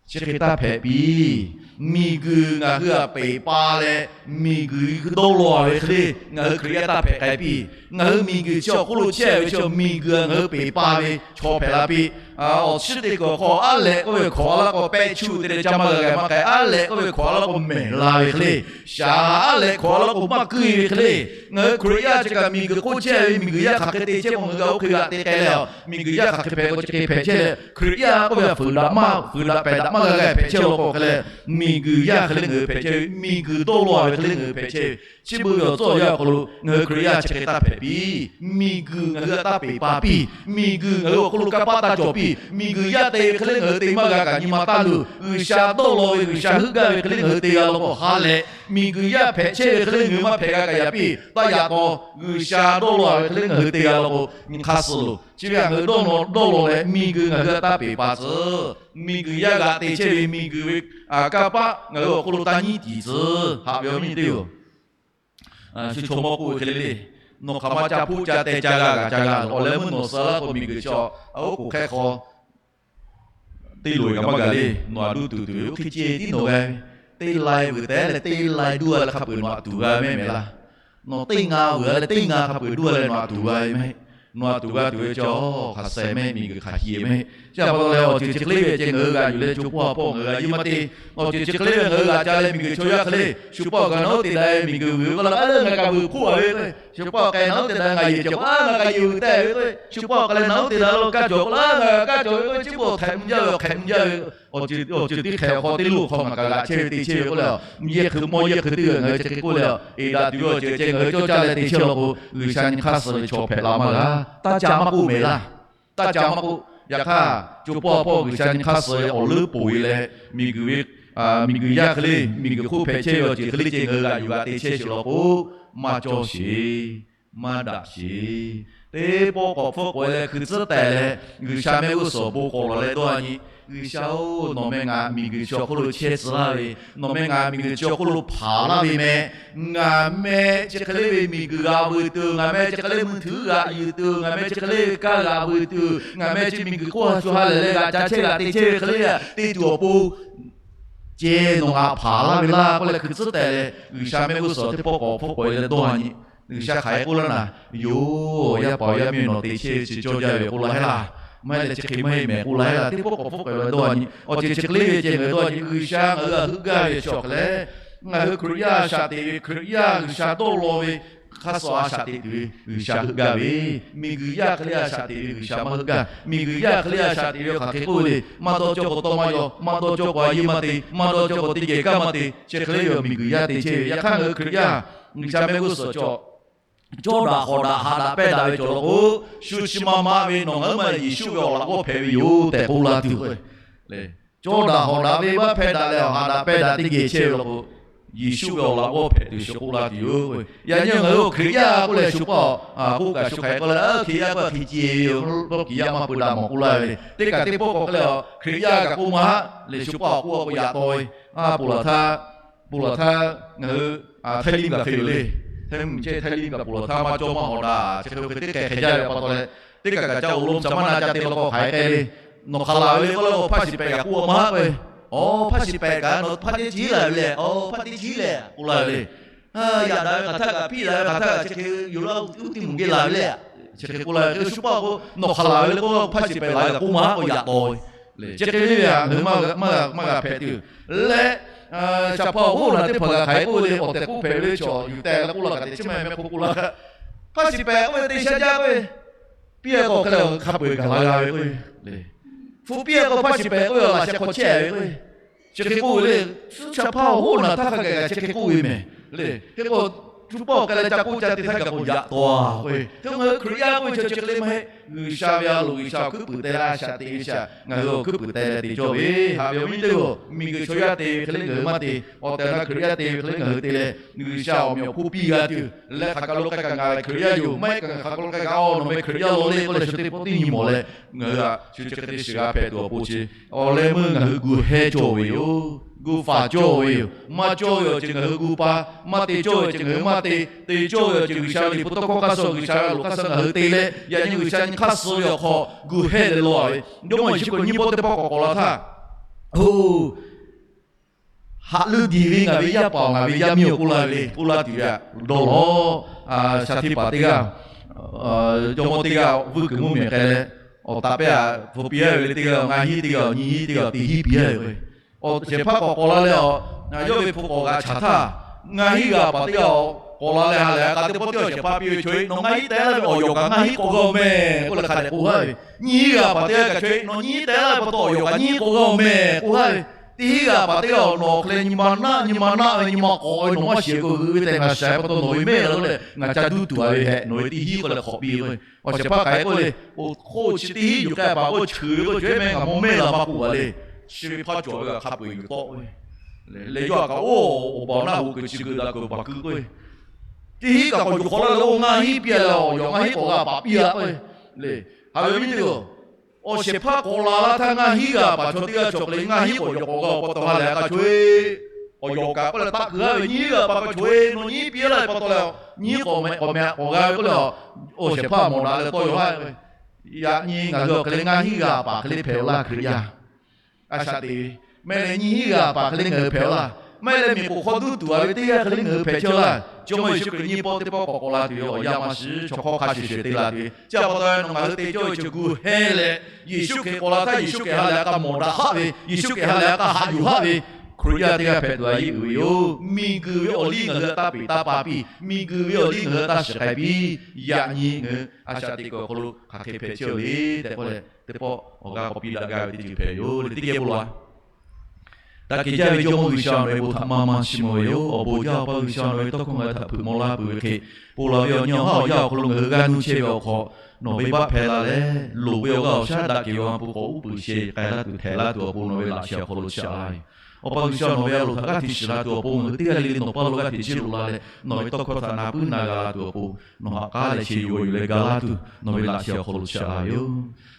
chi hk'e taˇ hpehꞈ piˇ. Miˬguiˬ ngaˬ hui htaꞈ peˍ pa leh, miˬguiˬ dawˇ law ve hk'e le, ngaˬ hui Hkriꞈ yaˇ taˇ hpehꞈ k'ai piˇ. Ngaˬ hui miˬguiˬ chi awˬ hk'oˆ lo chehˇ ve chi miˬguiˬ ngaˬ hui peˍ pa ve chaw hpehꞈ la piˇ. Awˬ chi teˇ kuiˬ awˬ hk'aw aˉ lehꞈ k'oˆ ve hkawꞈ a laˇ k'o pehˆ chuˇ te leh ca maˇ g'a g'a maˇ k'ai, aˉ lehꞈ k'oˆ ve hkawꞈ a laˇ k'o mehˬ la ve hk'e le, shaˍ aˉ lehꞈ hkawꞈ a laˇ k'o maˇ kuiˇ ve hk'e le, ngaˬ hui Hkriꞈ yaˇ chi kaꞈ miˬguiˬ hk'oˆ chehˇ ve, miˬguiˬ yaˇ hk'aˬ hk'e te chehˇ k'o ngaˬ hui kaꞈ oˇ hk'e g'a te k'ai leh, miˬguiˬ yaˇ hk'aˬ hk'e hpehꞈ k'o chi hk'e hpehꞈ chehˇ leh, Hkriꞈ yaˇ k'oˆ ve a fuiˍ daꞈ maˇ, fuiˍ daꞈ pehˬ daꞈ maˇ g'a g'a hpehꞈ chehˇ law k'o hk'e leh, miˬguiˬ yaˇ hk'e le ngaˬ hui hpehꞈ chehˇ ve, miˬguiˬ dawˇ law ve hk'e le ngaˬ hui hpehꞈ chehˇ ve. Chi beuꞈ ve awˬ tcuhˉ awˬ yanˇ awˬ hk'aw lo ngaˬ hui Hkriꞈ yaˇ chi hk'e taˇ hpehꞈ piˇ. Miˬguiˬ ngaˬ hui htaꞈ taˇ peˬ pa piˇ. Miˬguiˬ ngaˬ hui awˬ hk'aw lo kanˇ paˆ taˇ cawˬ piˇ. Miˬguiˬ yaˇ te ve hk'e le ngaˬ hui te maˇ g'a kaꞈ nyi ma taˇ luˬ. G'uiˬsha dawˇ law ve, G'uiˬsha heuˆ gaˇ ve hk'e le ngaˬ hui te g'a law k'o ha lehˬ, miˬguiˬ yaˇ hpehꞈ chehˇ ve hk'e le ngaˬ hui maˇ hpehꞈ g'a kaꞈ yaꞈ piˇ. Taˇ yaꞈ taw, G'uiˬsha dawˇ law ve hk'e le ngaˬ hui te g'a law k'o, nyi hk'aˇ suh loˬ. Chi ve htaꞈ ngaˬ hui dawˇ law leh miˬguiˬ ngaˬ hui htaꞈ taˇ peˬ pa tcuh. Miˬguiˬ yaˇ g'aꞈ te chehˇ ve miˬguiˬ ve kanˇ paˆ ngaˬ hui awˬ hk'aw lo taˇ nyiˉ tiˍ tcuh. Haꞈ ve awˬ viˉ nyi teˇ hpaˍ-oˬ, shu chaw mawˇ k'oˆ ve hk'e le le, nawˬ hk'aˬ ma ca hpuˇ ca teh ca g'a g'aꞈ ca g'a, awˬ leh meuˇ nawˬ suh laˇ k'o miˬguiˬ chi a oˉ k'oˍ hk'ehˇ hk'aw teˇ loꞈ-e kaꞈ maˇ gaˬ le. Nawˬ htaꞈ duˇ tuˬ tuˬ ve oˇ hk'e ceh tiˉ nawˬ g'a ve, teˇ lai vuiˬ tehˉ leh teˇ lai duˇ-a leh hk'a peu-eˬ nawˬ htaꞈ tuˬ g'a ve mehˆ mehˍ laˇ. Nawˬ teˇ ngaˇ vuiˬ-a leh teˇ ngaˇ hk'a peu-eˬ duˇ-a leh nawˬ htaꞈ tuˬ g'a ve mehˆ. Nawˬ htaꞈ tuˬ g'a tuˬ ve chi a hk'aˬ shehˍ mehˆ, miˬguiˬ hk'aˬ hkiˬ mehˆ. Chi a pa taw leh awˬ ceuˬ chi hk'e le ve ceh ngaˬ hui g'aꞈ yuˬ leh co hpawˇ ha hpawˇ ngaˬ hui g'a yeˇ maˇ te. Awˬ ceuˬ chi hk'e le ve ngaˬ hui g'aꞈ ca leh miˬguiˬ chaw yaˇ hk'e le shu pawˆ kaꞈ na oˉ te daꞈ ve miˬguiˬ vuiˬ ve k'oˆ la, a leh ngaˬ kaꞈ vuiˬ hk'oˆ a ve k'o, shu pawˆ k'ai na oˉ te daꞈ ngaˬ yehˬ cawˬ k'o la, ngaˬ kaꞈ yehˬ vuiˬ tehꞈ ve k'o, shu pawˆ k'ai leh na oˉ te daꞈ lo kaˇ cawˬ k'o la, ngaˬ kaꞈ kaˇ cawˬ ve k'o, chi beuꞈ hk'ehꞈ mvuh jaˇ ve, hk'ehꞈ mvuh jaˇ ve. Awˬ ceuˬ teˇ hk'ehꞈ awˬ hk'aw teˇ loˇ hk'aw ngaˬ kaꞈ g'aꞈ chehˇ ve te chehˇ ve k'oˆ leh, yehˇ hkui mawˇ yehˇ hkui teˇ g'aˇ ngaˬ hui chi hk'e k'oˆ leh, eˍ daꞈ tuˬ ve awˬ ceuˬ ceh ngaˬ hui cawˇ caˇ leh te chehˇ law k'o, G'uiˬsha nyi hk'aˇ suh ve chaw hpehꞈ la maˇ g'a. Taˇ ca maˇ k'oˆ mehˍ laˇ. Taˇ ca maˇ k'oˆ. Yaꞈ hk'aˇ, co pawˆ a pawˆ G'uiˬsha nyi hk'aˇ suh ve awˬ leuˉ poˬ ve leh, miˬguiˬ ve, miˬguiˬ yaˇ hk'e le, miˬguiˬ hk'oˆ hpehꞈ chehˇ ve awˬ ceuˬ hk'e le ceh ngaˬ hui g'aꞈ yuˬ g'a te chehˇ sheˍ law k'o, maˇ cawˇ sheˍ, maˇ daꞈ sheˍ. Teˇ pawˆ k'awꞈ hpfuhˆ k'awꞈ e leh hkui tcuhˉ tehˬ leh, G'uiˬsha mehˆ g'uˇ suhˍ awˬ pon k'awꞈ lawˬ leh dawˇ nyi, G'uiˬsha-oˬ, nawˬ meh ngaˬ miˬguiˬ chi awˬ hk'oˆ lo chehˇ tcuh laˇ ve, nawˬ meh ngaˬ miˬguiˬ chi awˬ hk'oˆ lo hpanˍ laˇ ve meh. Ngaˬ meh chi hk'e le ve miˬguiˬ g'aꞈ vuiˬ tuˬ, ngaˬ meh chi hk'e le mui htuiˉ g'aꞈ yuˬ tuˬ, ngaˬ meh chi hk'e le ve kaˇ g'aꞈ vuiˬ tuˬ, ngaˬ meh chi miˬguiˬ hk'oˆ ha shu ha lehˬ leh g'aꞈ ca chehˇ g'aꞈ te chehˇ ve hk'e le te tuˬ awˬ pon ceh nawˬ g'aꞈ hpanˍ laˇ ve laˇ k'oˆ leh hkui tcuhˉ tehˬ leh, G'uiˬsha mehˆ g'uˇ suhˍ teˇ pawˆ k'awꞈ hpfuhˆ k'awꞈ e leh dawˇ nyi. G'uiˬsha hk'aˬ hk'e k'oˆ laˇ naˍ, yoˬ, yaˇ paˍ yaˇ miˇ nawˬ te chehˇ ve chi cawˇ jaˇ ve k'oˆ laˇ heˆ laˇ. Maˇ heˆ leh chi hk'e maˇ heˆ mehˍ k'oˆ laˇ heˆ laˇ. Teˇ pawˆ k'awꞈ hpfuhˆ k'awꞈ e leh dawˇ nyi. Awˬ ceuˬ chi hk'e le ve ceh ngaˬ hui dawˇ nyi, G'uiˬsha ngaˬ hui g'aꞈ heuˆ gaˇ ve chi awˬ hk'e leh, ngaˬ hui Hkriꞈ yaˇ a shaꞈ teꞈ ve, Hkriꞈ yaˇ G'uiˬsha dawˇ law ve hk'aˇ suh a shaꞈ teꞈ tuˬ ve G'uiˬsha heuˆ gaˇ ve, miˬguiˬ yaˇ hk'e le a shaꞈ teꞈ ve G'uiˬsha maˇ heuˆ gaˇ. Miˬguiˬ yaˇ hk'e le a shaꞈ teꞈ ve hk'aˬ hk'e k'oˆ ve le, maˇ dawˇ cawˇ k'o tawˇ maˇ yaw, maˇ dawˇ cawˇ k'o a yeˇ maˇ te, maˇ dawˇ cawˇ k'o teˇ geh kaˇ maˇ te, chi hk'e le ve miˬguiˬ yaˇ te chehˇ ve. Yaꞈ hk'aˇ ngaˬ hui Hkriꞈ yaˇ G'uiˬsha mehˆ g'uˇ suhˍ cawˬ cawˇ daꞈ hawˍ daꞈ haꞈ daꞈ pehˇ daꞈ ve cawˬ law k'o, shu chi ma ma ve nawˬ ngaˬ hui ma Yeˍsuˆ ve awˬ laꞈ g'awˇ hpehꞈ ve yoˬ tehꞈ k'oˆ laˇ tuˬ le. Cawˇ daꞈ hawˍ daꞈ ve maˇ hpehˇ daꞈ leh awˬ haꞈ daꞈ pehˇ daꞈ teˇ geh chehˇ ve law k'o, Yeˍsuˆ ve awˬ laꞈ g'awˇ hpehꞈ tuˬ shu k'oˆ laˇ tuˬ yoˬ. Yaꞈ nyi ngaˬ hui Hkriꞈ yaˇ k'oˆ leh shu pawˆ k'oˆ kaꞈ shu hk'aˬ hk'e k'oˆ leh, Hkriꞈ yaˇ k'oˆ hk'e ceh ve yoˬ, pawˆ kiˬ yaˇ maˇ peu daꞈ mawˬ k'oˆ laˇ ve le. Teˇ kaꞈ teˇ pawˆ k'awꞈ hk'e leh Hkriꞈ yaˇ kaꞈ k'oˆ maˇ haˆ leh shu pawˆ k'oˆ k'o yaꞈ taw ve. A, ponˬ laˬ htaˇ, ponˬ laˬ htaˇ ngaˬ hui Htaiˇ liˇ kaꞈ hk'e yoˬ le. Htaiˇ mvuhˇmiˬ chehˇ Htaiˇ liˇ kaꞈ ponˬ laˬ htaˇ maˇ cawˇ maˇ hawˍ daꞈ chi hk'e hk'e teˇ hk'e hk'e jaˇ ve pa taw leh, teˇ kaꞈ kaꞈ ca awˬ lo ca maˇ na ca te law k'o hk'aˬ hk'e k'ai le. Nawˬ hk'aˬ laˬ ve le k'oˆ laˇ k'o, hpaˇ shiˍ pehˍ kaꞈ k'oˆ maˇ haˆ k'o, Aˬ, hpaˇ shiˍ pehˍ kaꞈ nawˬ hpaˇ teˇ chi laˬ ve le. Aˬ, hpaˇ teˇ chi lehˬ k'oˆ laˇ ve le. Yaꞈ daꞈ ve hk'aˬ htaˇ kaꞈ, piˇ daꞈ ve hk'aˬ htaˇ kaꞈ chi hk'e yoˬ laˇ, uˉ tiˇ mvuhˬ geh laˬ ve le. Chi hk'e k'oˆ laˇ ve hk'e shu pawˆ k'o, nawˬ hk'aˬ laˬ ve le k'oˆ laˇ k'o, hpaˇ shiˍ pehˍ laˬ ve kaꞈ k'oˆ maˇ haˆ k'o yaꞈ taw ve. Chi hk'e le ve htaꞈ ngaˬ hui maˇ g'a hpehꞈ tuˬ leh, shaˍ hpaˇ awˬ hoˉ naˬ teˇ hpaˍ kaꞈ hk'aˬ hk'e k'oˆ ve le, awˬ tehˬ k'oˆ hpehꞈ ve le, chaw yuˬ tehˬ leh k'oˆ laˇ kaꞈ te chi maˇ mehˆ hk'oˆ k'oˆ laˇ htaˇ, hpaˇ shiˍ pehˍ k'oˆ ve te sha jaˇ k'oˆ ve, piˇ-e k'o hk'e le hk'a peu-eˬ gaˬ la g'a ve k'oˆ ve le. Hpu piˇ-e k'o hpaˇ shiˍ pehˍ k'oˆ ve laꞈ sheh hk'aw chehˇ ve k'oˆ ve, chi hk'e k'oˆ ve le. Suhˉ shaˍ hpaˇ awˬ hoˉ naˬ htaˇ hk'a gaˬ kaꞈ chi hk'e k'oˆ ve mehˍ le. Hk'e k'o, shu pawˆ k'ai leh ca k'oˆ ca te htaˇ kaꞈ k'o yaꞈ taw ve k'o, hk'e k'o ngaˬ hui Hkriꞈ yaˇ k'oˆ ve chi chi hk'e le maˇ heˆ. G'uiˬsha ve a loˍ G'uiˬsha awˬ hkuiˉ puiˍ te leh a shaꞈ teꞈ ve shaꞈ ngaˬ hui awˬ hkuiˉ puiˍ te leh te cawˇ ve. Haꞈ ve awˬ viˉ teˇ-oˬ, miˬguiˬ chaw yaˇ te ve hk'e le ngaˬ hui maˇ te. Awˬ tehˬ awˬ na Hkriꞈ yaˇ te ve hk'e le ngaˬ hui te leh, G'uiˬsha awˬ meꞈ awˬ hponˇ piˇ g'a tuˬ leh, hk'aˬ kaˬ lo k'ai kaꞈ ngaˬ Hkriꞈ yaˇ yoˬ, maˇ heˆ kaꞈ ngaˬ hk'aˬ kaˬ lo k'ai kaꞈ, a, nawˬ meh Hkriꞈ yaˇ law le k'oˆ leh shu teˇ pawˆ teˇ nyi mawˬ leh, ngaˬ hui htaꞈ shu chi hk'e te shiˍ g'a hpehꞈ tuˬ awˬ pon chi awˬ leh meuˇ ngaˬ hui gu heh cawˇ ve yoˬ. Gu faˍ cawˇ ve yoˬ. Maˇ cawˇ ve awˬ ceuˬ ngaˬ hui gu pa, maˇ te cawˇ ve awˬ ceuˬ ngaˬ hui maˇ te. Te cawˇ ve awˬ ceuˬ G'uiˬsha ve liꞈ hpu tawˇ hkawˇ hk'aˇ suh G'uiˬsha ve a loˍ hk'aˇ suh ngaˬ hui te leh, yaꞈ nyi G'uiˬsha nyi hk'aˇ suh ve awˬ hk'aw gu heh leh law ve. Jawˇmawˇ Yeˍsuˆ Hkriꞈ nyiˇ pawˆ teˇ pawˆ k'awꞈ k'awꞈ la htaˇ, oˬ, haꞈ leuˆ diˬ ve ngaˬ ve yaˇ paˍ-oˬ, ngaˬ ve yaˇ miˇ-oˬ k'oˆ laˇ ve le. K'oˆ laˇ tuˬ ve htaꞈ dawˇ lawˬ. Shaˍ htiˇ paˍ teˇ g'aˇ, jawˇmawˇ teˇ g'aˇ vuiˇ kuiˬ mvuhˇmiˬ k'ai leh, awˬ taˍ pehˇ htaꞈ hpu piˇ-a ve le teˇ g'aˇ, ngaˇ hinˉ teˇ g'aˇ, nyiˇ hinˉ teˇ g'aˇ, teˇ hinˉ piˇ-a ve k'o, shehˍ hpaˇ k'awꞈ k'awꞈ la leh, yawˇ ve hpu k'awꞈ g'a chaꞈ htaˇ, ngaˇ hinˉ g'a paˍ teˇ g'aˇ k'awꞈ la leh ha lehˬ, k'a teˇ pawˆ teˇ g'aˇ shehˍ hpaˇ piˇ ve chaw-e, nawˬ ngaˇ hinˉ teh laˇ ve awˬ yawˬ kaꞈ ngaˇ hinˉ k'awꞈ g'a-oˬ mehˍ k'oˆ leh hk'a dehꞈ k'oˆ haˉ ve. Nyiˇ hinˉ g'a paˍ teˇ g'aˇ kaꞈ chaw-e, nawˬ nyiˇ hinˉ teh laˇ ve pa taw awˬ yawˬ kaꞈ nyiˇ hinˉ k'awꞈ g'a-oˬ mehˍ k'oˆ haˉ ve. Teˇ hinˉ g'aˇ paˍ teˇ g'aˇ awˬ nawˬ awˬ hk'aw leh nyi ma naˆ nyi ma naˆ ve nyi ma k'awꞈ ve nawˬ maˇ shiˍ k'o, g'euꞈ ve tehꞈ ngaˬ shiˍ pa taw nawˬ ve mehˆ la leh ngaˬ ca duˇ tuˬ a ve hehꞈ, nawˬ ve teˇ hinˉ k'oˆ leh hk'awꞈ piˇ ve. Awˬ shehˍ hpaˇ k'ai k'oˆ le, oˇ hk'oˆ chi teˇ hinˉ yuˬ k'ai paˍ k'oˆ cheuˬ ve k'oˆ cawehˇ meh, ngaˬ mawˇ mehˆ la maˇ k'oˆ a le. Chi ve hpaˇ cawˬ ve g'aꞈ hk'a peu-eˬ yuˬ tawˆ ve. Leh yawˇ a kaꞈ oˇ awˬ baˬ naˆ hoꞈ kuiˬ chi geuꞈ daꞈ kuiˬ baˬ keu k'oˆ ve, teˇ hinˉ kaꞈ k'awꞈ yuˬ hk'awꞈ la leh oˇ ngaˇ hinˉ piˇ a leh awˬ yawˬ ngaˇ hinˉ k'awꞈ g'a paˍ piˇ a k'oˆ ve le. Haꞈ ve awˬ viˉ nyi teˇ-oˬ, awˬ shehˍ hpaˇ k'awꞈ la laˇ htaˇ ngaˇ hinˉ g'aˇ paˍ chaw teˇ g'aˇ chaw hk'e le ngaˇ hinˉ k'awꞈ yawˬ k'awꞈ g'a pa taw ha lehˬ a k'a chaweh, awˬ yawˬ kaꞈ k'oˆ leh taˆ kuiˬ haˉ ve nyiˇ hinˉ g'aˇ pa k'a chaweh nawˬ nyiˇ hinˉ piˇ laˇ ve pa taw leh, nyiˇ hinˉ k'awꞈ meh k'awꞈ meh k'awꞈ g'a ve k'oˆ leh, awˬ shehˍ hpaˇ mawˬ daꞈ leh tawˇ yaw haˉ ve, yaꞈ nyi ngaˬ hui awˬ hk'e le ngaˇ hinˉ g'aˇ paˍ hk'e le hpehꞈ-oˬ laˇ Hkriꞈ yaˇ. A shaꞈ teꞈ ve, maˇ heˆ leh nyiˇ hinˉ g'aˇ paˍ hk'e le ngaˬ hui hpehꞈ-oˬ laˇ. Maˇ heˆ leh miˬ k'oˍ hk'aw duˇ tuˬ a ve teˇ g'aˇ hk'e le ngaˬ hui hpehꞈ chehˇ-oˬ laˇ. Chi ma Yeˍsuˆ Hkriꞈ nyiˇ pawˆ teˇ pawˆ k'awꞈ k'awꞈ la tuˬ ve awˬ yanˇ ma shiˍ chaw hk'awˇ hk'a shuˍ shuˍ te la tuˬ ve chi a pa taw nawˬ ngaˬ hui te cawˇ ve chi gu heh leh, Yeˍsuˆ Hkriꞈ k'awꞈ la htaˇ Yeˍsuˆ Hkriꞈ ha lehˬ a k'a mawˬ daꞈ haˆ ve, Yeˍsuˆ Hkriꞈ ha lehˬ a k'a haꞈ yuˬ haˆ ve Hkriꞈ yaˇ teˇ g'aˇ hpehꞈ tuˬ a yeˇ uiˍ ve yoˬ. Miˬ guiˬ ve awˬ liˇ ngaˬ hui a taˇ peꞈ taˇ pa piˇ, miˬ guiˬ ve awˬ liˇ ngaˬ hui a taˇ shiˍ k'ai piˇ. Yaꞈ nyi ngaˬ hui a shaꞈ teꞈ kuiˬ awˬ hk'aw lo hk'aˬ hk'e hpehꞈ chehˇ-oˬ le tehꞈ k'oˆ leh, teˇ pawˆ awˬ g'aˇ k'awꞈ piˇ daꞈ gaˇ ve teˇ ceuˬ hpehꞈ ve yoˬ le. Teˇ geh bon lawˬ-a. Daꞈ kehˬ jaˇ ve Jawˇmawˇ G'uiˬsha, nawˬ ve bon htaꞈ maˇ maˇ chiˇ mvuh ve yoˬ. Awˬ bon jaˇ Awˬ pa G'uiˬsha, nawˬ ve tawˇ hkawˇ ngaˬ hui htaꞈ hpeuꞈ maw laˇ peuˬ ve hk'e, ponˬ laˬ ve awˬ nyi awˬ haˉ awˬ yanˇ awˬ hk'aw lo ngaˬ hui g'aˇ nuˇ chehˇ ve awˬ hk'aw, nawˬ venˇbaˆ hpehˇ la leh, loˍ ve awˬ g'aˇ awˬ shaˉ daꞈ kehˬ ve awˬ ha hpu k'awꞈ uˉ peunˍ sheh k'ai laˇ tuˬ htehꞈ laˇ tuˬ awˬ pon nawˬ ve laꞈ sheh awˬ hk'aw lo chaꞈ la ve yoˬ. Awˬ pa G'uiˬsha, nawˬ ve a loˍ htaꞈ g'aˇ hteꞈ shiˍ la tuˬ awˬ pon ngaˬ hui teˇ g'aˇ le le nawˬ paˇ lo g'aˇ hteꞈ chiˇ loꞈ la leh, nawˬ ve tawˇ hkawˇ htaꞈ na puiˉ na g'a la tuˬ awˬ pon, nawˬ ha k'aˉ leh sheh yuˬ g'aw yuˬ leh ga laˇ tuˬ nawˬ ve laꞈ sheh awˬ hk'aw lo chaꞈ la ve yoˬ.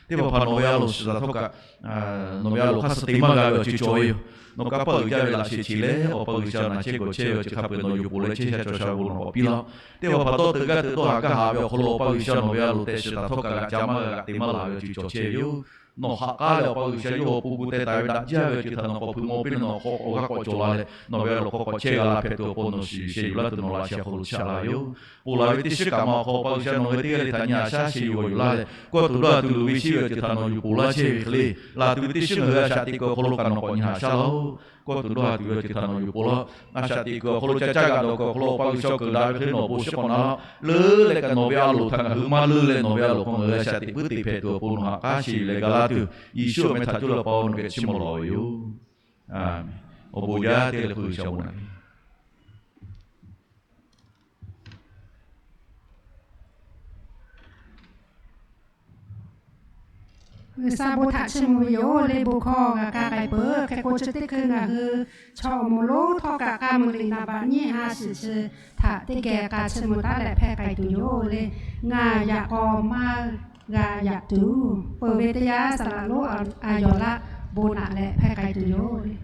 Teˇ hpaˍ hpaˍ nawˬ ve a loˍ shiˍ taˍ htawˇ kaꞈ, nawˬ ve a loˍ hk'aˇ suh te maˇ g'a ve awˬ ceuˬ cawˬ ve yoˬ. Nawˬ kanˇ paˆ uiˍ jaˇ ve laꞈ sheh chi leh Awˬ pa G'uiˬsha naˬ chehˇ gawˬ chehˇ ve awˬ ceuˬ hk'a peu-eˬ nawˬ yuˬ poˬ leh chehˇ sha cawˬ sha ve nawˬ k'awꞈ piˇ laˇ-oˆ. Teˇ hpaˍ hpaˍ dawˇ teuꞈ gaˇ teuꞈ dawˇ haˍ gaˇ haˍ ve awˬ hk'aw lo Awˬ pa G'uiˬsha nawˬ ve a loˍ tehꞈ shiˍ taˍ htawˇ kaꞈ g'aꞈ ca maˇ g'a g'aꞈ te maˇ laˬ ve awˬ ceuˬ cawˬ chehˇ ve yoˬ. Nawˬ ha k'aˉ leh Awˬ pa G'uiˬsha yawˇ hui awˬ pon gu teh taˍ ve daꞈ jaˇ ve awˬ ceuˬ htaꞈ nawˬ k'awꞈ hpeuꞈ maw piˇ leh nawˬ awˬ g'aˇ k'awꞈ cawˬ la leh nawˬ ve a loˍ hk'aw k'awꞈ chehˇ g'a la hpehꞈ tuˬ awˬ pon nawˬ shiˍ yuˬ sheh yuˬ laˇ tuˬ nawˬ laꞈ sheh awˬ hk'aw lo chaꞈ la ve yoˬ. Ponˬ laˬ ve teˇ shiˉ kaꞈ ma awˬ hk'aw Awˬ pa G'uiˬsha nawˬ ve teˇ g'aˇ le htaꞈ nyi haꞈ shaˉ sheh yuˬ g'aw yuˬ laˇ leh, kawˇ tuˬ dawˇ ha tuˬ luˬ ve shiˉ ve awˬ ceuˬ htaꞈ nawˬ yuˬ poˬ laˇ chehˇ ve hk'e le, laˬ tuˬ ve teˇ shiˉ ngaˬ hui a shaꞈ teꞈ kuiˬ awˬ hk'aw lo kaꞈ nawˬ k'awꞈ nyi haꞈ shaˉ laˇ-oˆ. Kawˇ tuˬ dawˇ ha tuˬ ve awˬ ceuˬ htaꞈ nawˬ yuˬ poˬ laˇ. A shaꞈ teꞈ kuiˬ awˬ hk'aw lo ca caˇ g'aꞈ dawˬ kuiˬ awˬ hk'aw lo Awˬ pa G'uiˬsha keuˬ daꞈ ve hk'e le nawˬ awˬ pon shiˉ k'awꞈ na laˇ. Leuˉ leh kaꞈ nawˬ ve a loˍ htaꞈ ngaˬ hui maˇ leuˉ leh nawˬ ve a loˍ hk'aw ngaˬ hui a shaꞈ teꞈ puiˉ te hpehꞈ tuˬ awˬ pon nawˬ ha k'aˉ sheh yuˬ leh ga laˇ tuˬ, Yeˍsuˆ awˬ meh htaꞈ coˇ leh Awˬ pa-oˬ, nawˬ geh chiˇ mvuh lawˬ ve yoˬ. Awˬ bon jaˇ teˇ g'aˇ le hk'oˆ G'uiˬsha bon naꞈ G'uiˬsha bon htaꞈ chiˇ mvuh ve yoˬ le. Bon hkawˇ g'a kaˇ k'ai peuˬ. Hk'e k'o, chi teˇ hkui ngaˬ hui chaw awˬ moˍ lonˉ htawˇ kaꞈ k'a meuˍ liꞈ naˍ baꞈ nyiˇ ha shiˍ chi htaꞈ teˇ geh k'a chiˇ mvuh taˉ leh hpehˇ k'ai tuˬ yoˬ le. Ngaˬ yaꞈ k'aw maˇ g'a yaꞈ tuˬ, peuˬ ve teˇ yanˇ saˍ laꞈ lonˉ a yawˬ laˆ bon naꞈ leh hpehˇ k'ai tuˬ yoˬ le.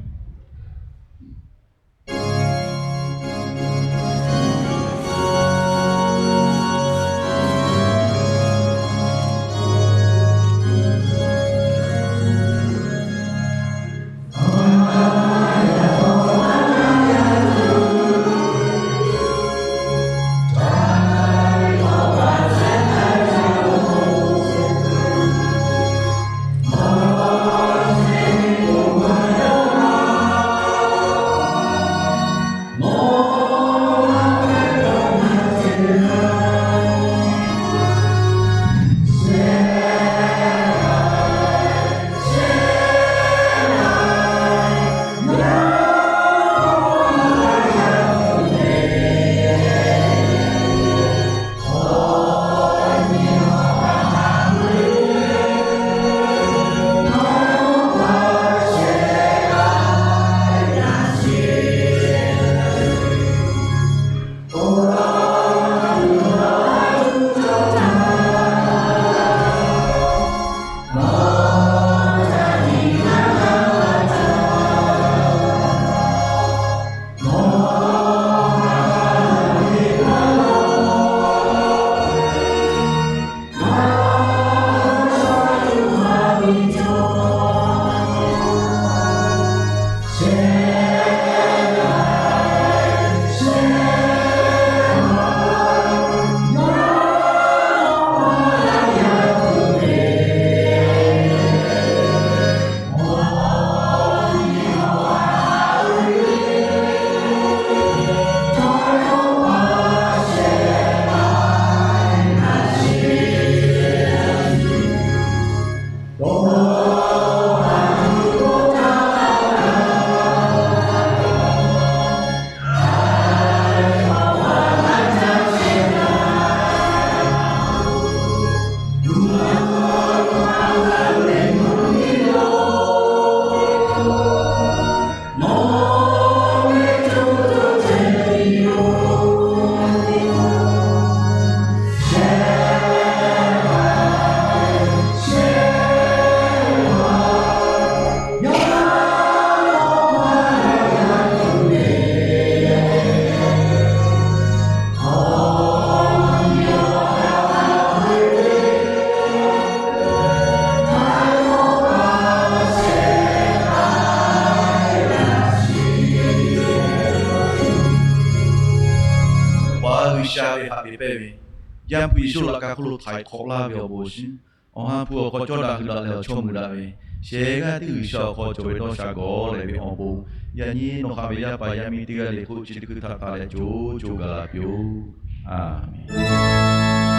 Yaˇ hpu Yeˍsuˆ laꞈ ka hk'oˆ lo htaiˍ hk'awꞈ laˇ ve awˬ bon awˬ shinˉ, Awˬ ha hpu awˬ hk'aw cawˇ daꞈ hui daꞈ leh awˬ chawˇ mui daꞈ ve, shehˍ g'aˇ tiˉ G'uiˬsha awˬ hk'aw cawˬ ve dawˇ sha gawˬ leh ve awˬ bon, yaꞈ nyi nawˬ haꞈ ve yaˇ paˍ yaˇ miˇ teˇ g'aˇ le k'oˆ chi teˇ hkui htaꞈ taˍ leh co co gaˬ la piˇ-oˆ. A menˬ.